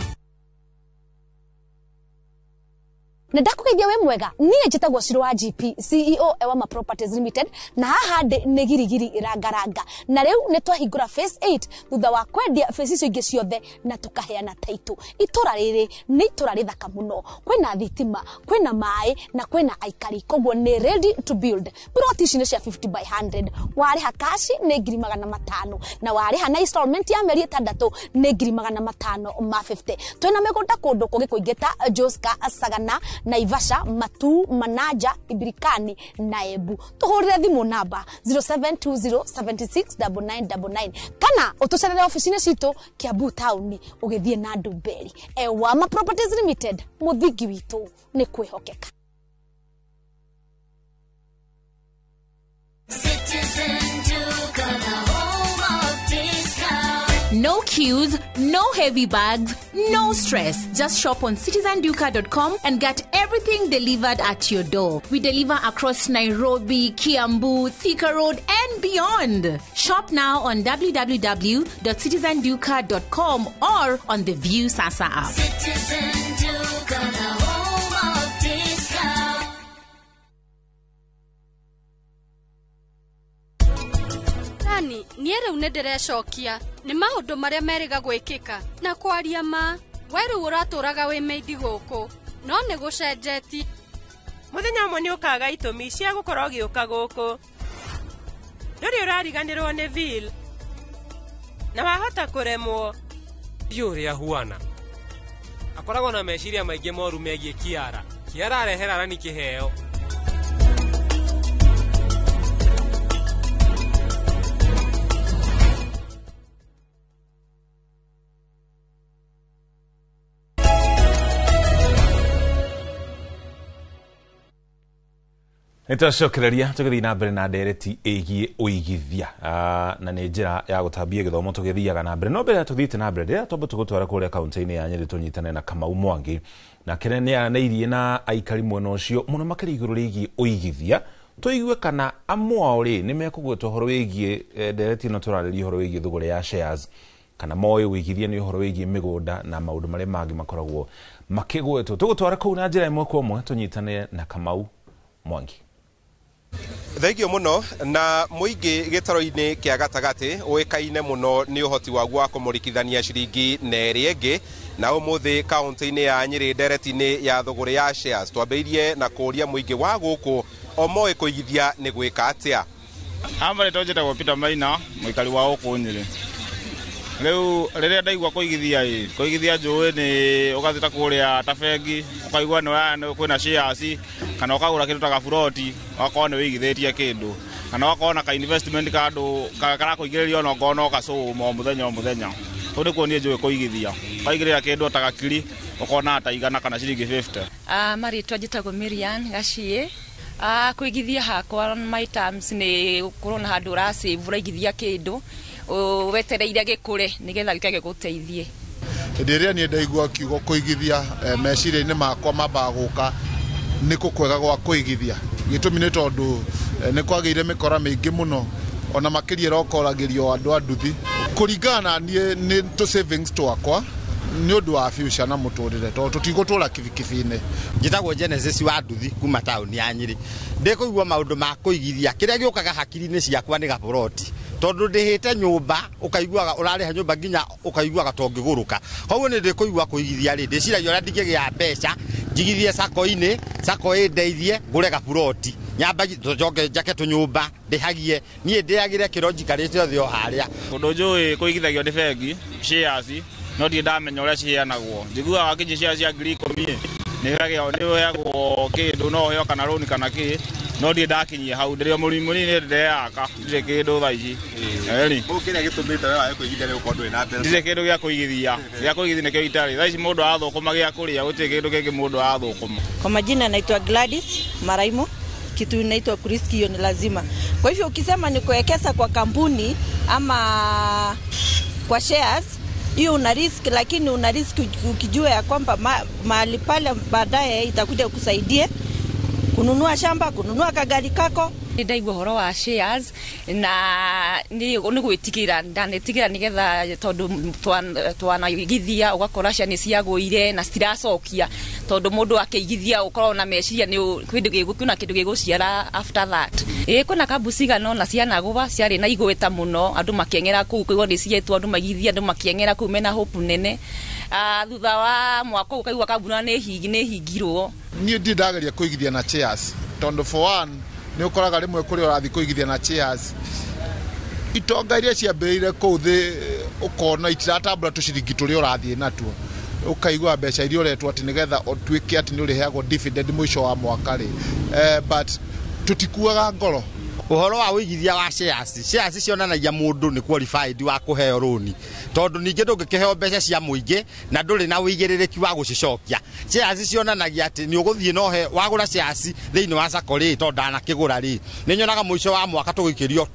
Na ndakũgeithia wĩ mwega, niĩ njĩtagwo Shiro wa GP, CEO Ewama Properties Limited, na haha ndĩ nĩ girigiri rangaranga. Na rĩu nĩ twahingũra phase 8 thutha wa kwendia phase icio ingĩ ciothe na tũkaheana title. Itũra rĩrĩ nĩ itũra rĩthaka mũno, kwĩna thitima, kwĩna maĩ na kwĩna aikari, koguo nĩ ready to build. Plot ici nĩ cia 50 by 100, warĩha cash nĩ 500,000 na warĩha na installment ya mĩeri 6 nĩ 550,000. Twĩna mĩgũnda kũndũ kũngĩ kũingĩ ta Joska, Sagana, Naivasha, Matu, Manaja, Ibirikani na Embu. Tuhurire thimu namba 0720769999 kana utucerere ofici-inĩ citũ Kiambu town ũgĩthiĩ na Ndumberi. Ewama Properties Limited, mũthingi witũ nĩ kwĩhokeka. No queues, no heavy bags, no stress. Just shop on citizenduka.com and get everything delivered at your door. We deliver across Nairobi, Kiambu, Thika Road, and beyond. Shop now on www.citizenduka.com or on the View Sasa app. Citizen Duka, the home of discount. Nani, niĩ rĩu nĩ ndĩrecokia nĩ maũndũ marĩa merĩga gwĩkĩka na kwaria ma we rĩu ũratũraga wĩ meindi gũkũ no nĩ gũcenjetie. Mũthenya ũmwe nĩ ũkaga itũmi cia gũkorwo ũgĩũka gũkũ. Ndũrĩ ũrariganĩrwo nĩ Bill na wahota kũremwo. Ndiũ ũrĩa huana akoragwo na meciria maingĩ moru megiĩ Kiara. Kiara arehera Rani kĩheo. Nĩtwacokereria tũgĩthiĩ na mbere na ndereti ĩgiĩ ũigithia na nĩ njĩra ya gũtambia gĩthomo tũgĩthiaga na mbere. No mbere ya tũthiĩte na mbere rĩrĩa twamba tũgũtwara kũrĩa kaũntĩ-inĩ ya Nyĩrĩ tũnyitane na Kamau Mwangi na kĩrĩa nĩ aranĩirie na aikari mwena ũcio mũno makĩria igũrũ rĩgiĩ ũigithia, tũigue kana amwe ao rĩ nĩ mekũgweta ũhoro wĩgiĩ ndereti ĩno tũrarĩria ũhoro wĩgiĩ thũgũrĩ ya shares, kana moĩ ũigithia nĩ ũhoro wĩgiĩ mĩgũnda na maũndũ marĩa mangĩ makoragwo makĩgwetwo. Tũgũtwara kũu na njĩra ĩmwe kwa ĩmwe tũnyitane na Kamau Mwangi. Thengio muno na muingi gitaro-inĩ kĩa gatagatĩ ũĩkaine mũno nĩ ũhoti waguo wa kũmũrikithania ciringi na ĩrĩa ĩngĩ, na ũmũthĩ kaũntĩ-inĩ ya Nyĩrĩ ndereti-inĩ ya thũgũrĩ ya shares twambĩrĩirie na kũũria mũingĩ wa gũkũ o moĩ kũigithia nĩ gwĩka atĩa. Amba rĩtwa njĩtagwo Peter Maina, mũikari wa gũkũ Nyĩrĩ. Rĩu rĩrĩa ndaigua kũigithia ĩ, kũigithia njũĩ nĩ ũgathiĩ ta kũrĩa ta bengi ũkaigua nĩ kwĩna shares kana ũkagũra kĩndũ ta gaburoti ũgakorwo nĩ wĩigithĩtie kĩndũ kana ũgakorwo na ka investment kandũ karakũigĩrĩria ona okorwo no gacũma o mũthenya o mũthenya. Kũu nĩkuo niĩ njũĩ kũigithia. Ũkaigĩrĩra kĩndũ ta gakiri ũkona ta 100 kana ciringi 50. Marĩtwa njĩtagwo Miriam Gaciĩ. Kũigithia hakwa my terms nĩ gũkorwo na handũ ũrasave, ũraigithia kĩndũ wetereire gĩkũre nĩgetha gĩũke gĩgũteithie. Hĩndĩ ĩrĩa niĩ ndaigua kiugo kũigithia, meciria-inĩ makwa mambaga gũka nĩ kũ kwega gwa kũigithia. Gĩtũmi nĩ tondũ nĩ kwagĩire mĩkora mĩingĩ mũno, ona makĩria ĩrokoragĩrio andũ a nduthi. Kũringana na niĩ nĩ tũ savings twakwa nĩ ũndũ wa future na mũtũrĩre, tondũ tũtigũtũra kibikibi-inĩ. Njĩtagwo Genesis wa nduthi kuma taũni ya Nyĩrĩ. Ndĩkũigua maũndũ ma kũigithia, kĩrĩa gĩũkaga hakiri-inĩ ciakwa nĩ gaburoti, tondũ ndĩhĩte nyũmba ũkaiguaga ũrarĩha nyũmba nginya ũkaiguaga ta ũngĩgũrũka. Koguo nĩ ndĩkũigua kũigithia rĩ, ndĩciragia ũrĩa ndingĩgĩa mbeca njigithie sako-inĩ, sako ĩndeithie ngũre gaburoti, nyamba njoke njake tũnyũmba ndĩhagie, niĩ ndĩagĩre kĩro njikarĩte othe o harĩa. Ũndũ njũĩ kũigithagio nĩ bengi shares, no ndirĩ ndamenya ũrĩa ciheanagwo. Njiguaga wakinyia shares cia 10,000 nĩ ũheagwo kĩndũ, no ũheo kana rũni kana kĩ, no ndirĩ ndakinyia hau. Ndĩrĩ o mũrĩmi mũnini, ndĩreyaka, ndirĩ kĩndũ thaa ici. Kũu kĩrĩa gĩtũmĩte we wage kũigithia nĩ gũkorwo ndũrĩ na mbeca. Ndirĩ kĩndũ gĩa kũigithia, gĩa kũigithia nĩkĩo itarĩ. Thaa ici mũndũ arathũkũma gĩa kũrĩa, gũtirĩ kĩndũ kĩngĩ mũndũ arathũkũma. Kwa majina naitwa Gladys Maraimo. Kitu inaitwa kuriski, hiyo ni lazima. Kwa hivyo ukisema ni kuwekeza kwa kampuni ama kwa shares, hiyo una risk, lakini una risk ukijua ya kwamba mahali pale baadaye itakuja kukusaidia kununua shamba, kununua kagari kako. Nĩ ndaigua ũhoro wa shares na nĩ gwĩtigĩra, ndanetigĩra nĩgetha tondũ twanaigithia ũgakora share nĩ ciagũire na citiracokia, tondũ mũndũ akĩigithia ũkoragwo na meciria nĩ kwĩna kĩndũ gĩgũciara after that. Kwĩna kambuni cigana ũna cianagũa ciarĩ na igweta mũno, andũ makĩeng'era kũu, kũigua nĩ cietwo, andũ maigithia, andũ makĩeng'era kũu mena hope nene. Thutha wa mwaka ũkaigua kambuni nĩ hingirwo. Niĩ ndirĩ ndageria kũigithia na shares, tondũ for one nĩ ũkoraga rĩmwe kũrĩa ũrathiĩ kũigithia na shares, itonga iria ciambĩrĩire kũu thĩ ũkona itiratambũra tũciringi tũrĩa ũrathiĩ natuo, ũkaigua mbeca iria ũretwo atĩ nĩgetha ũtuĩke atĩ nĩ ũrĩheagwo dividend mũico wa mwaka rĩ, but tũtikuaga ngoro. Ũhoro wa ũigithia wa shares, shares cionanagia mũndũ nĩ qualified wa kũheo rũni, tondũ ningĩ ndũngĩkĩheo mbeca cia mũingĩ na ndũrĩ na ũigĩrĩrĩki wa gũcicokia. Shares cionanagia atĩ nĩ ũgũthiĩ no he wagũra shares thĩinĩ wa sacco rĩ, tondũ ndanakĩgũra rĩ, nĩ nyonaga mũico wa mwaka tũgĩikĩrio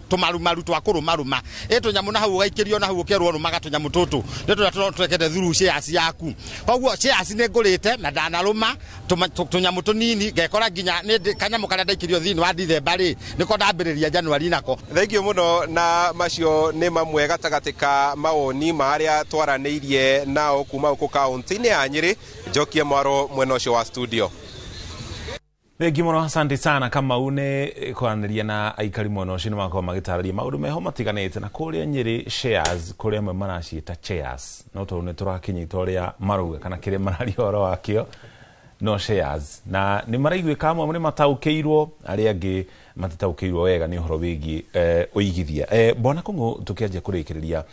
tũmarumaru twa kũrũmarũma, ĩ tũnyamũ na hau ũgaikĩrio na hau ũkerwo rũmaga tũnyamũ tũtũ nĩ tũrĩa twekete through shares yaku. Koguo shares nĩ ngũrĩte na ndanarũma tũnyamũ tũnini, ngekora nginya nĩ kanyamũ karĩa ndaikĩrio thĩinĩ wa Dithemba rĩ, nĩko ndambĩrĩria Januari nako. Thank you mũno, na macio nĩ mamwe gatagatĩ ka mawoni ma arĩa twaranĩirie nao kuma gũkũ kaũntĩ-inĩ ya Nyĩrĩ. Njokie mwaro mwena ũcio wa studio. Thengi mũno, asante sana Kamau nĩ kwaranĩria na aikari mwena ũcio, nĩ makorwo magĩtarĩria maũndũ meho matiganĩte na kũrĩa Nyĩrĩ shares, kũrĩa amwe maraciĩta chairs, no tondũ nĩ tũrakinyita ũrĩa marauga kana kĩrĩa mararia ũhoro wakĩo no shares, na nĩ maraiguĩka amwe nĩ mataũkĩirwo, arĩa angĩ matitaũkĩirwo wega nĩ ũhoro wĩgiĩ ũigithia. Bwana Kũng'ũ, tũkĩanjia kũrĩkĩrĩria,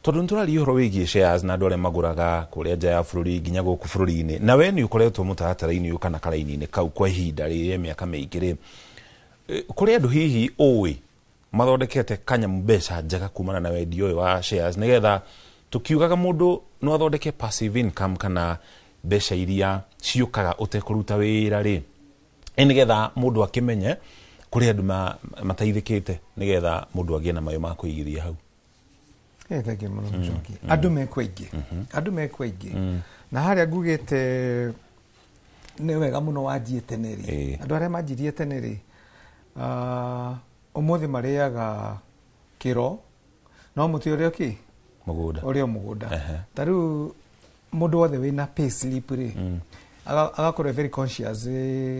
tondũ nĩ tũraria ũhoro wĩgiĩ shares na andũ arĩa magũraga kũrĩa nja ya bũrũri nginya gũkũ bũrũri-inĩ, na we nĩ ũkoretwo mũtaratara-inĩ ũyũ kana karaini-inĩ kau kwa ihinda rĩa mĩaka mĩingĩ rĩ, kũrĩ andũ hihi ũĩ mathondekete kanyamũ mbeca njega kumana na wendia ũyũ wa shares, nĩgetha tũkiugaga mũndũ no athondeke passive income kana mbeca iria ciũkaga ũtekũruta wĩra rĩ, nĩgetha mũndũ akĩmenye kũrĩ andũ mateithĩkĩte, nĩgetha mũndũ agĩe na mayo ma kũigithia hau. Thank you mũno Mũcoki. Andũ mekwo aingĩ, andũ mekwo aingĩ, na harĩa ngugĩte nĩ wega mũno wanjie tene rĩ, andũ arĩa manjirie tene rĩ, ũmũthĩ marĩaga kĩro no mũtĩ ũrĩa kĩ mũgũnda, ũrĩa mũgũnda. Ta rĩu mũndũ wothe wĩna pay slip rĩ, agakorwo very conscious,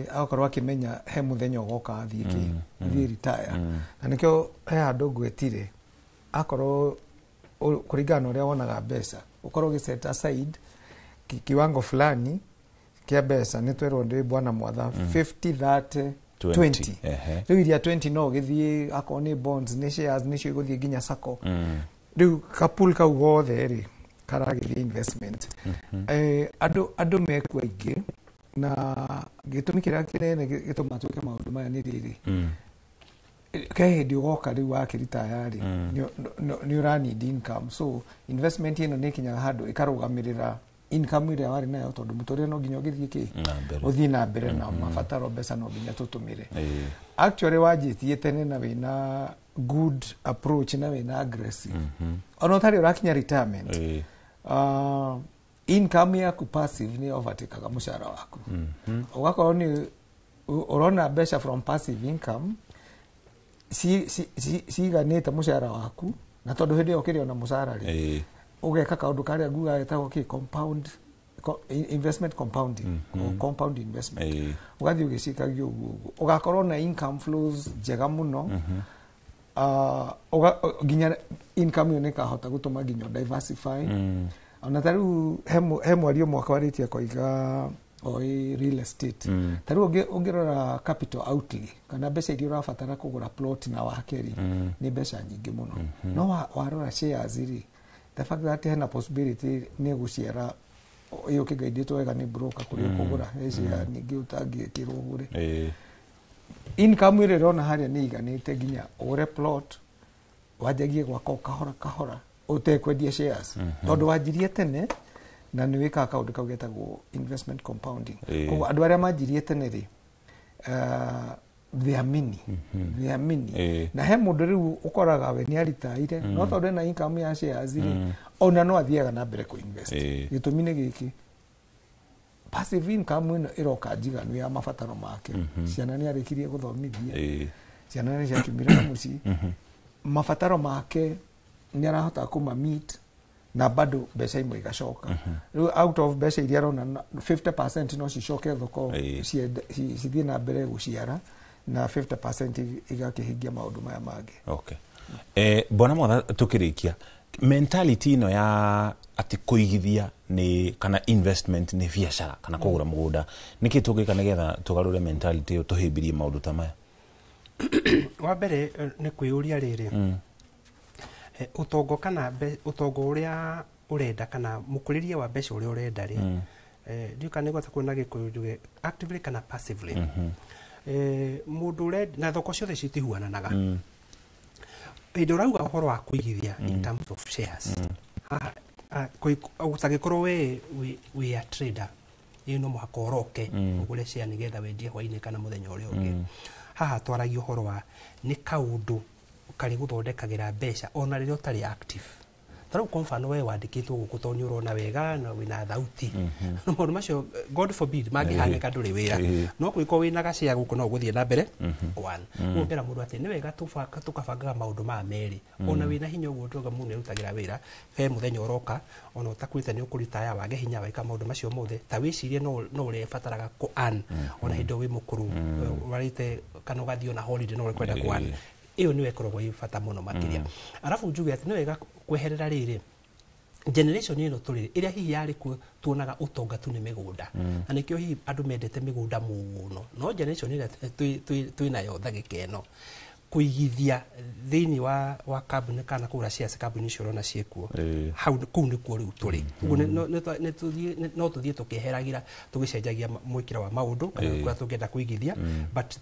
agakorwo akĩmenya he mũthenya ũgoka athiĩ kĩ, athiĩ retire. Na nĩkĩo he handũ ngwetire, akorwo kũringana na ũrĩa wonaga mbeca, ũkorwo ũgĩ set aside kiwango fulani kia mbeca, nĩ twerwo ndĩ bwana mwatha 50 30 20. Rĩu iria 20 no ũgĩthiĩ akorwo nĩ bonds, nĩ shares, nĩcio igũthiĩ nginya sacco. Rĩu kapul kau gothe rĩ karagĩthiĩ investment. Andũ mekuo aingĩ, na gĩtũmi kĩrĩa kĩnene gĩtũmaga twĩke maũndũ maya nĩ rĩrĩ, Ke hĩndĩ ũgoka rĩu wakĩritaya rĩ, nĩ ũra need income, so investment ĩno nĩ ĩkinyaga handũ ĩkarũgamĩrĩra income ĩrĩa warĩ nayo, tondũ mũtũrĩre no nginya ũgĩthiĩ kĩ Na mbere. Ũthiĩ na mbere na mabataro, mbeca no nginya tũtũmĩre. Actually wanjĩtie tene na wĩna good approach na wĩna aggressive, ona ũtarĩ ũrakinya retirement, income yaku passive nĩ overtakaga mũcara waku. Ũgakorwo nĩ ũrona mbeca from passive income ciganĩte mũcara waku, na tondũ hĩndĩ ĩyo ũkĩrĩ ona mũcara rĩ, ũgeka kaũndũ karĩa nguga getagwo kĩ compound investment compounding or compound investment. Ũgathiĩ ũgĩcikagia ũguo ũguo, ũgakorwo na income flows njega mũno. Nginya income ĩyo nĩ ĩkahota gũtũma nginya ũ diversify. Ona ta rĩu he mwario mwaka warĩtie akoiga oi real estate. Ta rĩu ũngĩrora capital outlay kana mbeca iria ũrabatara kũgũra plot na wake rĩ, nĩ mbeca nyingĩ mũno. No warora shares rĩ, the fact that hena possibility nĩ gũciara ĩyo ũkĩgaindĩtwo wega nĩ broker kũrĩa ũkũgũra he share ningĩ ũtangĩkĩrwo ũgũre, income ĩrĩa ĩrona harĩa nĩ iganĩte nginya ũgũre plot, wanjagie gwaka o kahora kahora ũtekwendia shares, tondũ wanjirie tene na nĩ wĩkaga kaũndũ kau getagwo investment compounding. Koguo andũ arĩa manjirie tene rĩ, they are many. They are many. Na he mũndũ rĩu ũkoraga we nĩ aritaire, no tondũ ena income ya shares rĩ, ona no athiaga na mbere kũ-invest. Gĩtũmi nĩ gĩkĩ, passive income ĩno ĩroka njiganu ya mabataro make. Ciana nĩ arĩkirie gũthomithia, ciana nĩ ciakiumire na mũciĩ, mabataro make nĩ arahota kũma meet na bado mbeca imwe igacoka. Rĩu out of mbeca iria arona 50% no cicoke thoko, cithiĩ na mbere gũciara, na 50% igakĩhingia maũndũ maya mangĩ. Okay. Bwana Mwatha, tukĩrĩkia, mentality ĩno ya atĩ kũigithia nĩ kana investment nĩ biacara kana kũgũra mũgũnda, nĩkĩ tũngĩka nĩgetha tũgarũre mentality ĩyo, tũhĩmbĩrie maũndũ ta maya? Wa mbere nĩ kwĩyũria rĩrĩ, ũtongo kana ũtongo ũrĩa ũrenda kana mũkũrĩrie wa mbeca ũrĩa ũrenda rĩ, ndiũĩ kana nĩngũhota kuona Gĩkũyũ njuge actively kana passively. Mũndũ ũrenda na thoko ciothe citihuananaga. Hĩndĩ ũrauga ũhoro wa kũigithia in terms of shares, haha ũtangĩkorwo we wĩ a trader, ĩyo no mũhaka ũroke ũgũre share nĩgetha wendie hwainĩ kana mũthenya ũrĩa ũngĩ. Haha twaragia ũhoro wa nĩ kaũndũ karĩ gũthondekagĩra mbeca ona rĩrĩa ũtarĩ active. Ta rĩu kwa mfano we wandĩkĩtwo gũkũ tondũ nĩ ũrona wega na wĩna thauti, no maũndũ macio, God forbid, mangĩhanĩka ndũrĩ wĩra, no kũngĩkorwo wĩna gacĩa gũkũ no ũgũthiĩ na mbere. One, ũguo ngera mũndũ atĩ nĩ wega tũkabangaga maũndũ maya merĩ. Ona wĩna hinya ũguo tuga mũndũ nĩarutagĩra wĩra, he mũthenya ũroka ona ũtakuĩte nĩ ũkũritaya, wage hinya weka maũndũ macio mothe, ta wĩcirie no ũrĩbataraga kũ earn ona hĩndĩ ĩyo wĩ mũkũrũ, ũrarĩte kana ũgathiĩ ona holiday no ũrĩkwenda kũ earn. Ĩyo nĩyo ĩkoragwo ĩ bata mũno makĩria. Arabu njuge atĩ nĩ wega kweherera rĩrĩ generation ĩno tũrĩ, ĩrĩa hihi yarĩ kuo tuonaga ũtonga tu nĩ mĩgũnda, na nĩkĩo hihi andũ mendete mĩgũnda mũno, no generation ĩrĩa twĩ nayo ndagĩka ĩno, kũigithia thĩinĩ wa kambuni kana kũgũra shares kambuni icio ũrona ciĩkuo hau, kũu nĩkuo rĩu tũrĩ. Ũguo no tũthiĩ tũkĩheragĩra tũgĩcenjagia mwĩkĩre wa maũndũ kana kũrĩa tũngĩenda kũigithia. But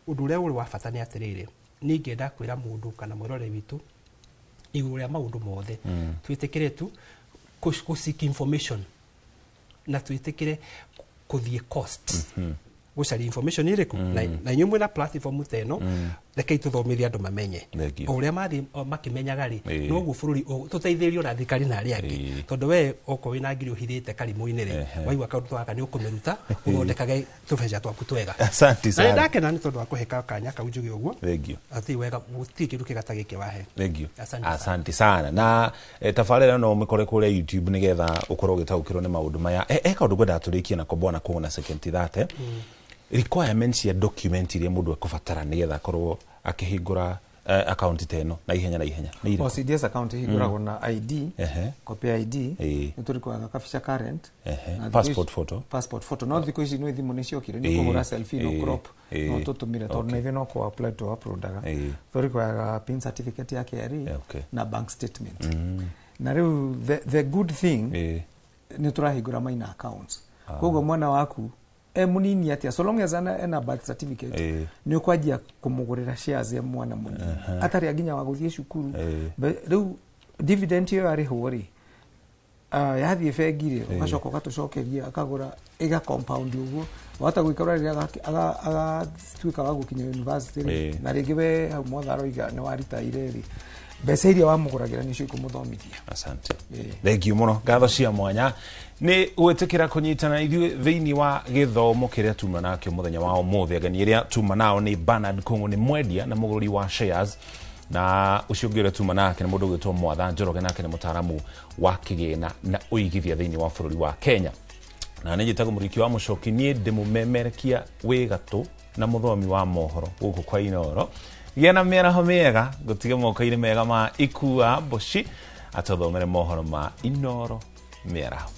ũndũ ũrĩa ũrĩ wa bata nĩ atĩrĩrĩ, niĩ ingĩenda kwĩra mũndũ kana mwĩroreri witũ igũrũ rĩa maũndũ mothe, twĩtĩkĩre tu kũ seek information na twĩtĩkĩre kũthiĩ cost gũcaria information ĩrĩkũ. Na inyuĩ mwĩna platform ta ĩno, rekei tũthomithie andũ mamenye. Thank you. O ũrĩa mathiĩ makĩmenyaga rĩ, noguo bũrũri tũteithĩrĩrio na thirikari na arĩa angĩ, tondũ we okorwo wĩna ngiri ũhithĩte karimũ-inĩ rĩ, waigua kaũndũ ta gaka nĩ ũkũmĩruta ũthondekage tũbeca twaku twega. Asante Na sana. nĩ ndakena nĩ tondũ wa kũhe kanya kau njuge ũguo. Thank you. Athi wega, gũtirĩ kĩndũ kĩega ta gĩkĩ wahe. Thank you. Asante sana. Asante sana. Na tabarĩra no ũmĩkore kũrĩa YouTube nĩgetha ũkorwo ũgĩtaũkĩrwo nĩ maũndũ maya. He kaũndũ ngwendaga tũrĩkie nako bwana kuona second 30, requirements cia document iria mũndũ ekũbatara nĩgetha akorwo akĩhingũra account ta ĩno na ihenya na ihenya nĩ irĩkũ? O CDS account ihingũragwo na ID, copy ya ID, nĩ tũrĩkwaga kabica current, na thikũ Passport photo. Passport photo, no thikũ ici nĩ thimũ nĩ ciokire, nĩ kũhũra selfie no crop no tũtũmire, tondũ na ithuĩ no kũ upload to uploadaga. Tũrĩkwaga PIN certificate ya KRA na bank statement. Na rĩu the good thing, nĩ tũrahingũra minor accounts. Koguo mwana waku E munini atia, so long as ana ena birth certificate, nĩ ũkwanjia kũmũgũrĩra shares e mwana mũnini, atarĩ nginya wa gũthiĩ cukuru. Rĩu dividend ĩyo yarĩhwo rĩ, yathiĩ bengi rĩ, ũgacoka ũgatũcokeria, akagũra, ĩga compound ũguo wahota gũikara rĩrĩa agatuĩka wa gũkinya university rĩ, na rĩngĩ we hau mwothe aroiga nĩ waritaire rĩ, mbeca iria wamũgũragĩra nĩcio ikũmũthomithia. Asante, thengiũ mũno, ngatho cia mwanya nĩ gwĩtĩkĩra kũnyitana ithuĩ thĩinĩ wa gĩthomo kĩrĩa tuma nakĩo mũthenya wa ũmũthĩ. Ageni ĩrĩa tuma nao nĩ Bernard Kũng'ũ, nĩ mwendia na mũgũri wa shares, na ũcio ũngĩ ũrĩa tuma nake nĩ mũndũ ũgwĩtwo Mwatha Njoroge, nake nĩ mũtaaramu wa kĩgĩna na ũigithia thĩinĩ wa bũrũri wa Kenya. Na nĩ njĩtagwo Mũriki wa Mũcoki, niĩ ndĩmũmemerekia wĩ gatũ na mũthomi wa mohoro gũkũ kwa Inoro. Gĩa na mĩaraho mĩega, ngũtige moko-inĩ mega ma Ikua Mboci atũthomere mohoro ma Inoro mĩaraho.